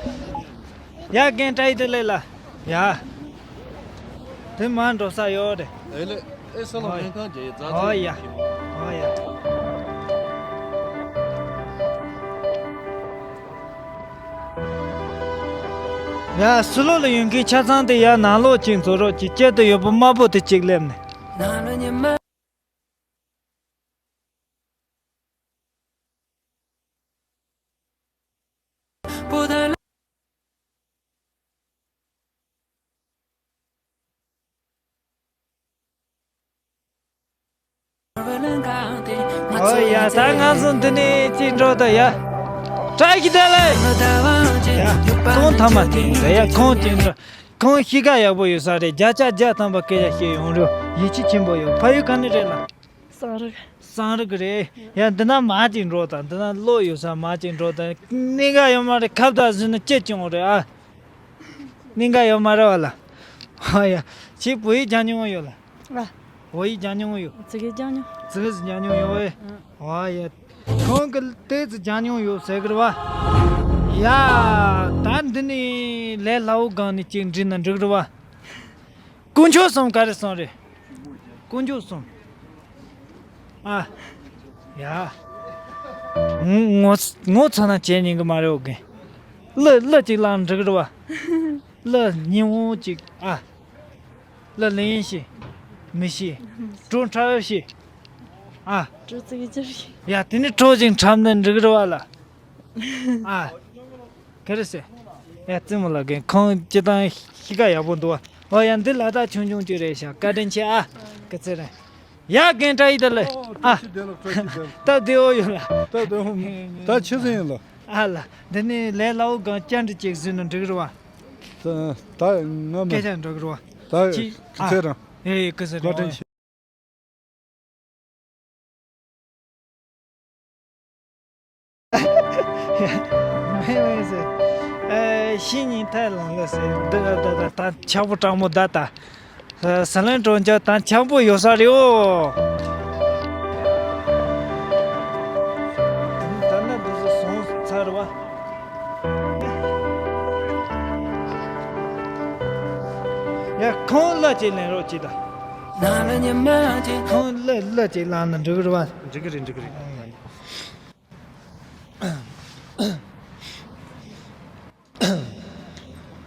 ཡ་རྒན་བཀྲ་ཤིས་བདེ་ལེགས་ལ། ཡ། དེ་མ་འགྲོ་ས་ཡོད་རེད། ཨེ་ལེ། ཨེ་ས་ལ་ཨོ་ཡ། སྨན་ཁང་རྒྱལ་ཡི་རྫ་ཨོ་ཡ། ཨོ་ཡ། ཡ་ཕྱི་ལོགས་ལ་ཡོད་མཁན་ཆ་ཚང་དེ་ཡར་ནང་ལོགས་ཅིག་འཛུལ་རོགས་གྱིས། དཀྱིལ་དུ་ཡོད་པ་དམར་པོ་དེ་གཅིག་སླེབས་ནས། ཨོ་ཡ། ད་ང་ཚོ་འདི་ནས་ཅིག་འགྲོ་ད་ཡ། བཀྲ་ཤིས་བདེ་ལེགས། ཡ། ཁོང་ཐ་མ་དེ་ཡིན་ད་ཡ། ཁོང་ཅིག་འགྲོ། ཁོང་གཤིས་ཀ་ཡག་པོ་ཡོད་ས་རེད། བརྒྱ་ཆ་བརྒྱ་ཐམ་པ་སྐད་ཆ་བཤད་ཡོང་རོགས། ཡིད་ཆེས་ཆེན་པོ་ཡོད། ཕ་ཡུལ་ག་ནས་རེད་ལ། བསམ་རིག་བསམ་རིག་རེད། ཡ་འདི་ན་མ་ཅིག་འགྲོ་དང་། འདི་ན་གློག་ཡོད་ས་མ་ཅིག་འགྲོ་དང་། གནད་འགག་ཡོད་མ་རེད། ཁ་བརྡ་བཟོས་ན་ཅི་བྱུང་རེད་ཨ། གནད་འགག་ཡོད་མ་རེད་བ་ལ། ཨ་ཡ། ཁྱེད་བོད་ཡིག་སྦྱང་མྱོང་ཡོད་ལ། ཨ། བོད་ཡིག་སྦྱང་མྱོང་ཡོད། ཙི་གེ་སྦྱང་མྱོང་། ཙི་གེ་ཟིག་སྦྱང་མྱོང་ཡོད་བས། ཨ། ཨ་ཡ། ཁོང་གི་ཏོག་ཙམ་སྦྱང་མྱོང་ཡོད་ཟེར་གི་རེད་བ། ཡ། ད་འདི་ནས་ལས་སླ་བོ་སྒང་ནས་ཅིག་འདྲི་ན་འགྲིག་རེད་བ། དཀོན་མཆོག་གསུམ་ག་རེ་གསུམ་རེད། དཀོན་མཆོག་གསུམ། ཨ། ཡ། ངོ་ངོ་ཚ་ན་བྱེད་ཉན་གི་མ་རེད་འོ་གི། གླུ་གླུ་ཅིག་བླངས་འགྲིག་རེད་བ། གླུ་སྙན་བོ་ཅིག་ཨ། གླུ་ལེན་ཤེས། མི་ཤེས། བྲོ་འཁྲབ་ཤེས། ཨ། བྲོ་ཙིག་གེ་རེད། ཡ་དེ་ནི་བྲོ་ཞིག་འཁྲབ་ན་འགྲིག་རེད་བ་ལ། ཨ། ག་རེ་ཟེར། ཡ་བཙུན་མོ་ལགས་ཀྱིས་ཁོང་སྤྱིར་བཏང་གཤིས་ཀ་ཡག་པོ་འདུག་བ། ཨོ་ཡ་འདི་ལ་དྭགས་ཆུང་ཆུང་ཅིག་རེད་ཤག་བཀའ་དྲིན་ཆེ་ཨ། སྐུ་ཚེ་རིང་། ཡ་རྒན་བཀྲ་ཤིས་བདེ་ལེགས། ཨོ་ཨ། བཀྲ་ཤིས་བདེ་ལེགས། བཀྲ་ཤིས་བདེ་ལེགས། སྟབས་བདེ་བོ་ཡོད་ལ། སྟབས་བདེ་བོ། ད་ཆི་ཟིན་ཡིན་ལ། ཨ་ལ། འདི་ནས་ལས་སླ་བོ་སྒང་བཅར་འདྲི་ཅིག་ཟིན་ན་འགྲིག་གི་རེད་བ། ད་ད་ང་མ། སྐད་ཆ་འགྲོ་གི་རེད་བ། ད་ཅི། སྐུ་ཚེ་རིང་། ཨེ་སྐུ་ཚེ་རིང་། བཀའ་དྲིན་ཆེ། མེད་མེད་ཟེར། ཨེ་ཤི་ཉིན་ཐལ་ལང་ལ་ཟེར། འདི་ད་ད་ད་ཆག་པོ་སྤྲང་མོ་ད་ད། ཟ་ལན་གྲོང་ཁྱེར་དང་ཆག་པོ་ཡོད་ས་རེད་འོ། ད་ནི་འདི་ཚོ་སོང་ཚར་བ། ཡ་ཁོང་གླུ་ཅིག་ལེན་རོགས་གྱིས་ད། ཁོང་གླུ་གླུ་ཅིག་བླངས་ན་འགྲིག་གི་རེད་བ། འགྲིག་གི་རེད། འགྲིག་གི་རེད།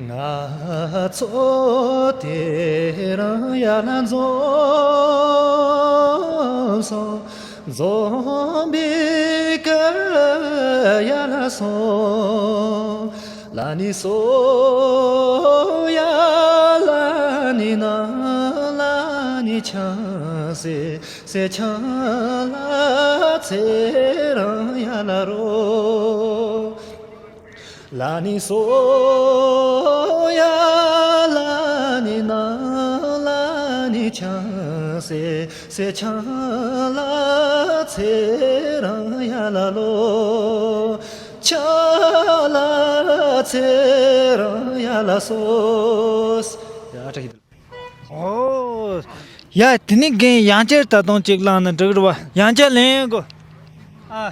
ང་ཚོ་དེ་རིང་ཡར་ལ་འཛོམས་སོང་། འཛོམས་པའི་སྐབས་ཡར་ལ་སོང་། ལ་ནི་སོ་ཡ་ལ་ནི་ན་ལ་ནི་ཆང་སེ་སེ་ཆང་ལ་ཚེ་རང་ཡ་ལ་རོ། ལ་ནི་སོ་ཡ་ལ་ནི་ན་ལ་ནི་ཆང་སེ་སེ་ཆང་ལ་ཚེ་རང་ཡ་ལ་ལོ། ཆང་ལ་ཚེ་རང་ཡ་ལ་སོ། ཡ་ཏྲ་ཧི། ཨོ། ཡ་དེ་ནི་རྒན་ཡང་བསྐྱར་ད་དུང་གཅིག་བླངས་ན་འགྲིག་རེད་བ། ཡང་བསྐྱར་ལེན་དགོས། ཨ།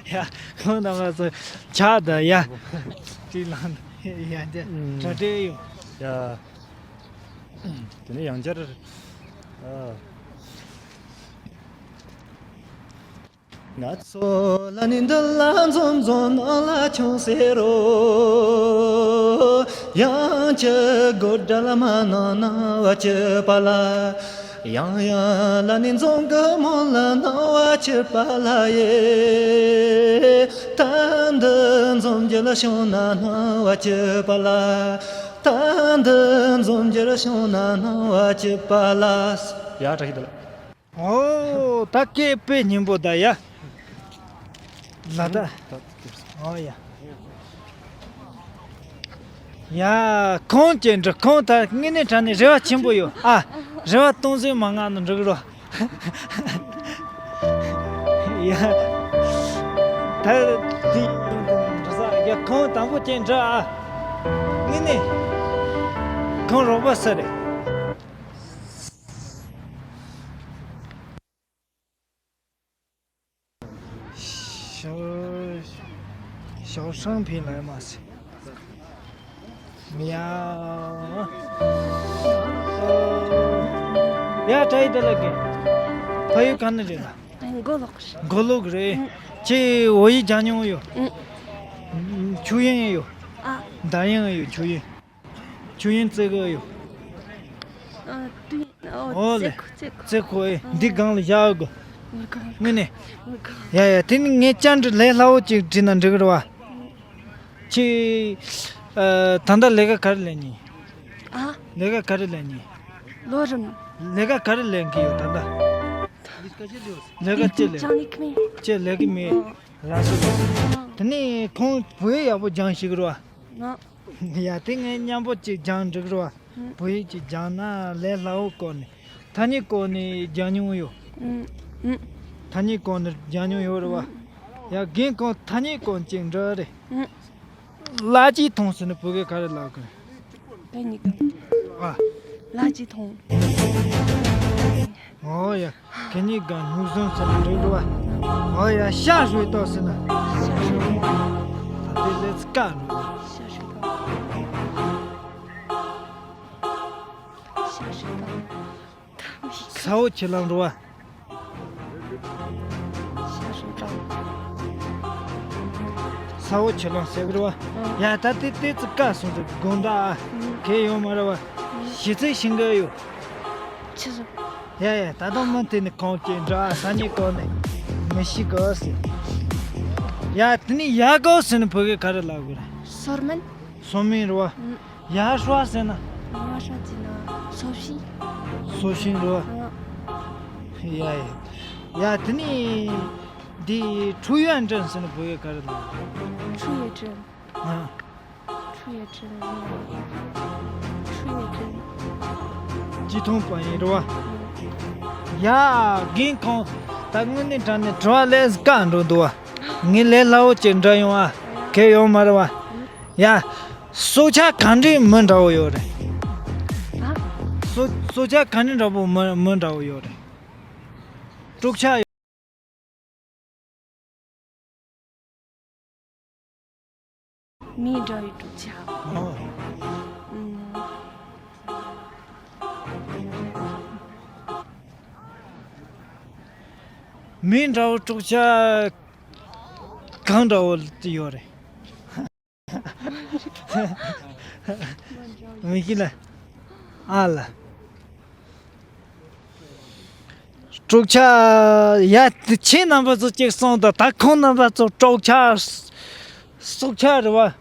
ཡ་ཁོང་རྣམ་པ་ཚོ་ཆགས་ད་ཡ། གཅིག་བླངས་ན་ཡང་བསྐྱར་གྲ་སྒྲིག་ཡོད། ཡ། དེ་ནི་ཡང་བསྐྱར། ཨ། ང་ཚོ་ལ་ནི་འདི་ལ་འཛོམས་འཛོམས་ནང་ལ་ཆུང་ཟེར་རོ། ཡང་ཅི་དགོས་འདྲ་ལ་མ་ནང་ནང་བ་ཅི་པ་ལ། ཡང་ཡང་ལ་ནི་འཛོམས་གི་མོ་ལ་ནང་བ་ཅི་པ་ལ་ཡེ། ད་འདི་འཛོམས་རྒྱུ་ལ་བྱུང་ན་ནང་བ་ཅི་པ་ལ། ད་འདི་འཛོམས་རྒྱུ་ལ་བྱུང་ན་ནང་བ་ཅི་པ་ལ། ཡ་ཏྲ་ཧི་ད་ལ། ཨོ། ད་སྐད་དཔེ་སྙན་པོ་ད་ཡ། ལ་ད། ཨོ་ཡ། ཡ། ཁོང་ཅན་འདྲི་ཁོང་ད་དངོས་གནས་དྲང་གནས་རེ་བ་ཆེན་པོ་ཡོད་ཨ། རེ་བ་སྟོང་ཟད་མ་ངང་ནས་འགྲིག་རོགས། ཡ། ད་དེ་འདྲི་ས་ཡ་ཁོང་དང་པོ་ཅན་འདྲི་ཨ། དངོས་གནས་ཁོང་རོགས་པ་ས་རེད། ཞའོ། ཞའོ་ཧྲང་ཕིང་ལ་མ་ཟེར། ཡ། ཡ་ཏྲ་ཧི་ད་ལ་གི། ཕ་ཡུལ་ག་ནས་རེད་ལ། མགོ་ལོག་རེད། མགོ་ལོག་རེད། ཨང་། ཁྱེད་བོད་ཡིག་སྦྱང་མྱོང་ཡོད། ཨང་། ཆོས་དབྱིངས་ཡོད། ཨ། འདར་དབྱངས་ཡོད་ཆོས་དབྱིངས། ཆོས་དབྱིངས་བརྩི་གི་ཡོད། ཨ། དུས། ཨོ། ཨོ་ལེ། བརྩི་གོ་བརྩི་གོ། བརྩི་གོ་ཨེ། ཨ། འདི་སྒང་ལ་བཞག་དགོས། ངོ་ག། དངོས་གནས། ངོ་ག། ཡ་ཡ་དེ་ནི་ངས་བཅར་འདྲི་ལས་སླ་བོ་ཅིག་བྲིས་ན་འགྲིག་གི་རེད་བ། ཨང་། ཁྱེད། ཨ། ད་ལྟ་ལས་ཀ་ག་རེ་ལས་ཉིན། ཨ། ལས་ཀ་ག་རེ་ལས་ཉིན། ལོ་རིམ། ལས་ཀ་ག་རེ་ལས་གི་ཡོད་ད་ལྟ། ལས་ཀ་ཅི་ལས། ལས་ཀ་ཅི་ལས། ཅང་ལས་ཀ་མེད། ཅི་ལས་ཀ་མེད། ཨ། རང་སོ་རང་སོ། ཨ། དེ་ནས་ཁོང་བོད་ཡིག་ཡག་པོ་སྦྱང་ཤེས་གི་རེད་བ། ང་། ཡ་དེ་ངས་མཉམ་པོ་ཅིག་སྦྱང་འགྲིག་རེད་བ། ཨ། བོད་ཡིག་ཅིག་སྦྱང་ན་ལས་སླ་བོ་སྐོར་ནས། ཐ་སྙད་སྐོར་ནས་སྦྱང་མྱོང་ཡོད། ཨ། ཨ། ཐ་སྙད་སྐོར་ནས་སྦྱང་མྱོང་ཡོད་རེད་བ། ཨ། ཡ་རྒན་ཁོང་ཐ་སྙད་སྐོར་ཅིག་འདྲི་རེད། ཨ། ལ་གཅིག་མཐོང་ཟེར་ན་བོད་སྐད་ག་རེ་ལབ་དགོས། གད་སྙིགས་སྒང་། ཨ། ལ་གཅིག་མཐོང་། ཨོ་ཡ། གད་སྙིགས་སྒང་སྙུག་ཟུམ་ཟེར་ན་འགྲིག་འགྲོ་བ། ཨོ་ཡ་ཤ་ཞོད་ཏོ་ཟེར་ན། ཤ་ཞོད་ཏོ། ད་དེ་ལས་ཀ་ནོ། ཤ་ཞོད་ཏོ། ཤ་ཞོད་ཏོ། ས་འོག་ཆུ་ལང་རུ་བ། ཤ་ཞོད་ཏོ། ས་འོག་ཆུ་ལང་ཟེར་གི་རུ་བ། ཡ་ད་དེ་དེ་ཙི་ཀ་སོང་ཙི་དགོང་དག་ཨ། གལ་ཡོད་མ་རེད་བ། ཞི་ཚིག་ཤིང་གི་ཡོད། ཆི་ཟིག་ཡ་ཡ་ད་དུང་མི་དེ་ནི་གང་སྐྱེས་འདྲ་ས་ཉིད་གོ་ནས་མི་ཤི་གོ་ཟེར། ཡ་དེ་ནི་ཡ་གོ་ཟེར་ནི་བོད་སྐད་ག་རེ་ལབ་དགོས་རེད། སོར་མིན། སོར་མིན་རེད་བ། ཡ་ཧྲ་ཟེར་ན། ཡ་ཧྲ་ཟེར་ན་སོར་ཤིང་། སོར་ཤིང་རེད་བ། ཡ་ཡ་ཡ་དེ་ནི་འདི་ཁྲུ་ཡ་འདྲ་ཟེར་ནི་བོད་སྐད་ག་རེ་ལབ། ཁྲུ་ཡ་འདྲ། ཨ། ཁྲུ་ཡ་ཁྲུ་ཡ་ཁྲུ་ཡ་ཁྲུ། ཅི་ཐུང་པ་ཡིན་རེད་བ། ཡ། རྒན་ཁོང་། ད་དངོས་གནས་དྲང་གནས་དྲི་བ་ལས་ཀ་འགྲོ་འདུག་བ། ངས་ལས་སླ་བོ་ཅིག་འདྲ་ཡོང་ཨ། གལ་ཡོད་མ་རེད་བ། ཡ། སྲོག་ཆགས་ག་འདྲའི་མི་འདྲ་བོ་ཡོད་རེད། སྲོག་སྲོག་ཆགས་ག་འདྲའི་འདྲ་པོ་མི་མི་འདྲ་བོ་ཡོད་རེད། དྲུག་ཆ། མི་འདྲ་བའི་དྲུག་ཆ། ཨོ། ཨུམ། མི་འདྲ་བོ་དྲུག་ཆ་གང་འདྲ་བོ་ཡོད་རེད། མི་ཤེས་ལ། ཨ་ལ། དྲུག་ཆ། ཡ་དེ་ཁྱེད་རྣམ་པ་ཚོ་གཅིག་སོང་དང་ད་ཁོང་རྣམ་པ་ཚོ་དྲུག་ཆ། སྲོག་ཆགས་རེད་བ།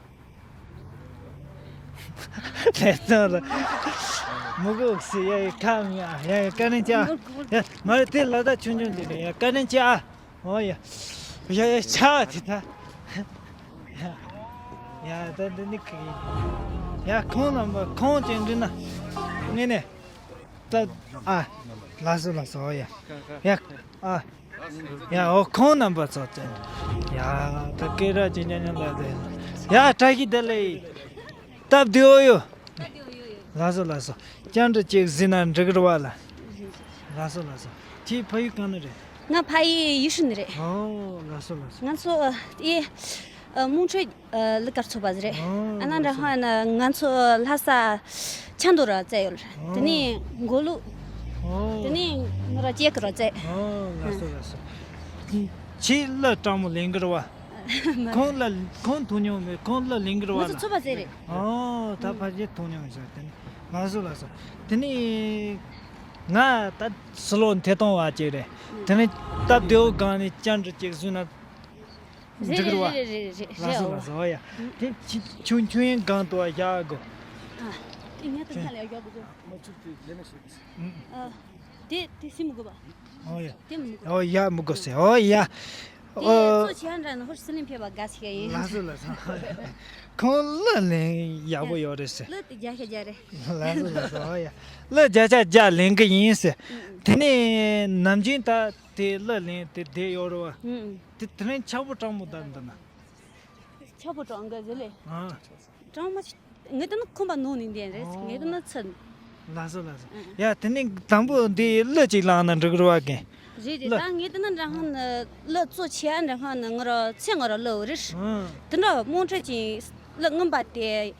དེ་ཚོ་ལ་མི་དགོས་ཟེར་ཡ་ཡི་ཁ་མི་ཡ་ཡ་ཡ་བཀའ་དྲིན་ཆེ་ཨ། ཡ་མ་རེད་དེ་ལ་ད་ཆུང་ཆུང་དེ་རེད་ཡ་བཀའ་དྲིན་ཆེ་ཨ། ཨོ་ཡ། ཡ་ཡ་ཆ་དེ་ད། ཡ་ཡ་ད་འདི་ནི་ཁི་ཡ་ཁོང་རྣམ་པ་ཁོང་ཅན་འདྲི་ན་ངེ་ནས་ད་ཨ། ལགས་སོ་ལགས་སོ་ཨོ་ཡ། ཡ་ཨ། ཡ་ཨོ་ཁོང་རྣམ་པ་ཚོ་ཅན། ཡ་ད་སྐད་ར་ཅན་ཉན་ཉན་ལ་དེ། ཡ་བཀྲ་ཤིས་བདེ་ལེགས། སྟབས་བདེ་ཨོ་ཡོ། ལགས་སོ་ལགས་སོ། ཅང་འདྲི་ཅིག་གཟིགས་ན་འགྲིག་རེད་བ་ལ། ལགས་སོ་ལགས་སོ། ཁྱེད་ཕ་ཡུལ་གང་ནས་རེད། ང་ཕ་ཡུལ་ཡུལ་ཤུལ་ནས་རེད། ཨོ་ལགས་སོ་ལགས་སོ། ང་ཚོ་ཨེ་ཨ་མུང་ཁྲོད་ཨ་གླུ་གར་ཚོགས་པ་ཟེར་རེད། ཨོ་ཨ་ན་ལགས་འདྲ་སོ། ཧ་ན་ང་ཚོ་ལྷ་ས་ཆབ་མདོ་ར་བཙལ་ཡོད་རེད། དེ་ཨོ་ནས་མགོ་ལུག་ཨོ་དེ་ནས་ང་ར་སྐྱེས་ཀྱི་ར་བཙལ། ཨོ་ལགས་སོ་ལགས་སོ། ཁྱེད་གླུ་སྤྲང་མོ་ལེན་གི་རེད་བ། ཁོང་གླུ་ཁོང་ཐུག་མྱོང་མེད། ཁོང་གླུ་ལེན་གི་རེད་བ་ང་ཚོ་ལ། ཚོ་པ་ཟེར་རེད། ཨོ་ད་ཕ་རྗེས་ཐུག་མྱོང་ཟེར་དེ་ནི་ལགས་སོ་ལགས་སོ། དེ་ནི་ང་ད་སི་ལོ་འཐེ་གཏོང་བ་ཅིག་རེད། དེ་ནི་སྟབས་བདེ་བོ་སྒང་ནས་བཅར་འདྲི་ཅིག་བཟོས་ན་རེད་འགྲིག་རེད་བ། རེད་རེད་རེད་རེད། ལགས་སོ་ལགས་སོ། ཨོ་ཡ། དེ་ཁྱི་ཁྱུང་ཁྱུང་ཡན་སྒང་དུ་བ་བཞག་གོ། ཨ་དེ་ངས་ད་ཁ་ལ་བཞག་གོ། ཨ་དེ་དེ་སེམས་མི་དགོས་པ། ཨོ་ཡ། དེ་མི་དགོས། ཨོ་ཡ་མི་དགོས་ཟེར། ཨོ་ཡ། དེ་ཨོ། གཙོ་ཆེ་ཡང་འདྲ་ན་ཧོར་སི་ལིང་ཕེབས་པ་དགའ་ཞིག་ཡིན། ལགས་སོ་ལགས་སོ། ཁོང་གླུ་ལེན་ཡག་པོ་ཡོད་རེད་ཟེར། གླུ་དེ་བརྒྱ་ཆ་བརྒྱ་རེད། ལགས་སོ་ལགས་སོ། ཨོ་ཡ། གླུ་བརྒྱ་ཆ་བརྒྱ་ལེན་གི་ཡིན་ཟེར། དེ་ནས་ནམ་རྒྱུན་ད་དེ་གླུ་ལེན་དེ་བསྡད་ཡོད་རེད་བ། དེ་དེ་རིང་ཆག་པོ་སྤྲང་མོ་བསྡད་འདུག་ན། ཆག་པོ་སྤྲང་གི་ཟེར་ལེ། ཨ། སྤྲང་མོ་ཆ་ངས་ད་ནི་ཁོམ་པ་ནོར་ནས་བསྡད་རེད། ངས་ད་ནི་ཚུད། ལགས་སོ་ལགས་སོ། ཡ་དེ་ནི་དང་པོ་འདི་གླུ་ཅིག་བླངས་ན་འགྲིག་རེད་བ་གན། རེད་རེད། ད་ངས་ད་ནི་འདྲ་ཧང་ནི་གླུ་གཙོ་ཆེ་ཨ་འདྲ་ཧང་ནི་ང་ར་ཚེ་ང་ར་གླུ་བོ་རེད། དེ་འདྲ་རྨོངས་འཁྲུལ་ཅིང་གླུ་རྔོན་པ་དེ་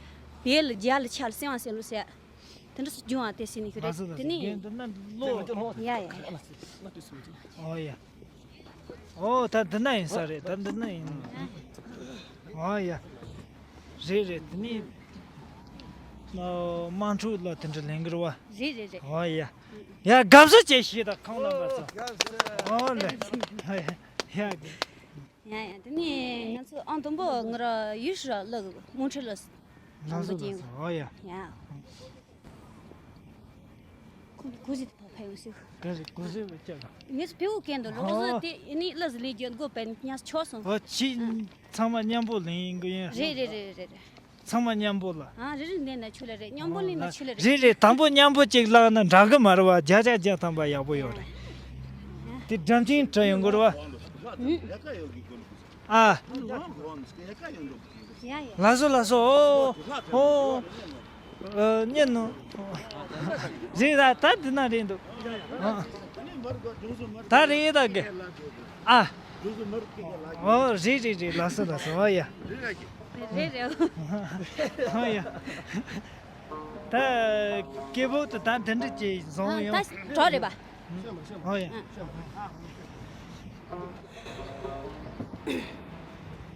བལ་ལ་རྒྱ་ལ་ཆ་ལ་སེང་བ་སེང་ལུ་ཟེར། དེ་འདྲ་སུ་སྦྱོང་བ་དེ་སེ་ནི་ཤུ་རེད། ལགས་སོ་ལགས་སོ། དེ་ནི་རྒན་དེ་ན་ལོ། ཡ་ཡ་ཡ། ཨོ་ཡ། ཨོ་ད་འདི་ན་ཡིན་ས་རེད། ད་འདི་ན་ཡིན། ཨོ་ཡ། རེད་རེད། དེ་ནི་དམངས་ཁྲོད་ལ་དེ་འདྲ་ལེན་གི་རེད་བ། རེད་རེད་རེད། ཨོ་ཡ། ཡ་དགའ་བསུ་བྱེད་ཤེས་ད་ཁོང་རྣམ་པ་ཚོ། ཨོ་ལེ། ཡ། ཡ་ཡ། དེ་ནི་ང་ཚོ་ཨང་དང་པོ་ང་ར་ཡུལ་ཤུལ་ལ་དམངས་ཁྲོད་ལ། ལགས་སོ་ལགས་སོ། ཨོ་ཡ། ཡ། ཁོང་གི་གོ་ཟི་དེ་ཕ་ཕ་ཡོང་ཟིག་ག་རེ་གོ་ཟི་བ་ཅག་ལ། ངས་སུ་བེའུ་གན་དུ་ལོག་ཟི་ཨོ། དེ་ནི་ལ་ཟི་ལི་རྒྱུ་མགོ་པན་ཉ་ཆོག་སོང་། ཨོ་ཁྱི་ཚང་མ་མཉམ་པོ་ལེན་ཡིན་གི་ཡིན། རེད་རེད་རེད་རེད་རེད། ཚང་མ་མཉམ་པོ་ལ། ཨ་རེ་རེ་ལེན་ན་ཆོ་ལ་རེད། མཉམ་པོ་ལེན་ན་ཆོ་ལ་རེད། རེད་རེད། དང་པོ་མཉམ་པོ་ཅིག་བླངས་ན་འདྲ་གི་མ་རེད་བ། བརྒྱ་ཆ་བརྒྱ་ཐམ་པ་ཡག་པོ་ཡོད་རེད། དེ་འགྲམ་ཅིང་བྲི་ཡོང་གི་རེད་བ། ཨ། ཡ་ཡ། ལགས་སོ་ལགས་སོ། ཨོ། ཨོ། ཨ། ཉན་ནོ། རེད་ད། ད་འདི་ན་རེད་འདུག་ཨ། ད་རེད་ད་གི་ཨ། ཨོ་རེད་རེད་རེད། ལགས་སོ་ལགས་སོ། ཨོ་ཡ། རེད་རེད། ཨོ་ཡ། ད་སྐད་འབོད་དུ་ད་འདི་འདྲ་ཅིག་བཟང་ཡོང་། ད་གྲོགས་རེད་པ། ཨོ་ཡ།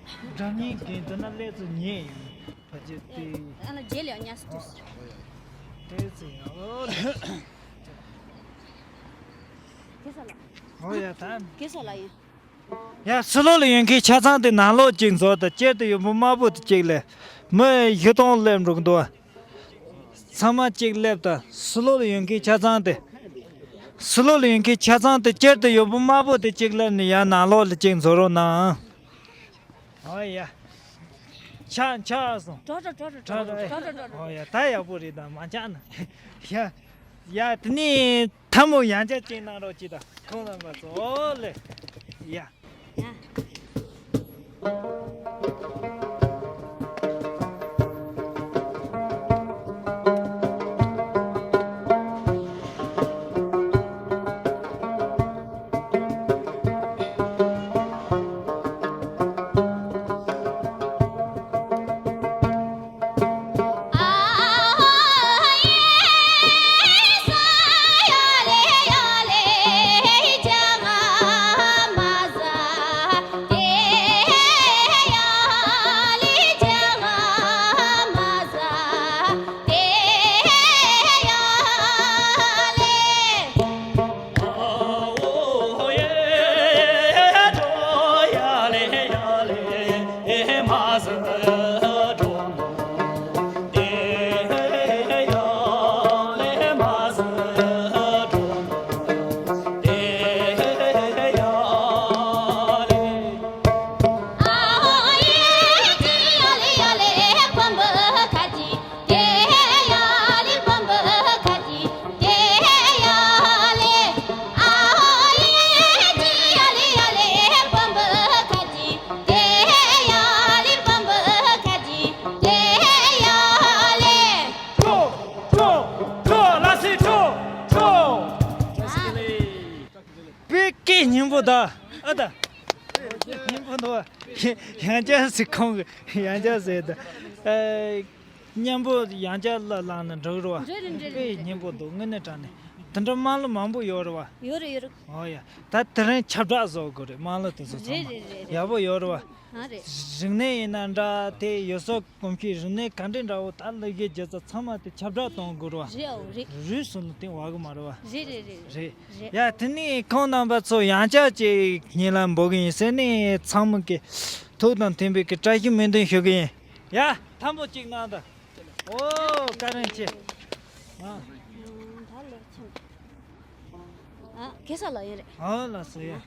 སྒྲ་སྙན་གྱི་འདི་ན་སླེབས་ཚུལ་ཉན་ཡིན། ཕ་ཇེ་ཏི། ཨ་ན་རྗེས་ལ་ཡང་ཉལ་སུ་དུས། ཏེ་ཙི་ཡ། ཨོ་ལེ། གེ་ས་ལ། ཨོ་ཡ་ད། གེ་ས་ལ་ཡིན། ཡ། ཕྱི་ལོགས་ལ་ཡོད་མཁན་ཆ་ཚང་དེ་ནང་ལོགས་གཅིག་འཛུལ་དང་། སྤྱིར་དུ་ཡོད་པོ་དམར་པོ་དེ་གཅིག་ལ། མི་བཞི་སྟོང་སླེབས་འགྲོ་གི་འདུག་ཚང་མ་གཅིག་སླེབས་དང་། ཕྱི་ལོགས་ལ་ཡོད་མཁན་ཆ་ཚང་དེ། ཕྱི་ལོགས་ལ་ཡོད་མཁན་ཆ་ཚང་དེ། སྤྱིར་དུ་ཡོད་པོ་དམར་པོ་དེ་གཅིག་སླེབས་ནས་ཡར་ནང་ལོགས་ལ་གཅིག་འཛུལ་རོགས་གནང་། ཨོ་ཡ། ཆ་ཆ་སོང་། གྲོགས་གྲོགས་གྲོགས་གྲོགས་གྲོགས་གྲོགས་གྲོགས། ཨོ་ཡ། ད་ཡག་པོ་རེད་ད། མ་ཆགས་ན། ཡ། ཡ། དེ་ནས་ཐལ་མོ་ཡང་བསྐྱར་ཅིག་གནང་རོགས་གྱིས་ད། ཁོང་རྣམ་པ་ཚོ། ཨོ་ལེ། ཡ། ཡ། ཁྲོ། ཁྲོ། ཁྲོ། ལ་སི་ཁྲོ། ཁྲོ། པའི་སྐད་སྙན་པོ་ད། ཨ་ད། སྙན་པོ་འདུག་ཡང་བསྐྱར་ཟེར། ཁོང་གིས་ཡང་བསྐྱར་ཟེར་ད། ཨ། སྙན་པོ་ཡང་བསྐྱར་ལ་བླངས་ན་འགྲིག་རེད་པ། རེད་རེད་རེད་རེད། དཔེ་སྙན་པོ་འདུག་དངོས་གནས་དྲང་གནས། དེ་འདྲ་དམངས་གླུ་མང་པོ་ཡོད་རེད་པ། ཡོད་རེད་ཡོད་རེད། ཨོ་ཡ། ད་དེ་རིང་ཁྱབ་བསྒྲགས་བཟོ་དགོས་རེད། དམངས་གླུ་དེ་ཚོ་ཚང་མ། རེད་རེད་རེད་རེད། ཡག་པོ་ཡོད་རེད་པ། ཨ་རེད། རིག་གནས་ཡིན་ན་འདྲ། དེ་ཡུལ་སྲོལ་གོམས་གཤིས། རིག་གནས་ག་འདྲ་འདྲ་བོ། ད་ལོ་རྒྱུས་རྒྱུ་ཆ་ཚང་མ་དེ་ཁྱབ་བསྒྲགས་གཏོང་དགོས་རེད་པ། རེད། ཨོ་རེད། རུས་སུ་ལ་དེ་བ་གི་མ་རེད་པ། རེད་རེད་རེད། རེད། རེད། ཡ། དེ་ནས་ཁོང་རྣམ་པ་ཚོ་ཡང་བསྐྱར་ཅིག་སྙན་ལ་འབོད་གི་ཡིན་ཟེར་ནས། ཚང་མ་གི་ཐུགས་དང་མཐུན་པའི་གི་བཀྲ་ཤིས་སྨོན་འདུན་ཞུ་གི་ཡིན། ཡ། ཐལ་མོ་གཅིག་གནང་དང་། ཨོ། བཀའ་དྲིན་ཆེ། ཨ། ད་ལེགས་ཆེན། ཨ། གེ་ས་ལ་ཡིན་རེད། ཨོ། ལགས་སོ། ཡ།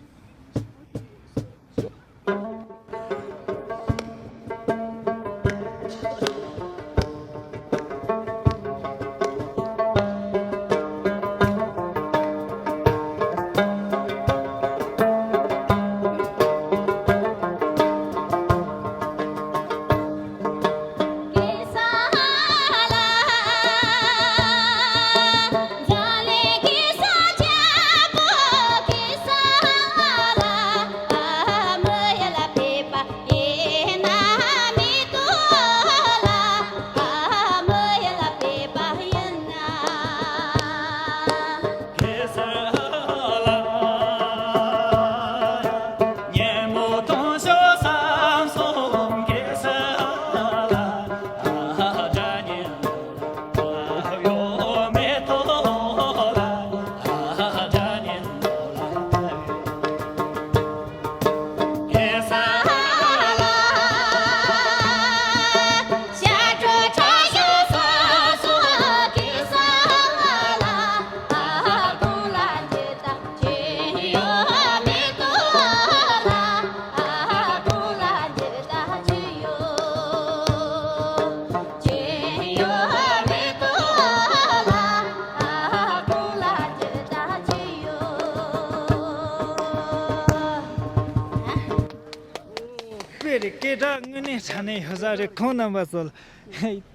དཔེ་རེད། སྐད་གྲགས་དངོས་གནས་དྲང་གནས་ཡོད་ས་རེད། ཁོང་རྣམ་པ་ཚོ་ལ་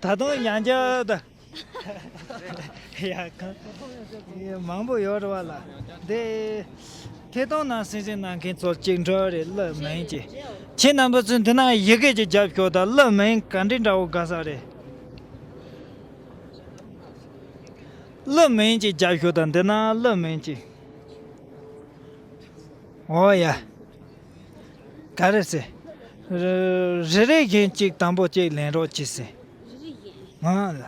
ད་དུང་ཡང་བསྐྱར་ད། ཡ་གང་ཡ་མང་པོ་ཡོད་རེད་བ་ལ། དེ་ཐད་གཏོང་ནང་གསན་གཟིགས་གནང་མཁན་ཚོ་གཅིག་འགྲོ་རེད། གླུ་མིན་གྱི། ཁྱེད་རྣམ་པ་ཚོས་འདི་ན་ཡི་གེ་ཅིག་རྒྱབ་ཤོག་དང་། གླུ་མིན་ག་འདྲ་འདྲ་བོ་དགའ་ས་རེད། གླུ་མིན་ཅིག་རྒྱབ་ཤོག་དང་། འདི་ན་གླུ་མིན་ཅིག་ཨོ་ཡ། ག་རེ་ཟེར། རེ་རེ་བཞིན་གཅིག་དང་པོ་གཅིག་ལེན་རོགས་གྱིས་ཟེར། རེ་རེ་བཞིན། ང་ལ།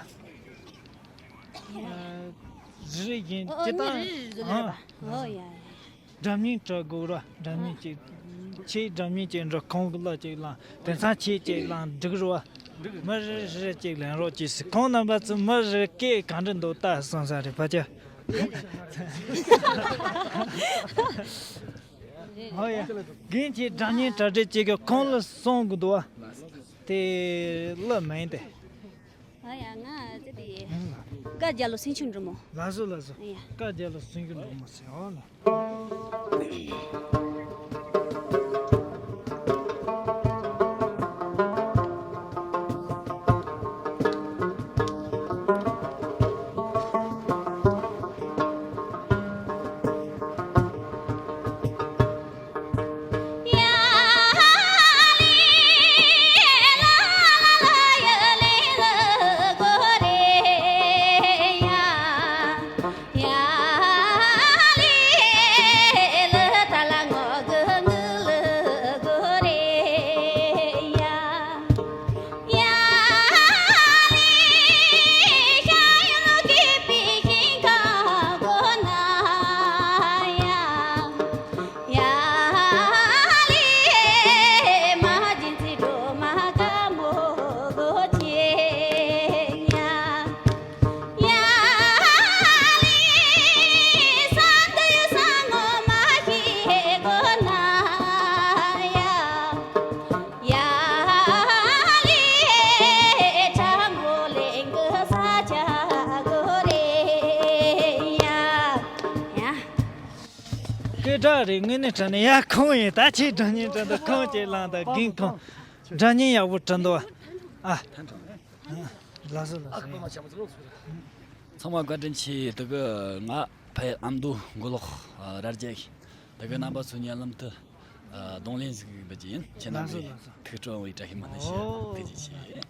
རེ་རེ་བཞིན་ཨོ་ཨོ་གཅིག་དང་། ཨོ་ཡ་ཡ། སྒྲ་སྙན་འདྲ་དགོས་ར། སྒྲ་སྙན་གཅིག་ཁྱེད་སྒྲ་སྙན་གཅིག་འདྲ། ཁོང་གི་གླུ་གཅིག་བླངས། དེང་སང་ཁྱེད་གཅིག་བླངས་འགྲིག་རོ། མི་རེ་རེ་གཅིག་ལེན་རོགས་གྱིས་ཟེར། ཁོང་རྣམ་པ་ཚོ་མི་རེ་སྐད་ག་འདྲ་འདུག་ལྟ་སོང་ས་རེད་ཕ་ཆ། ཨོ་ཡ། རྒན་གྱིས་སྒྲ་སྙན་གྲ་སྒྲིག་བྱེད་ཀྱི། ཁོང་གླུ་གསུང་གི་འདུག་བ། དེ་གླུ་མིན་ཏེ། ཨོ་ཡ། ང་ཚེ་དེ་བཀའ་རྒྱ་ལོ་སེང་ཆུང་འབྲི་མོ། ལགས་སོ་ལགས་སོ། ཨོ་ཡ། བཀའ་རྒྱ་ལོ་སེང་ཆུང་འབྲི་མོ་ཟེར། ཨོ་ལ། སྐད་གྲགས་རེད། དངོས་གནས་དྲང་གནས་ཡ་ཁོང་ཡིན། ད་ཁྱེད་སྒྲ་སྙན་དྲང་འདུག་ཁོང་ཅིག་བླངས་དང་། རྒན་ཁོང་སྒྲ་སྙན་ཡག་པོ་དྲང་འདུག་ཨ། ལགས་སོ་ལགས་སོ། ཚང་མ་བཀའ་དྲིན་ཆེ། དེ་གི་ང་ཕ་ཡུལ་ཨ་མདོ་མགོ་ལོག་རྭ་རྒྱ་ཡིན། དེ་གི་རྣམ་པ་ཚོ་ཉེ་ལམ་དུ་གདོང་ལེན་ཟིག་འབུལ་གྱི་ཡིན། ཁྱེད་རྣམ་པས་ཐུགས་སྤྲོ་བའི་བཀྲ་ཤིས་སྨོན་ལམ་ཞུ། ཐུགས་རྗེ་ཆེ།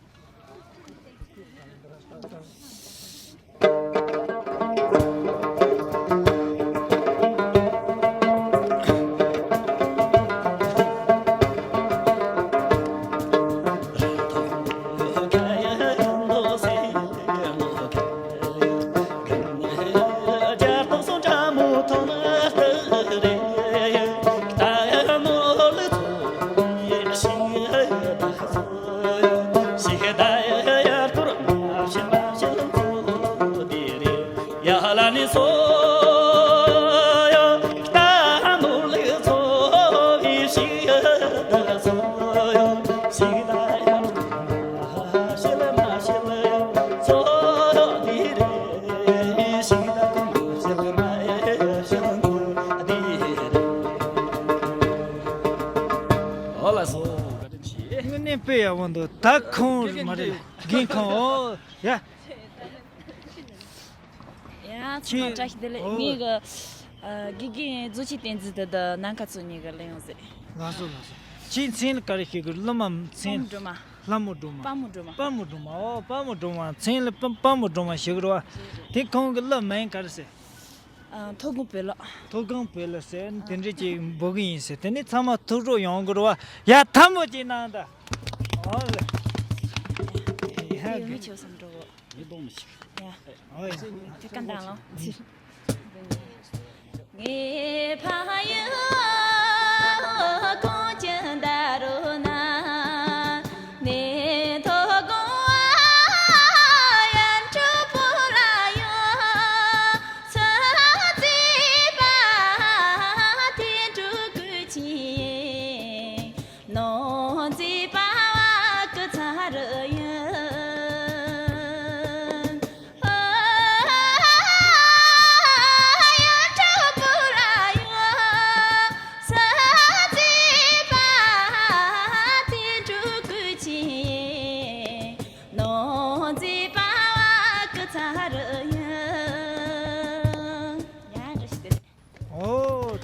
ཨོ་ལགས་སོ། བཀའ་དྲིན་ཆེ། དངོས་གནས་དཔེ་ཡག་པོ་འདུག་ད་ཁོང་མ་རེད། རྒན་ཁོང་། ཨོ་ཡ། ཡ་ཚང་མ་བཀྲ་ཤིས་བདེ་ལེགས། ཨོ། ངའི་གི་ཨ་དགེ་རྒན་རྫོགས་ཆེན་བསྟན་འཛིན་དེ་དང་ནམ་མཁའ་མཚོ་གཉིས་ཀྱིས་ལེན་ཡོང་ཟེར། ལགས་སོ་ལགས་སོ། ཁྱེད་མཚན་ལ་ག་རེ་ཞུ་དགོས། གླུ་མ་མཚན། ལྷ་མོ་སྒྲོལ་མ། ལྷ་མོ་སྒྲོལ་མ། དཔལ་མོ་སྒྲོལ་མ། དཔལ་མོ་སྒྲོལ་མ། ཨོ་དཔལ་མོ་སྒྲོལ་མ། མཚན་ལ་དཔལ་དཔལ་མོ་སྒྲོལ་མ་ཞུ་དགོས་རེད་བ། དེ་ཁོང་གི་གླུ་མིང་ག་རེ་ཟེར། ཨ། མཐོ་སྒང་བོད་ལ། མཐོ་སྒང་བོད་ལ་ཟེར་དེ་འདྲ་ཅིག་འབོད་ཀྱི་ཡིན་ཟེར། དེ་ནས་ཚང་མ་ཐུགས་སྤྲོ་ཡོང་དགོས་རེད་བ། ཡ་ཐལ་མོ་ཅིག་གནང་དང་། ཨོ་ལེ། ཡ་ཡོད་མི་ཆོག་བསམ་འགྲོ་གོ། ཡ། ཨོ་ཡ། དེ་ག་འདང་ལོ།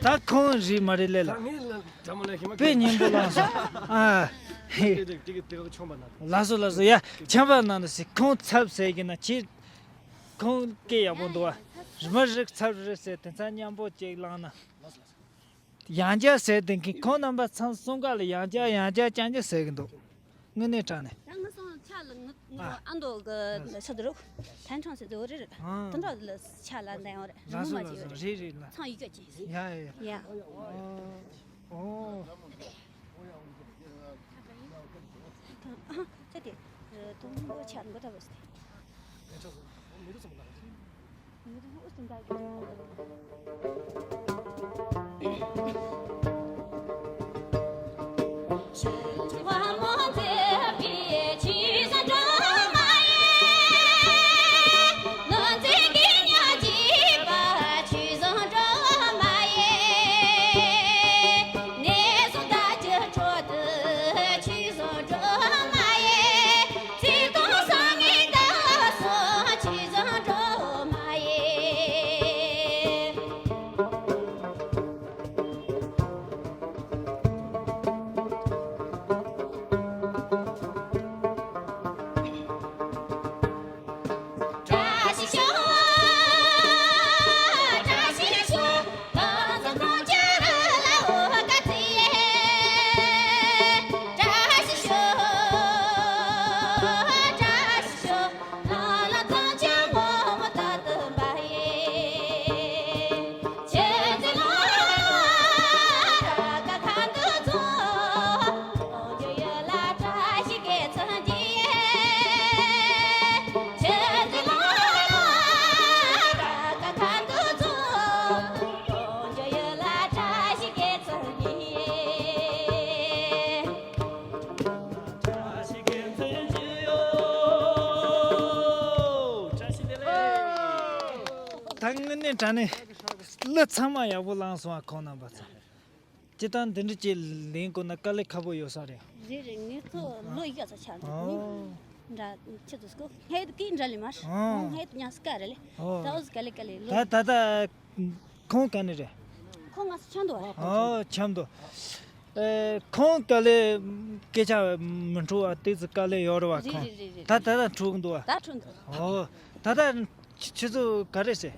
ད་ཁོང་རེད་མ་རེད་ལས་ལ། ད་ངས་ལ་འདྲ་མོ་ལ་ཤི་མ་དཔེ་སྙིང་པོ་བླངས་སོང་། ཨ། ཧེ། དེ་དེ་དེ་གི་དེ་གི་ཆོམ་པ་ན། ལགས་སོ་ལགས་སོ། ཡ། ཆམ་པ་ན་ན་སི་ཁོང་ཚབ་ཟེར་གི་ན་ཁྱེད། ཁོང་སྐད་ཡག་པོ་འདུག་བ། མི་རིགས་ཚབ་རེད་ཟེར་དེ་ཚ་མཉམ་པོ་ཅིག་བླངས་ན། ཡང་བསྐྱར་ཟེར་དེ་གི་ཁོང་རྣམ་པ་ཚང་གསུམ་ཀ་ལ་ཡང་བསྐྱར་ཡང་བསྐྱར་ཅང་ཅི་ཟེར་གི་འདུག་དངོས་གནས་དྲང་ནས། ད་ངི་སོང་ཆ་ལ་ངི་ངི་ཨ། ཨ་མདོ་གི་ལ་ས་དུ་རུ་ཐན་ཁྲང་ཟེར་དུ་རི་རི། ཨ། དུ་འགྲོ་ལ་ཆ་ལ་འདན་ཡོང་རི་རི་མོ་མ་ཅི་ཡོད་རི། རི་རི་ལ། ཚང་ཡི་ག་ཅི་ཟེར། ཡ་ཡ་ཡ། ཡ། ཨོ། ཨོ། ཨ་ཅི་དེ་དུ་མོ་ཆ་ལ་འགོ་ད་བ་སི། ད་དངོས་གནས་དྲང་གནས་གླུ་ཚང་མ་ཡག་པོ་བླངས་སོང་བ། ཁོང་རྣམ་པ་ཚོ། སྤྱིར་བཏང་འདི་འདྲ་ཅིག་ལེན་དགོས་ན་དཀའ་ལས་ཁག་པོ་ཡོད་ས་རེད། རེད་རེད། ངས་ཚོ་ལོ་ཡག་ཚ་ཆགས་འདུག་ཨོ། འདྲ་ཆེ་ཚོ་སྐོ་ཧེད་ཀི་འདྲ་ལེ་མར་ཨོ། ཧེད་ཉ་སི་ཀ་རེད་ལེ། ཨོ། ད་འོ་ཟི་དཀའ་ལས་དཀའ་ལས་ལོ། ད་ད་ད་ཁོང་ག་ནས་རེད། ཁོང་ང་ཚོ་ཆང་འདུག་བ། ཨོ་ཆང་འདུག་ཨེ། ཁོང་དཀའ་ལས་སྐད་ཆ་མི་འཕྲོ་བ་ཏིག་ཙི་དཀའ་ལས་ཡོད་རེད་བ། རེད་ཁོང་རེད་རེད་རེད། ད་ད་ད་འཕྲོ་གི་འདུག་བ། ད་འཕྲོ་འདུག་ཨོ། ད་ད་ཁྱེད་ཚོ་ག་རེ་ཟེར།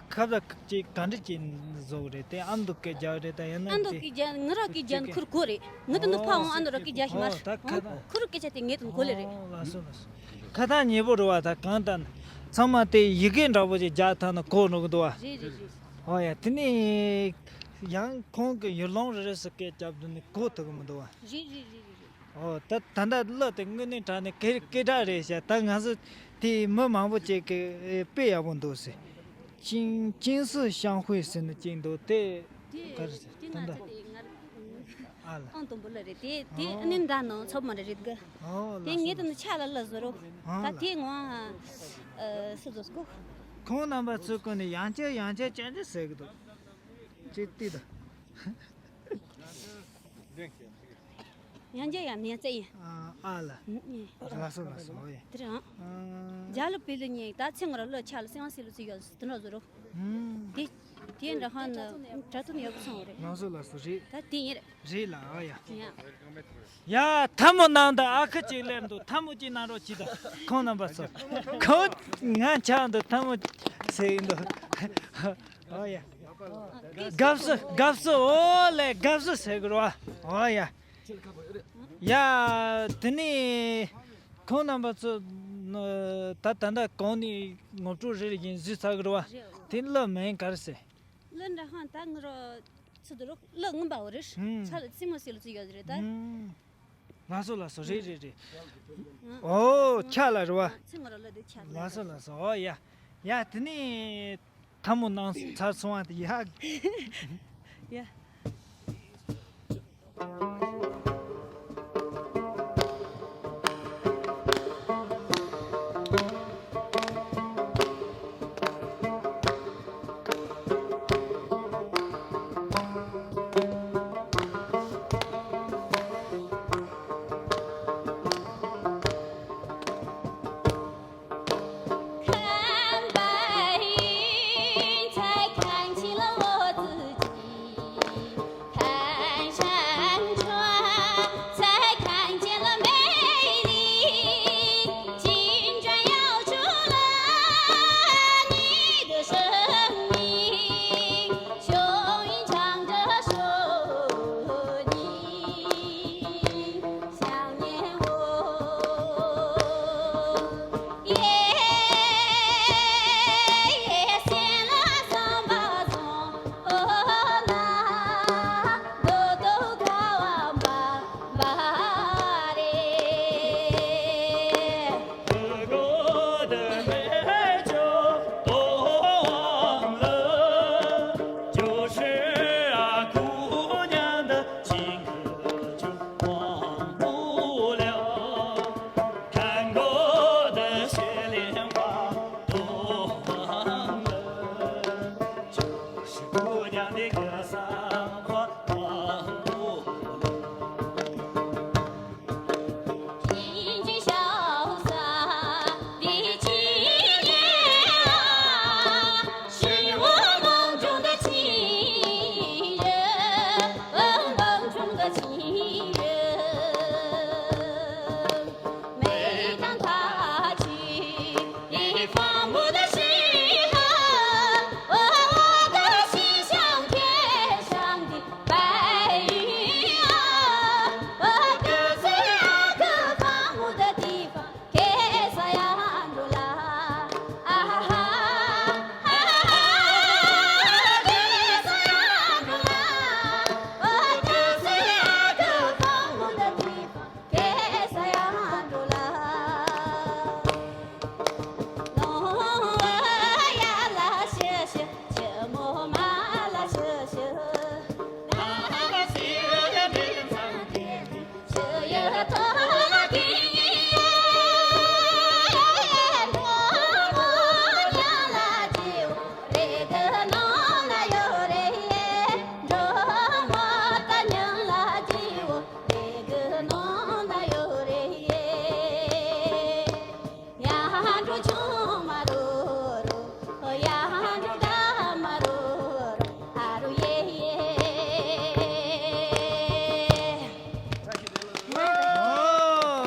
ཁབ་ལ་ཅིག་ག་འདྲ་ཅིག་བཟོ་གི་རེད་དེ། ཨ་མདོ་སྐད་རྒྱག་རེད་ད། ཡང་ན་ཨ་མདོ་སྐད་རྒྱག་ང་རང་སྐད་རྒྱག་ཁུར་གོ་རེད། ང་དེ་འདུག་ཕ་འོང་ཨ་མདོ་ར་སྐད་རྒྱག་ཤི་མར་ཨོ་ད་ཁ་ད་ཁུར་སྐད་ཆ་དེ་ངས་དེ་གོ་ལེ་རེད། ཨོ་ལགས་སོ་ལགས་སོ། ཁ་ད་ཉེ་པོ་རེད་བ། ད་གང་ལྟར་ཚང་མ་དེ་ཡི་གེ་འདྲ་པོ་ཅིག་རྒྱག་ཐང་ན་གོ་འགྲོ་གི་འདུག་བ། རེད་རེད་རེད། ཨོ་ཡ། དེ་ནས་ཡང་ཁོང་གི་ཡུལ་ལུང་རེ་རེ་སུ་སྐད་རྒྱབ་དུས་ནས་གོ་ཐུབ་གི་མི་འདུག་བ། རེད་རེད་རེད་རེད། ཨོ་ད་ད་ལྟ་གླུ་དེ་དངོས་གནས་དྲང་གནས་སྐད་སྐད་གྲགས་རེད་ཤག་ད་ང་ཚོ་དེ་མི་མང་པོ་ཅིག་གིས་དཔེ་ཡག་པོ་འདུག་ཟེར། ཅིང་ཅིང་སི་ཤང་ཧུའེ་ཟེར་ནི་ཅིག་འདུག་དེ་དེ་ག་རེ་ཟེར། དེ་ད་ང་ལྟ་ཚོ་དེ་ང་ཨ་ལ། ཨང་དང་པོ་ལ་རེད་དེ། དེ་ཨ་ནི་འདྲ་ནང་ཚོབ་མ་རེད་རེད་གི། ཨོ་དེ་ངས་དེ་ནི་ཆ་ལ་ལ་བཟོ་རོགས། ཨ་ད་ལ། དེ་ངོ་ཨ་སུ་བཟོ་སྐོ། ཁོང་རྣམ་པ་ཚོའི་སྐོར་ནས་ཡང་བསྐྱར་ཡང་བསྐྱར་བསྐྱར་བསྐྱར་ཟེར་གི་འདུག་ཅེས་བལྟས་དང་། ཡང་རྒྱ་ཡང་མིན་ཙེ་ཡིན། ཨ་ཨ་ལ། ལགས་སོ་ལགས་སོ། ཨོ་ཡ། དེ་རང་། ཨ། རྒྱ་ལ་པི་ལི་ཉིན་ད་ཚེ་ངོ་ར་ལོ་ཆ་ལ་སེང་སེ་ལོ་ཚི་ཡོད་དེ་འདྲ་བཟོ་རོགས། ཨུམ། དེ་དེ་འདྲ་ཧ་ན་དྲ་ཐུན་ཡོད་གི་སོང་རེད། ལགས་སོ་ལགས་སོ། རེད། ད་དེ་ཡིན་རེད། རེད་ལ། ཨོ་ཡ། ཡ། ཡ། ཐལ་མོ་ནང་དུ་ཨ་ཁུ་གཅིག་སླེབས་འདུག་ཐལ་མོ་གཅིག་གནང་རོགས་གྱིས་དང་། ཁོང་རྣམ་པ་ཚོ། ཁོ་ང་ཆགས་འདུག་ཐལ་མོ་ཟེར་གི་འདུག་ཨོ་ཡ། དགའ་བསུ་དགའ་བསུ། ཨོ་ལེ་དགའ་བསུ་ཟེར་གི་རེད་བ། ཨོ་ཡ། ཡ། དེ་ནས་ཁོང་རྣམ་པ་ཚོ་ད་ད་ལྟ་གོང་ནས་ངོ་སྤྲོད་རེ་རེ་བཞིན་ཞུས་ཚར་གི་རེད་བ། དེ་གླུ་མིང་ག་རེ་ཟེར། གླུ་འདྲ་ཧང་ད་ང་རོ་ཚུ་དུ་རོ་གླུ་ངུམ་པའོ་རེད། ཧུམ། ཚ་ལ་ཚི་མོ་སི་ལ་ཚུ་ཡོད་རེད་ད། ཧུམ། ལགས་སོ་ལགས་སོ། རེད་རེད་རེད། ཨོ་ཆ་ལ་རེད་བ། ཚི་ང་རོ་གླུ་དེ་ཆ་ལ། ལགས་སོ་ལགས་སོ། ཨོ་ཡ། ཡ་དེ་ནས་ཐལ་མོ་གནང་ཚར་སོང་བ་དེ་ཡ། ཡ།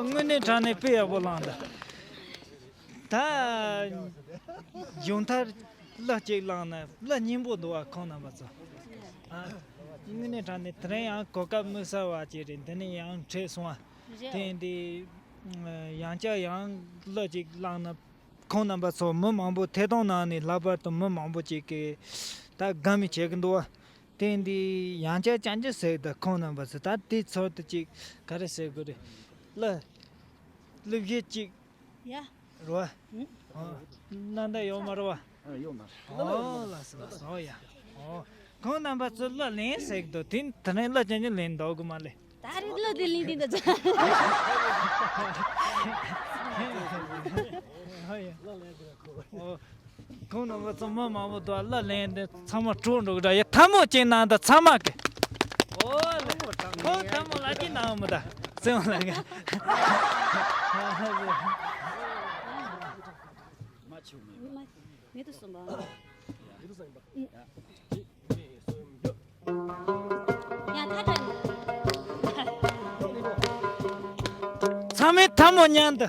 དངོས་གནས་དྲང་གནས་དཔེ་ཡག་པོ་བླངས་འདུག་ད་མཇུག་མཐར་གླུ་གཅིག་བླངས་ན་གླུ་སྙན་པོ་འདུག་བ། ཁོང་རྣམ་པ་ཚོ། ཨ། དངོས་གནས་དྲང་གནས་དེ་རིང་ཡང་གོ་སྐབས་དམིགས་བསལ་བ་ཅིག་རེད། འདི་ནས་ཡང་འཕྲད་སོང་བ། དེ་འདི་ཡང་བསྐྱར་ཡང་གླུ་གཅིག་བླངས་ན་ཁོང་རྣམ་པ་ཚོ་མི་མང་པོ་ཐད་གཏོང་ནང་ནས་ལྷག་པར་དུ་མི་མང་པོ་ཅིག་གིས་ད་དགའ་མོས་བྱེད་ཀྱི་འདུག་བ། དེ་འདི་ཡང་བསྐྱར་བསྐྱར་བསྐྱར་ཟེར་གི་འདུག་ཁོང་རྣམ་པ་ཚོ་ད་དེ་ཚོར་དུ་ཅིག་ག་རེ་ཟེར་དགོས་རེད། གླུ་གླུ་གཞས་ཅིག་ཡ། རོ། ཨ། ནང་ད་ཡོད་མ་རེད་བ། ཨ། ཡོད་མ་རེད། ཨོ་ལགས་སོ་ལགས་སོ། ཨོ་ཡ། ཨོ། ཁོང་རྣམ་པ་ཚོ་གླུ་ལེན་ཟེར་གི་འདུག་དེ་དེ་རིང་གླུ་ཅན་ཅན་ལེན་འདུག་གི་མ་ལེ། ད་རེས་གླུ་དེ་ལེན་དེ་འདུག་ཨོ་ཡ། ཨོ། ཁོང་རྣམ་པ་ཚོ་མི་མང་པོ་འདུག་གླུ་ལེན་དེ་ཚང་མ་བྲོས་འགྲོ་གི་འདྲ། ཡ། ཐལ་མོ་གཅིག་གནང་དང་ཚང་མ་གི། ཨོ་ལེ། ཁོང་ཐལ་མོ་ལ་གཅིག་གནང་མི་ད། སེམས་ལ་གི། མེད་དུ་སོང་བ། ཡང་ཐ་དྲན། ཚང་མས་ཐལ་མོ་མཉམ་དུ།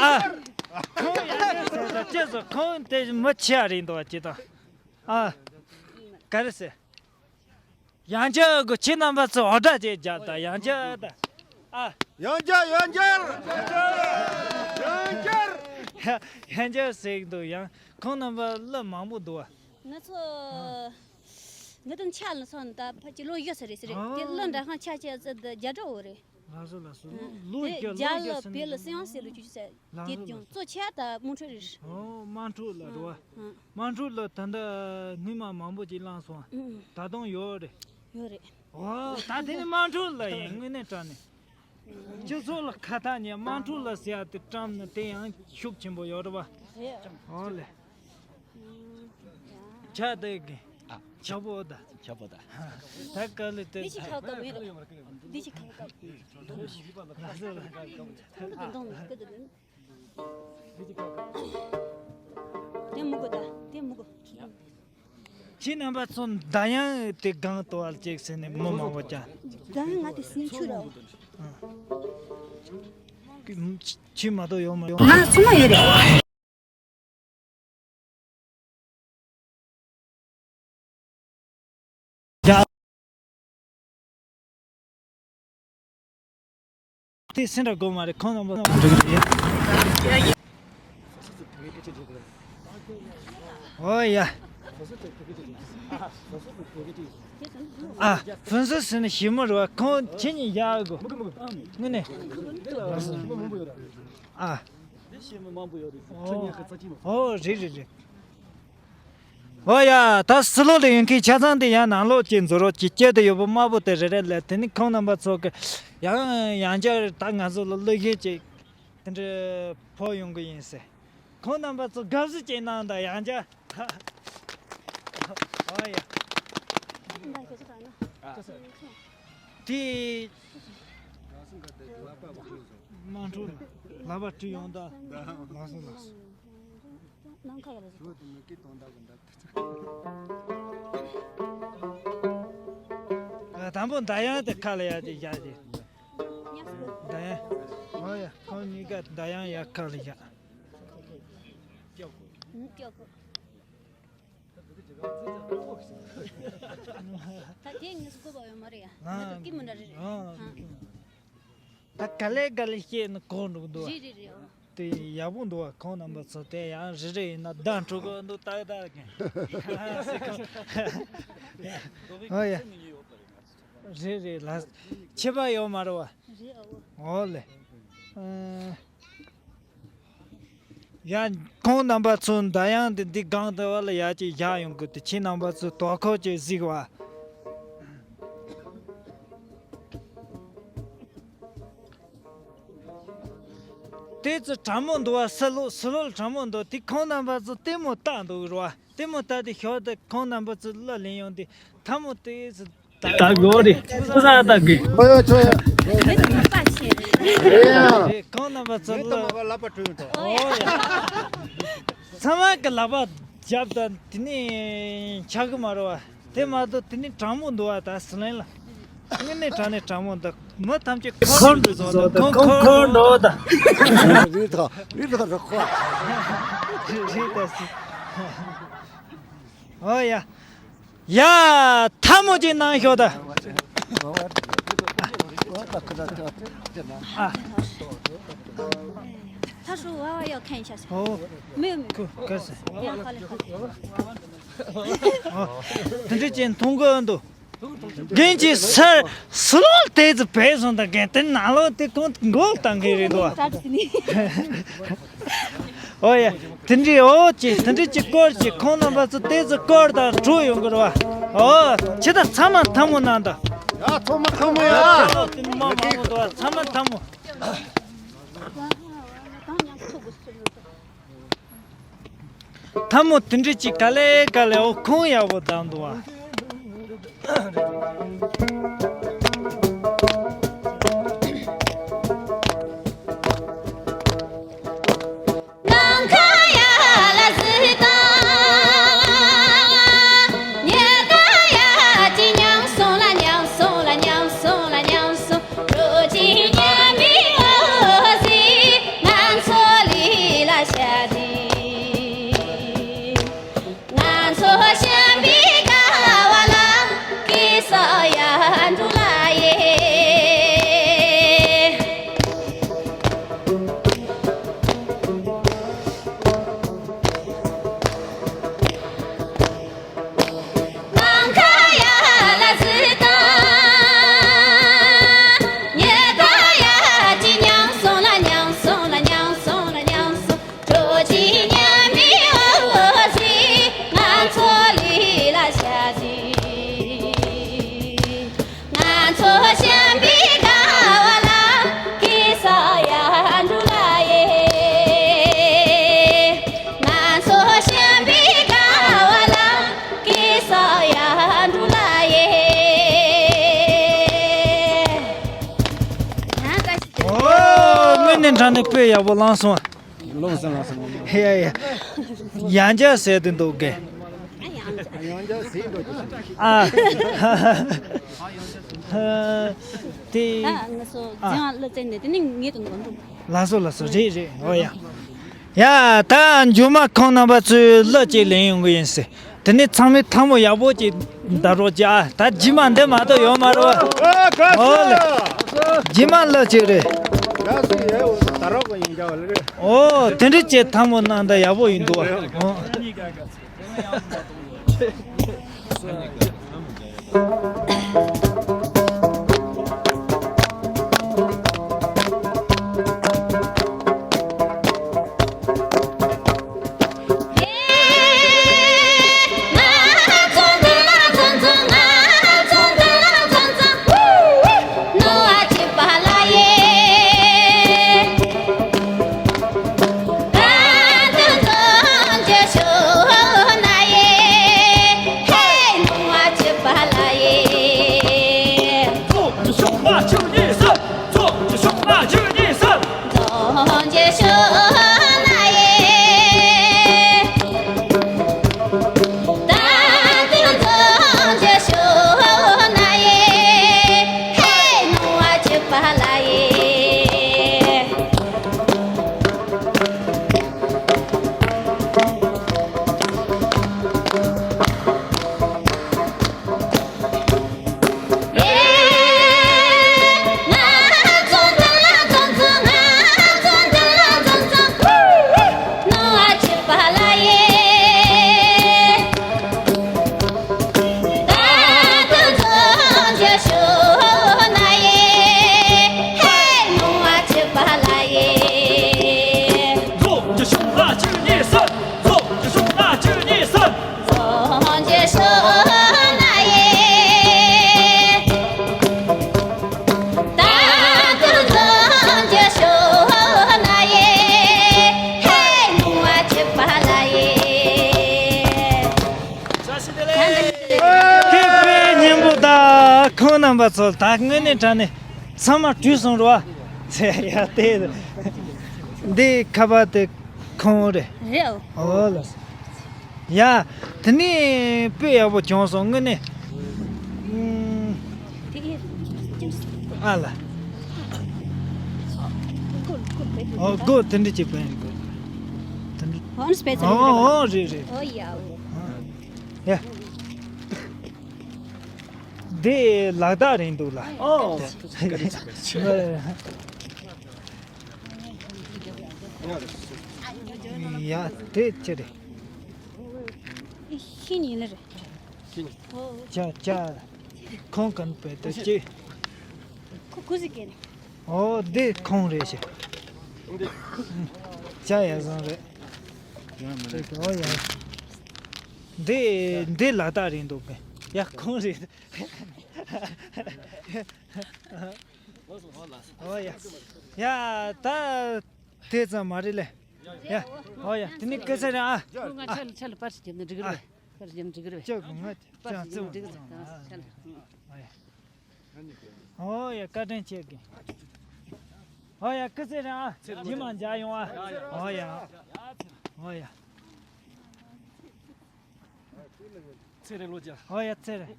ཨ། ཁོང་ཡང་ཟེར་ད་ཅེས་སོ། ཁོང་དེ་མི་ཆེ་བ་རེད་འདུག་བ་ཅེས་དང་། ཨ། ག་རེ་ཟེར། ཡང་བསྐྱར་གོ། ཁྱེད་རྣམ་པ་ཚོ་ཨོ་སྒྲ་ཅིག་རྒྱབ་དང་། ཡང་བསྐྱར་དང་། ཨ། ཡང་བསྐྱར། ཡང་བསྐྱར། ཡང་བསྐྱར། ཡང་བསྐྱར་ཟེར་གི་འདུག་ཡང་ཁོང་རྣམ་པ་གླུ་མང་པོ་འདུག་བ། ང་ཚོ་ང་དང་ཆ་ལ་སོང་ད་ཕ་གི་ལོ་ཡོད་ས་རེད་ཟེར་རེད། དེ་གླུ་འདྲ་ཁང་ཆ་ཆ་ཙི་ད་རྒྱ་གྲོགས་འོ་རེད། ལགས་སོ་ལགས་སོ། ཨ། ལོ་དེ་རྒྱ་རྒྱ་ལོ་ལ་ཟེར་བོད་ལ་ན་སྲིད་དབང་ཟེར་ལོ་རྒྱུས་ཟེར། ལགས་དེ་སོ་ཀྱང་ལགས་སོ། གཙོ་ཆེ་ད་དམངས་ཁྲོད་རེད། ཨོ། དམངས་ཁྲོད་ལ་འགྲོ་བ། ཨ། དམངས་ཁྲོད་ལ་ད་ལྟ་སྔོན་མ་མང་པོ་ཅིག་བླངས་སོང་། ཨ། ད་དུང་ཡོད་རེད། ཡོད་རེད། ཨོ། ད་དེ་ནི་དམངས་ཁྲོད་ལ་ཡིན། དངོས་གནས་དྲང་གནས། སྤྱི་ཚོགས་ལ་ཁ་ཐག་ཉེ་དམངས་ཁྲོད་ལ་ཟེར་ཡ་དེ་བཀྲམ་ན་དེ་ཡང་ཤུགས་ཆེན་པོ་ཡོད་རེད་བ། རེད། ཨོ་ལེ། ཨ། ཆ་དེ་གི། ཨ། ཁྱབ་པོ་ད། ཁྱབ་པོ་ད། ད་ག་ལེ་དེ། འདི་ཅི་ཁ་བཀབ་ཡོད་རེད། འདི་ཅི་ཁ་བཀབ། ལགས་སོ་ལགས་སོ། འདོང་འདོང་སྐད་དུ་འདོན། དེ་མི་དགོས་ད། དེ་མི་དགོས། ཁྱེད་རྣམ་པ་ཚོ་མདའ་ཡང་དེ་སྒང་དུ་བ་ཅིག་ཟེར་ནས་མི་མང་པོ་ཀྱང་། མདའ་ཡང་ང་དེ་སེམས་ཆུ་ར། ཁྱེད་མ་གཏོགས་ཡོད་མ་ཡོད། ང་སུ་མ་ཡོད་རེད། དེ་སེམས་ར་དགོས་མ་རེད། ཁོང་རྣམ་པ་འགྲོ་གི་རེད། ཨོ་ཡ། ཨ། ཕུན་སུམ་ཟེར་ན་ཞི་མོ་རེད་བ། ཁོང་ཁྱེད་གཉིས་ཡག་གོ། དངོས་གནས། ཨ། ཨོ་རེད་རེད་རེད། ཨོ་ཡ། ད་ཕྱི་ལོགས་ལ་ཡོད་མཁན་ཆ་ཚང་དེ་ཡང་ནང་ལོགས་ཀྱི་འཛུལ་རོགས་ཀྱི་སྐྱེ་དུ་ཡོད་པ་དམར་པོ་དེ་རེ་རེ་ལས། དེ་ནི་ཁོང་རྣམ་པ་ཚོ་གི་ཡང་ཡང་བསྐྱར་ད་ང་ཚོ་ལ་གླུ་གཞས་ཅིག་དེ་འདྲ་ཕོག་ཡོང་གི་ཡིན་ཟེར། ཁོང་རྣམ་པ་ཚོ་དགའ་བསུ་ཅིག་གནང་དང་ཡང་བསྐྱར། ཨོ་ཡ། དེ། དམངས་ཁྲོད་ལག་པ་བཀྲུས་ཡོང་ད། ལགས་སོ་ལགས་སོ། ནམ་མཁའ་ཡ་ལ་ཞིག་ཨ། དང་པོ་མདའ་ཡང་དེ་ཁ་ལ་ཡ་དེ་བཞག་དེ། མདའ་ཡང་། ཨོ་ཡ། ཁོང་གཉིས་ཀ་མདའ་ཡང་ཡ་ཁ་ལ་བཞག་ད་དེ་ངས་སུ་གོ་བ་ཡོད་མ་རེད་ཡ། ང་ཚོ་སྐྱིད་མོ་འདྲ་རེད་རེད། ཨ། ད་ག་ལེ་ག་ལེ་བཤད་ན་གོ་འགྲོ་གི་འདུག་བ། རེད་རེད་རེད། ཨོ། དེ་ཡག་པོ་འདུག་བ། ཁོང་རྣམ་པ་ཚོ་དེ་ཡང་རེ་རེ་ཡིན་ན་བདག་འཕྲོ་གི་འདུག་ཏག་ཏག་གི། ཨོ་ཡ། རེད་རེད་ལ། ཁྱད་པར་ཡོད་མ་རེད་བ། རེད་ཨོ། ཨོ་ལེ། ཨ། ཡ། ཁོང་རྣམ་པ་ཚོ་མདའ་ཡང་དེ་འདི་སྒང་དེ་བ་ལ་ཡ་ཅིག་བཞག་ཡོང་གི་དེ། ཁྱེད་རྣམ་པ་ཚོ་དོ་ཁུར་ཅིག་གཟིགས་བ། དེ་ཚོ་གྲང་མོ་འདུག་བ། ཕྱི་ལོགས་ཕྱི་ལོགས་གྲང་མོ་འདུག་དེ་ཁོང་རྣམ་པ་ཚོ་ལྟད་མོ་ལྟ་འདུག་རེད་བ། ལྟད་མོ་ལྟ་དེ་ཞོར་དུ་ཁོང་རྣམ་པ་ཚོ་གླུ་ལེན་ཡོང་དེ་ཐལ་མོ་དེ་ཚོ་ད་གོ་རེད། ཁོ་ས་ད་གི། ཨོ་ཡ་ཆོ་ཡ། རེད། ཁོང་རྣམ་པ་ཚོ་གླུ། ཨོ་ཡ། ཚང་མ་གི་ལག་པ་རྒྱབ་ད་དེ་ནས་ཆག་གི་མ་རེད་བ། དེ་མ་གཏོགས་དེ་ནས་གྲང་མོ་འདུག་བ། ད་ཟི་ལིང་ལ་དངོས་གནས་དྲང་ནས་གྲང་མོ་འདུག་མི་ཐམས་ཅད་ཁོར་འགྲོ་ཟོ་འདུག་ཁོང་ཁོར་འགྲོ་ད། རི་ཐོག་རི་ཐོག་རི་ཁོ། རི་ད་སི། ཨོ་ཡ། ཡ། ཐལ་མོ་ཅིག་གནང་ཤོག་ད། ཨ། 他说我要看一下。哦。没有没有。可可是。呀，好嘞好嘞。哦，等这件通过都，跟这事儿，死了得子白送的，跟等拿了的公我当给人多。 ཨོ་ཡ། དེ་འདྲའི་ཨོ་ཅེ། དེ་འདྲའི་ཅིག་སྐོར་ཅིག་ཁོང་རྣམ་པ་ཚོ་དེ་ཚོ་སྐོར་དང་འགྲོ་ཡོང་གི་རེད་བ། ཨོ། ཁྱེད་ད་ཚང་མ་ཐལ་མོ་གནང་ད། ཡ་ཚང་མ་ཐལ་མོ་ཡ། ཨོ་དེ་མ་མང་པོ་འདུག་བ། ཚང་མ་ཐལ་མོ། ཐལ་མོ་དེ་འདྲའི་ཅིག་ག་ལེ་ག་ལེ་ཨོ་ཁོང་ཡག་པོ་བཏང་འདུག་བ། དྲང་ནས་དཔེ་ཡག་པོ་བླངས་སོང་། ལོངས་སུ་ལངས་སོང་། ཡ་ཡ། ཡང་བསྐྱར་ཟེར་དུ་འདུག་གས། ཡང་བསྐྱར་ཟེར་འགྲོ་རྒྱུ་ཞིག་ཨ། དེ། ད་ང་ཚོ་ཨ། འཛིན་པ་གླུ་བཙན་ནས་དེ་ནི་ངེད་དུ་འགྲོ་འགྲོ། ལགས་སོ་ལགས་སོ། རེད་རེད། འོ་ཡ། ཡ། ད་མཇུག་མ་ཁོང་རྣམ་པ་ཚོས་གླུ་གཅིག་ལེན་ཡོང་གི་ཡིན་ཟེར། དེ་ནས་ཚང་མས་ཐལ་མོ་ཡག་པོ་ཅིག་བརྡབ་རོགས་གྱིས་ཨ། ད་རྗེས་མ་འདི་མ་གཏོགས་ཡོད་མ་རེད་བ། ཨོ་ལེ། རྗེས་མ་གླུ་གཅིག་རེད། ཨོ་དེ་འདྲ་བྱས་ཐལ་མོ་གནང་ད་ཡག་པོ་ཡིན་འདུག་བ། ཨོ། ཐེག་པའི་སྙིང་པོ་དང་ཁོང་རྣམ་པ་ཚོ་ད་དངོས་གནས་དྲང་གནས་ཚང་མ་བྲོས་སོང་རོ། ཚེ་ཡ་དེ་འདི་ཁ་པར་དེ་ཁོང་རེད། རེད། ཨོ་ལ། ཡ། དེ་ནས་དཔེ་ཡག་པོ་བྱུང་སོང་དངོས་གནས། ཨུམ། ཨ་ལ། ཨོ་སྒོ་དེ་འདྲ་ཅིག་བན་དགོས། དེ་འདྲ། ཨོ་ཨོ་རེད་རེད། ཨོ་ཡ། ཡ། འདི་ལག་རྟགས་རེད་འདུག་ལ། ཨོ། ཡ་དེ་ཅི་རེད། ཤིན་ཡིན་ལ་རེད། ཤིན། ཨོ། ཅ་ཅ། ཁོང་གན་པེ་ཏ་ཅི། ཁོ་ཁུ་སི་ཀེན། ཨོ་འདི་ཁོང་རེད་ཤི། ཅ་ཡ་བཟང་རེད། ཨོ་ཡ། འདི་འདི་ལག་རྟགས་རེད་འདུག་གི། ཡ་ཁོང་རེད། ཨོ་ཡ། ཡ་ད་དེ་ཙམ་མ་རེད་ལེ། ཡ། ཨོ་ཡ། དེ་ནི་སྐད་ཆ་རེད་ཨ། ཁོ་ང་ཆ་ལ་ཆ་ལ་པར་ཞིག་བརྒྱབ་ན་འགྲིག་གི་རེད། པར་ཞིག་བརྒྱབ་ན་འགྲིག་གི་རེད། ཅག་ང་ཅག་ཙམ་འགྲིག་གི་རེད། ཨོ་ཡ། ཨོ་ཡ། བཀའ་དྲིན་ཆེ་གི། ཨོ་ཡ། སྐུ་ཚེ་རིང་ཨ། རྗེས་མ་མཇལ་ཡོང་ཨ། ཨོ་ཡ། ཨོ་ཡ། ཚེ་རིང་ལོ་བརྒྱ། ཨོ་ཡ། ཚེ་རིང་།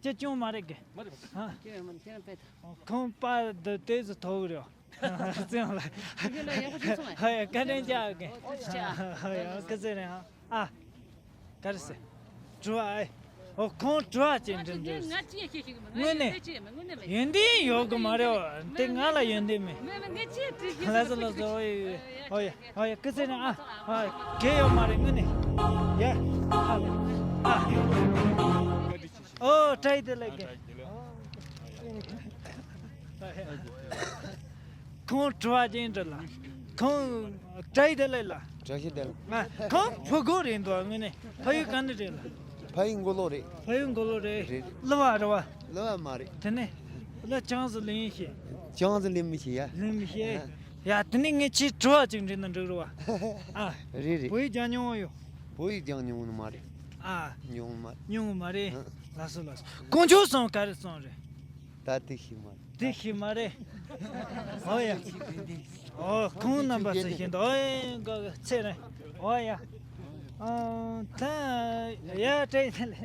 ཅི་ཅུང་མ་རེད་གི། མ་རེད་མ་རེད། ཧ། ཁྱོད་ཡང་མ་རེད། ཁྱོད་རང་པས་ད། ཁོང་པ་འདི་ལྟས་སུ་ཐོག་རེད། ཙེང་ལ། ཁྱོད་ལ་ཡག་པོ་བྱུང་སོང་ཨ། ཧ་ཡ། བཀའ་དྲིན་ཆེ་གི། ཨོ་ཅི་ཨ། ཧ་ཡ། སྐུ་ཚེ་རིང་ཨ། ཨ། ག་རེ་ཟེར། དྲི་བ་ཨེ། ཨོ་ཁོང་དྲི་བ་ཅིག་འདྲི་འདྲི། ང་ཅི་ཡང་ཤེས་ཤེས་གི་མ། དངོས་གནས། ཡོན་ཏན་ཡོད་གི་མ་རེད་བ། དེ་ང་ལ་ཡོན་ཏན་མེད། ལགས་སོ་ལགས་སོ། ཨོ་ཡ། ཨོ་ཡ། ཨོ་ཡ། སྐུ་ཚེ་རིང་ཨ། ཨ། གལ་ཡོད་མ་རེད་དངོས་གནས། ཡ། ཨ། ཨ། ཨོ་བཀྲ་ཤིས་བདེ་ལེགས་གི། ཁོང་དྲི་བ་ཅིག་འདྲི་ལ། ཁོང་བཀྲ་ཤིས་བདེ་ལེགས་ལ། བཀྲ་ཤིས་བདེ་ལེགས། ང་ཁོང་ཕྲུ་གུ་རེད་འདུག་དངོས་གནས་ཕ་ཡུལ་ག་ནས་རེད་ལ། ཕ་ཡུལ་མགོ་ལོག་རེད། ཕ་ཡུལ་མགོ་ལོག་རེད། རེད། གླུ་བ་རེད་བ། གླུ་བ་མ་རེད། དེ་ནས་གླུ་ཅང་ཟི་ལེན་ཤེས། ཅང་ཟི་ལེན་མི་ཤེས་ཡ། ལེན་མི་ཤེས། ཡ་དེ་ནས་ངས་ཁྱེད་དྲི་བ་ཅིག་འདྲི་ན་འགྲིག་རེད་བ། ཨ། རེད་རེད། བོད་ཡིག་སྦྱང་མྱོང་ཡོད། བོད་ཡིག་སྦྱང་མྱོང་ནི་མ་རེད། ཨ། མྱོང་མ། མྱོང་མ་རེད། ཨ། ལགས་སོ་ལགས་སོ། དཀོན་མཆོག་གསུམ་ག་རེ་གསུམ་རེད། ད་དེ་ཤེས་མ་རེད། དེ་ཤེས་མ་རེད། ཨོ་ཡ། ཨོ་ཁོང་རྣམ་པ་ཚོ་བཞིན་དུ་ཨོ་ཡ་ཚེ་རིང་། ཨོ་ཡ། ཨོ་ད་ཡ་བཀྲ་ཤིས་བདེ་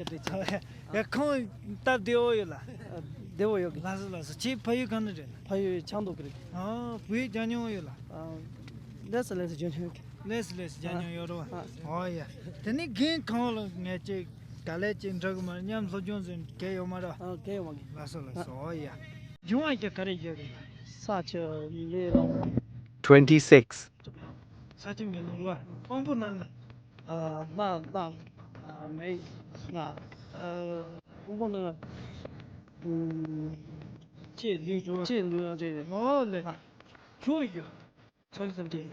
ལེགས། ཡ་ཁོང་སྟབས་བདེ་བོ་ཡོད་ལ། བདེ་བོ་ཡོད་གི། ལགས་སོ་ལགས་སོ། ཁྱེད་ཕ་ཡུལ་གང་ནས་རེད། ཕ་ཡུལ་ཆབ་མདོ་གི་རེད། ཨོ་བོད་ཡིག་སྦྱང་མྱོང་ཡོད་ལ། ལགས་སོ་ལགས་སོ། སྦྱང་མྱོང་གི། ལགས་སོ་ལགས་སོ། སྦྱང་མྱོང་ཡོད་རེད་བ། ཨོ་ཡ། དེ་ནས་རྒན་གང་ལ་ངས་ཅིག་ག་ལེ་ཅིག་འགྲོ་གི་མ་རེད། མཉམ་སློབ་སྦྱོང་ཟེར་གལ་ཡོད་མ་རེད་བ། ཨ་གལ་ཡོད་མ་གི། ལགས་སོ་ལགས་སོ། ཨོ་ཡ། འབྱུང་བ་ཀྱི་ག་རེ་བཞག་གི། ས་ཆུ་མེ་རླུང་། Twenty six. ས་ཆུ་མེ་རླུང་བ། དཔང་པོ་ནང་ལ། ཨ་སྣ་སྣ། ཨ་མེ། སྣ། ཨ་དཔང་པོ་ནང་ལ། ཨུམ། ལྕེ་ལུས་འབྱུང་བ། ལྕེ་ལུས་འབྱུང་བ། ཨོ་ལེ། ཨ་ཆུ་ཡོད། ཚོད་ཙམ་དེ།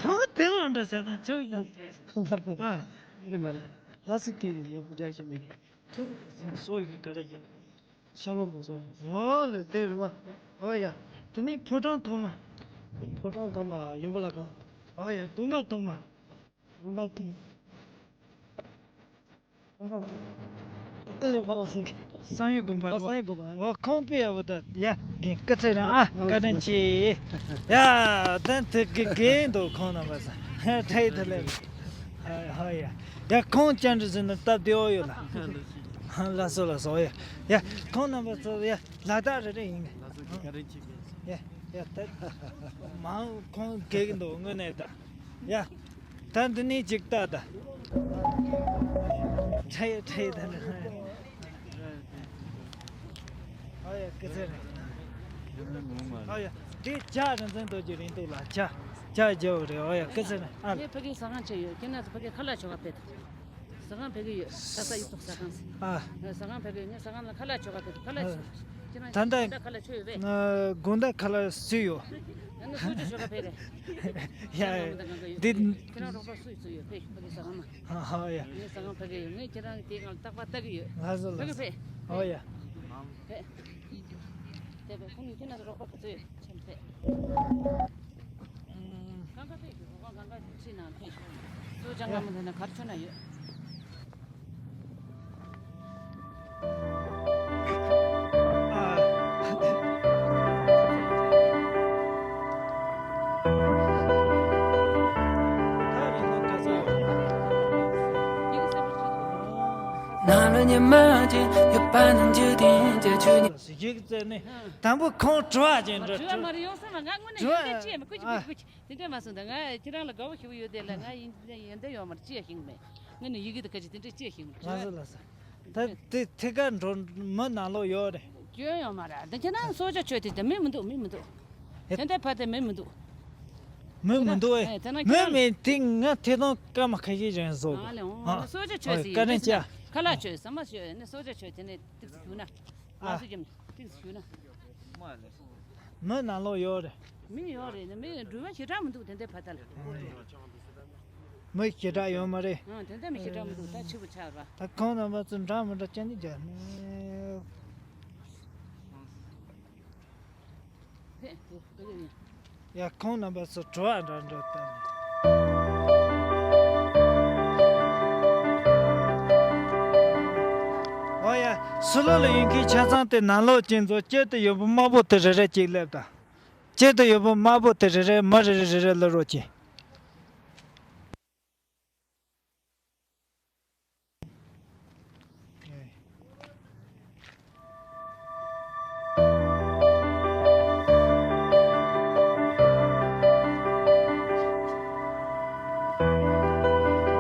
ཁོང་དེ་ལ་འདྲ་ཟེར་ན་ཆོག་ཡང་། ཨ། ཨ་མ་རེད། ལྷ་སའི་སྐད་ཡིན་པ་རྒྱག་ཤེས་མེད། སོ་ཡི་ག་རེ་ཡིན། ཤ་ལོ་མོ་སོ། འོ་ལེ་དེ་རེད་བ། འོ་ཡ། དེ་ནས་ཕོ་བྲང་ཐོག་མ། ཕོ་བྲང་ཐོག་མ་ཡོན་པོ་ལྷ་ཁང་། འོ་ཡ། དུང་དཀར་ཐོག་མ། དུང་དཀར་ཐོག་མ། བསམ་ཡས་དགོན་པ། ཨ་བསམ་ཡས་དགོན་པ། འོ་ཁོང་པའི་ཨ་བུ་ད་ཡ་རྒན་སྐུ་ཚེ་རིང་ཨ། བཀའ་དྲིན་ཆེ། ཡ་ད་དེ་གི་རྒན་འདུག་ཁོང་རྣམ་པ་ས་ཁྲའི་ཐ་ལེ། ཧ་ཡ། ཡ་ཁོང་ཅན་འདྲི་ཟིན་ན་སྟབས་བདེ་བོ་ཡོད་ལ། ལགས་སོ་ལགས་སོ། ཡ་ཡ་ཁོང་རྣམ་པ་ཚོ་ཡ་ལ་དྭགས་རེ་རེ་ཡིན་གི། ཡ་ཡ་ད་མང་ཁོང་རྒན་འདུག་དངོས་གནས་ད། ཡ། ད་འདི་ནས་ཅིག་ལྟ་ད། ཁྲའི་ཁྲའི་ད་ནི། ཨ་ཡ་སྐུ་ཚེ་རིང་། ཨ་ཡ་དེ་ཇ་རིན་ཆེན་རྡོ་རྗེ་རིང་འདུག་ལ། ཇ་ཇ་རྒྱབ་རེད། ཨ་ཡ་སྐུ་ཚེ་རིང་ཨ། ངས་ཕ་གིའི་ཟ་ཁང་ཆེ་ཡོད་ཀྱི་ན་ཕ་གིའི་ཁ་ལག་མཆོད་ག་ཕེབས། ཟ་ཁང་ཕ་གི་ཡོད། ས་ས་ཡིག་ཚོགས་ཟ་ཁང་ཟེར། ཨ། ཟ་ཁང་ཕ་གི་ཡོད། ངས་ཟ་ཁང་ལ་ཁ་ལག་མཆོད་ག་ཕེབས། ཁ་ལག་མཆོད། ཁྱེད་རང་ད་ལྟ་དགོང་དག་ཁ་ལག་མཆོད་ཡོད་པས། དགོང་དག་ཁ་ལག་སུ་ཡོད། ཨ་ནི་གསོལ་ཇ་མཆོད་ག་ཕེབས་རེད། ཡ། ཁྱེད་རང་འདི་ཁྱེད་རང་རོགས་པ་སུ་ཡིག་ཚོགས་ཡོད་ཕེབས་ཕ་གི་ཟ་ཁང་ན། ཧ་ཧ་ཡ། ངས་ཟ་ཁང་ཕ་གི་ཡོད། ངས་ཁྱེད་རང་གི་དེའི་སྒང་ལ་རྟག་པར་ལྟ་གི་ཡོད། ལགས་སོ་ཕ་གི་ལགས་སོ། ཕེབས། ཨོ་ཡ། ཕེབས། དེ་བས་ཁོང་གཉིས་ཁྱེད་རང་ཚོ་རོགས་པ་ག་ཚོད་ཡོད་ཕེབས། གང་ག་ཕེབས་ཤོག་གང་ག་ཕེབས་ཤོག་ཕྱི་ནང་ཕེབས་ཤོག་སོ་ཅང་ལ་མ་འདོད་ན་གར་ཆོ་ན་ཡོད། ནང་ལ་ཉི་མ་ཅན་ཡོད་པ་ནང་འཇུ་དེ་འཇུ་ཆུ་ནི། ཞིག་ཅིག་བཙལ་ནས་དང་པོ་ཁོང་དྲི་བ་ཅན་འདྲི། དྲི་བ་མ་རེད། ཡོང་ས་མ་ང་དངོས་གནས་ཡོན་ཏན་ཅི་ཡང་མི་དགོས་ཀྱི་མི་དགོས་ཀྱི། དེ་འདྲ་མ་སོང་ད་ང་ཁྱེད་རང་ལ་དགའ་བོ་ཞེ་པོ་ཡོད་དེ་ལ་ང་ཡིན་ཡོན་ཏན་ཡོད་མ་རེད། ཅི་ཡང་ཤེས་ཀྱི་མེད། ང་ནི་ཡི་གེ་དེ་ག་ཅི་དེ་འདྲ་ཅི་ཡང་ཤེས་ཀྱི་མེད། ལགས་སོ་ལགས་སོ། ད་དེ་ཐད་ཀར་འགྲོ་མི་ནང་ལོགས་ཡོད་རེད། སྐྱོན་ཡོད་མ་རེད། ད་ཁྱེད་རང་སོ་ཇ་མཆོད་དེ་ད་མི་མི་འདུག་མི་མི་འདུག་ཨེ། དེ་འདྲ་ཕ་དེ་མི་མི་འདུག་མི་མི་འདུག་ཨེ། ཨེ་དེ་ན་མི་ཁྱེད་རང་མེད་དེ་ང་ཐད་གཏོང་སྐར་མ་ཁ་ཤས་ཅན་བཟོ་དགོས། ཨ་ལེ་འོང་། སོ་ཇ་མཆོད་ཨེ་ཟེར་ཡིན། བཀའ་དྲིན་ཆེ། ཁ་ལག་མཆོད་ཟ་མ་མཆོད་ནི་སོ་ཇ་མཆོད་དེ་ནས་ཏིག་ཙམ་བཞུགས་ན། ང་ཚོ་རྒྱབ་ནས་ཏིག་ཙམ་བཞུགས་ན། མི་ནང་ལོགས་ཡོད་རེད། མི་ཡོད་རེད། མི་འགྲུལ་པ་ཞེ་དྲག་མི་འདུག་དེ་འདྲའི་ཕ་ད་ལ། མི་ཞེ་དྲག་ཡོད་མ་རེད། ཨང་དེ་འདྲ་མི་ཞེ་དྲག་མི་འདུག་ད་ཕྱི་པོ་ཆགས་ར། ད་ཁོང་རྣམ་པ་ཚོ་འདྲ་མི་འདྲ་སྐྱེ་ནི་རྒྱ་ནི། ཕེ་ཕེ་ཕེ་ཡིན། ཡ་ཁོང་རྣམ་པ་ཚོ་དྲི་བ་འདྲ་འདྲ་བཏང་ནས། ཨོ་ཡ། ཕྱི་ལོགས་ལ་ཡོད་མཁན་ཆ་ཚང་དེ་ནང་ལོགས་ཅན་ཚོ་དཀྱིལ་དུ་ཡོད་པ་དམར་པོ་དེ་རེ་རེ་གཅིག་སླེབས་དང་། དཀྱིལ་དུ་ཡོད་པ་དམར་པོ་དེ་རེ་རེ་མི་རེ་རེ་རེ་རེ་སླེབས་རོགས་གྱིས།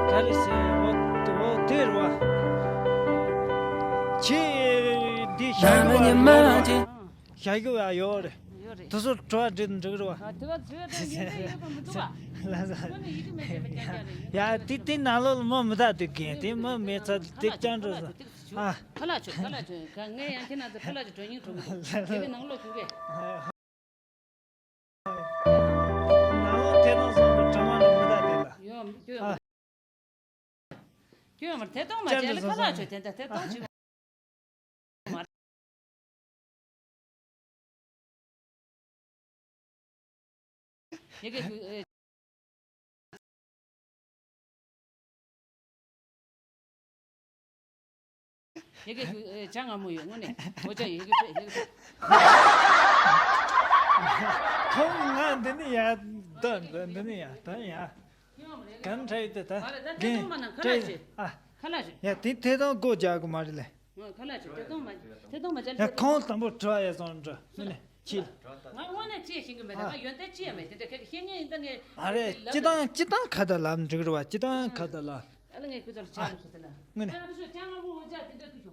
ག་རེ་ཟེར། འོ་འོ་དེ་རེད་བ། ཁྱེད་འདི་བཞག་གི་བ་ཡོད་རེད་བ། བཞག་གི་བ་ཡོད་རེད། ཡོད་རེད། དེ་ཚོ་དྲི་བ་འདྲི་འགྲིག་རེད་བ། ཨ་དྲི་བ་དྲི་བ་དང་ཡོན་ཏན་ཡོད་པ་མི་འདུག་བ། ལ་ས། ཁོ་ནི་ཡི་གེ་མེད་པའི་རྐྱང་རྐྱང་རེད། ཡ་དེ་དེ་ནང་ལོགས་ལ་མི་མི་ད་དུས་གན་དེ་མི་མེད་ཚ་དེ་རྐྱང་འགྲོ་ས། ཨ། ཁ་ལག་མཆོད་ཁ་ལག་མཆོད་ཁ་ངས་ཡང་ཁྱེད་རང་ཚོ་ཁ་ལག་ཅིག་གྲོན་སྙིང་བྲོ་གི་འདུག་དེ་བས་ནང་ལོགས་བཞུགས་པས། ནང་ལོགས་དེ་དང་སོང་དུ་གྲ་མ་ནི་མི་ད་དེ་ལ། ཡོད་ཡོད། ཨ། ཁྱོད་མར་དེ་གཏོང་མ་བྱས་ལ་ཁ་ལག་ཆོས་དེ་འདྲ་དེ་གཏོང་བྱེད་མ་ཡ་གི་ཁྱོད་ཨེ། ཡི་གེ་ཞུ་ཨེ་བྱ་ང་མོ་ཡོད་དངོས་གནས་ཨོ་ཅག་ཡི་གེ་ཕེ་ཡི་གེ་ཕེ། ཁོང་ང་འདི་ནི་ཡ་ད་འདི་ནི་ཡ་ད་ཡ། གང་འདྲ་ཡོད་དེ་ད་མ་རེད་ད་ཐད་གཏོང་མ་ནང་ཁ་ལག་ཞིག་ཨ་ཁ་ལག་ཞིག་ཡ་དེ་ཐད་གཏོང་སྒོ་རྒྱག་གི་མ་རེད་ལེ། ཁ་ལག་ཅིག་ཐད་གཏོང་མ་ཐད་གཏོང་མ་བྱ། ཡ་ཁོང་དང་པོ་དྲི་བ་ཡ་བཟང་འདྲ་མི་ནི་ཁྱིལ། ང་དངོས་གནས་ཅི་ཡང་ཤེས་ཀྱི་མེད་ད་ང་ཡོན་ཏན་ཅི་ཡང་མེད་དེ་འདྲ་ཁྱེད་ཀྱི་བཤེས་གཉེན་ཡིན་ད་ངས་ཨ་རེ་ལབ་སྤྱི་བཏང་སྤྱི་བཏང་ཁ་ད་ལབ་འགྲིག་རེད་བ་སྤྱི་བཏང་ཁ་ད་ལབ། ཨ་ལ་ངས་ཁུ་ཚོར་ཆ་མ་ཤོག་ཟེར་ལ། དངོས་གནས། ཨ་ཁུ་ཚོར་ཆ་མ་ཤོག་འོ་ཅག་དེ་འདྲ་ཐུག་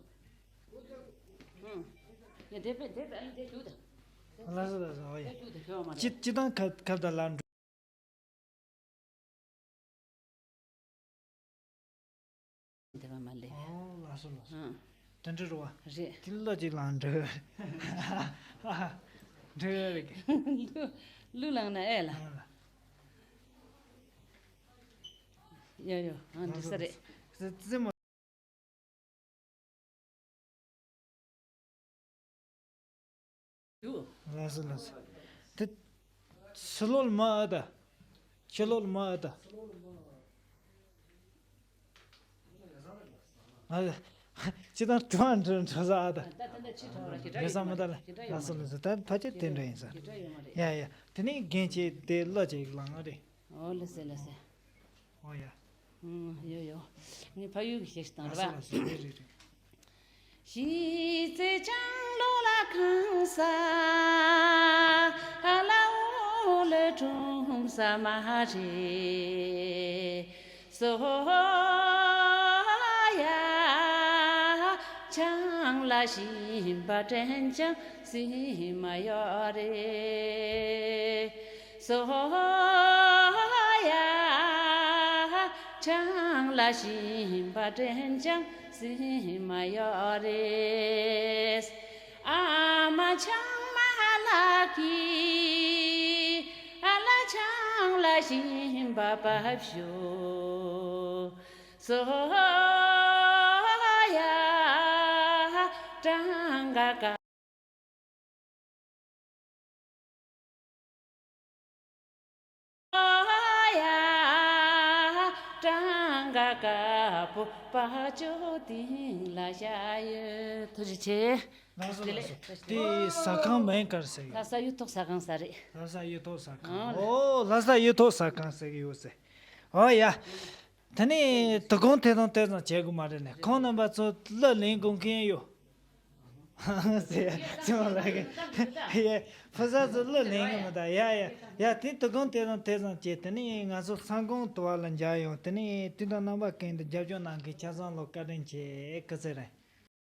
ཤོག་ཨུང་། ངས་དེ་པས་དེ་པས་ཨ་ལ་དེ་རྒྱུག་ད། ལ་ས་ལ་ས་འོ་ཡ། དེ་རྒྱུག་ད་ཁྱོད་མ་རེད། སྤྱི་སྤྱི་བཏང་ཁ་ཁ་ད་ལབ་འགྲིག་འདི་བ་མ་ལེ། ཨོ་ལགས་སོ་ལགས་སོ། ཨང་། དེ་འདྲ་རུ་བ། རེད། དེ་ལོ་ཅིག་ལང་འགྲོ། འགྲོ་རེད། ལུ་ལུ་ལང་ན་ཨེ་ལ། ཨང་ལ། ཡོ་ཡོ་ཨང་འདི་ས་རེད། ཙི་ཙི་མོ། ལགས་སོ་ལགས་སོ། དེ་ཕྱི་ལོགས་མ་ཨ་ད། ཕྱི་ལོགས་མ་ཨ་ད། ཨ་ཅི་དང་དྲི་བ་འདྲི་འདྲི་ས་ཨ་ད། རེ་ས་མ་ད་ལ་ལགས་སོ་ལགས་སོ་ད་ཕ་ཆེ་དེ་འདྲ་ཡིན་ས། ཡ་ཡ་དེ་ནས་རྒན་ཆེ་དེ་ལོ་ཅིག་ལང་ཨ་རེད། ཨོ་ལགས་སོ་ལགས་སོ། ཨོ་ཡ། ཨུམ་ཡོ་ཡོ། ངས་ཕ་ཡུལ་གྱི་གཞས་ཤིག་བཏང་རེད་པ། ལགས་སོ་ལགས་སོ་རེད་རེད་རེད། ཤིས་ཚེ་ལྕང་ལོ་ལ་ཁང་ས་ཨ་ལ་འོ་ལ་ཀྲུང་ས་མ་རེད། སོ་ཡ། ཆང་ལ་ཞིམ་པ་དྲན་ཅང་སྲིད་མ་ཡོད་རེད། སོ་ཡ། ཆང་ལ་ཞིམ་པ་དྲན་ཅང་སྲིད་མ་ཡོད་རེད། ཨ་མ་ཆང་མ་ལགས་ཀྱིས་ཨ་ལ་ཆང་ལ་ཞིམ་པ་བབས་ཤོག་སོ་ཡ། གྲངས་ཀ་ཀ། ཡ། གྲངས་ཀ་དཀར་པོ་བ་ཅོ་སྟེང་ལ་བཞག་ཡོད། ཐུགས་རྗེ་ཆེ། ལགས་སོ་ལགས་སོ། དེ་ཟ་ཁང་མིང་ག་རེ་ཟེར་གི་ཡོད། ལྷ་ས་གཡུ་ཐོག་ཟ་ཁང་ཟེར་རེད། ལྷ་ས་གཡུ་ཐོག་ཟ་ཁང་། ཨོ་ལགས། ཨོ་ལྷ་ས་གཡུ་ཐོག་ཟ་ཁང་ཟེར་གི་ཡོད་ཟེར། ཨོ་ཡ། དེ་ནས་དོ་དགོང་ཐད་གཏོང་དེ་ཙམ་བྱེད་དགོས་མ་རེད་ནས་ཁོང་རྣམ་པ་ཚོ་གླུ་ལེན་དགོས་མཁན་ཡོད། ཟེར་ཡ་ཅི་མ་ལ་གི་ཡ་ཕོ་གསར་ཚོ་གླུ་ལེན་གི་མི་ད་ཡ་ཡ་ཡ་དེ་དོ་དགོང་དེ་ཙམ་དེ་ཙམ་བྱས་དེ་ནས་ང་ཚོ་ས་ཁོངས་དུ་བ་ལ་འཇགས་ཡོང་དེ་ནས་དུས་དང་རྣམ་པ་ཀུན་ཏུ་རྒྱབ་སྐྱོར་གནང་མཁན་ཆ་ཚང་ལ་བཀའ་དྲིན་ཆེ་སྐུ་ཚེ་རིང་།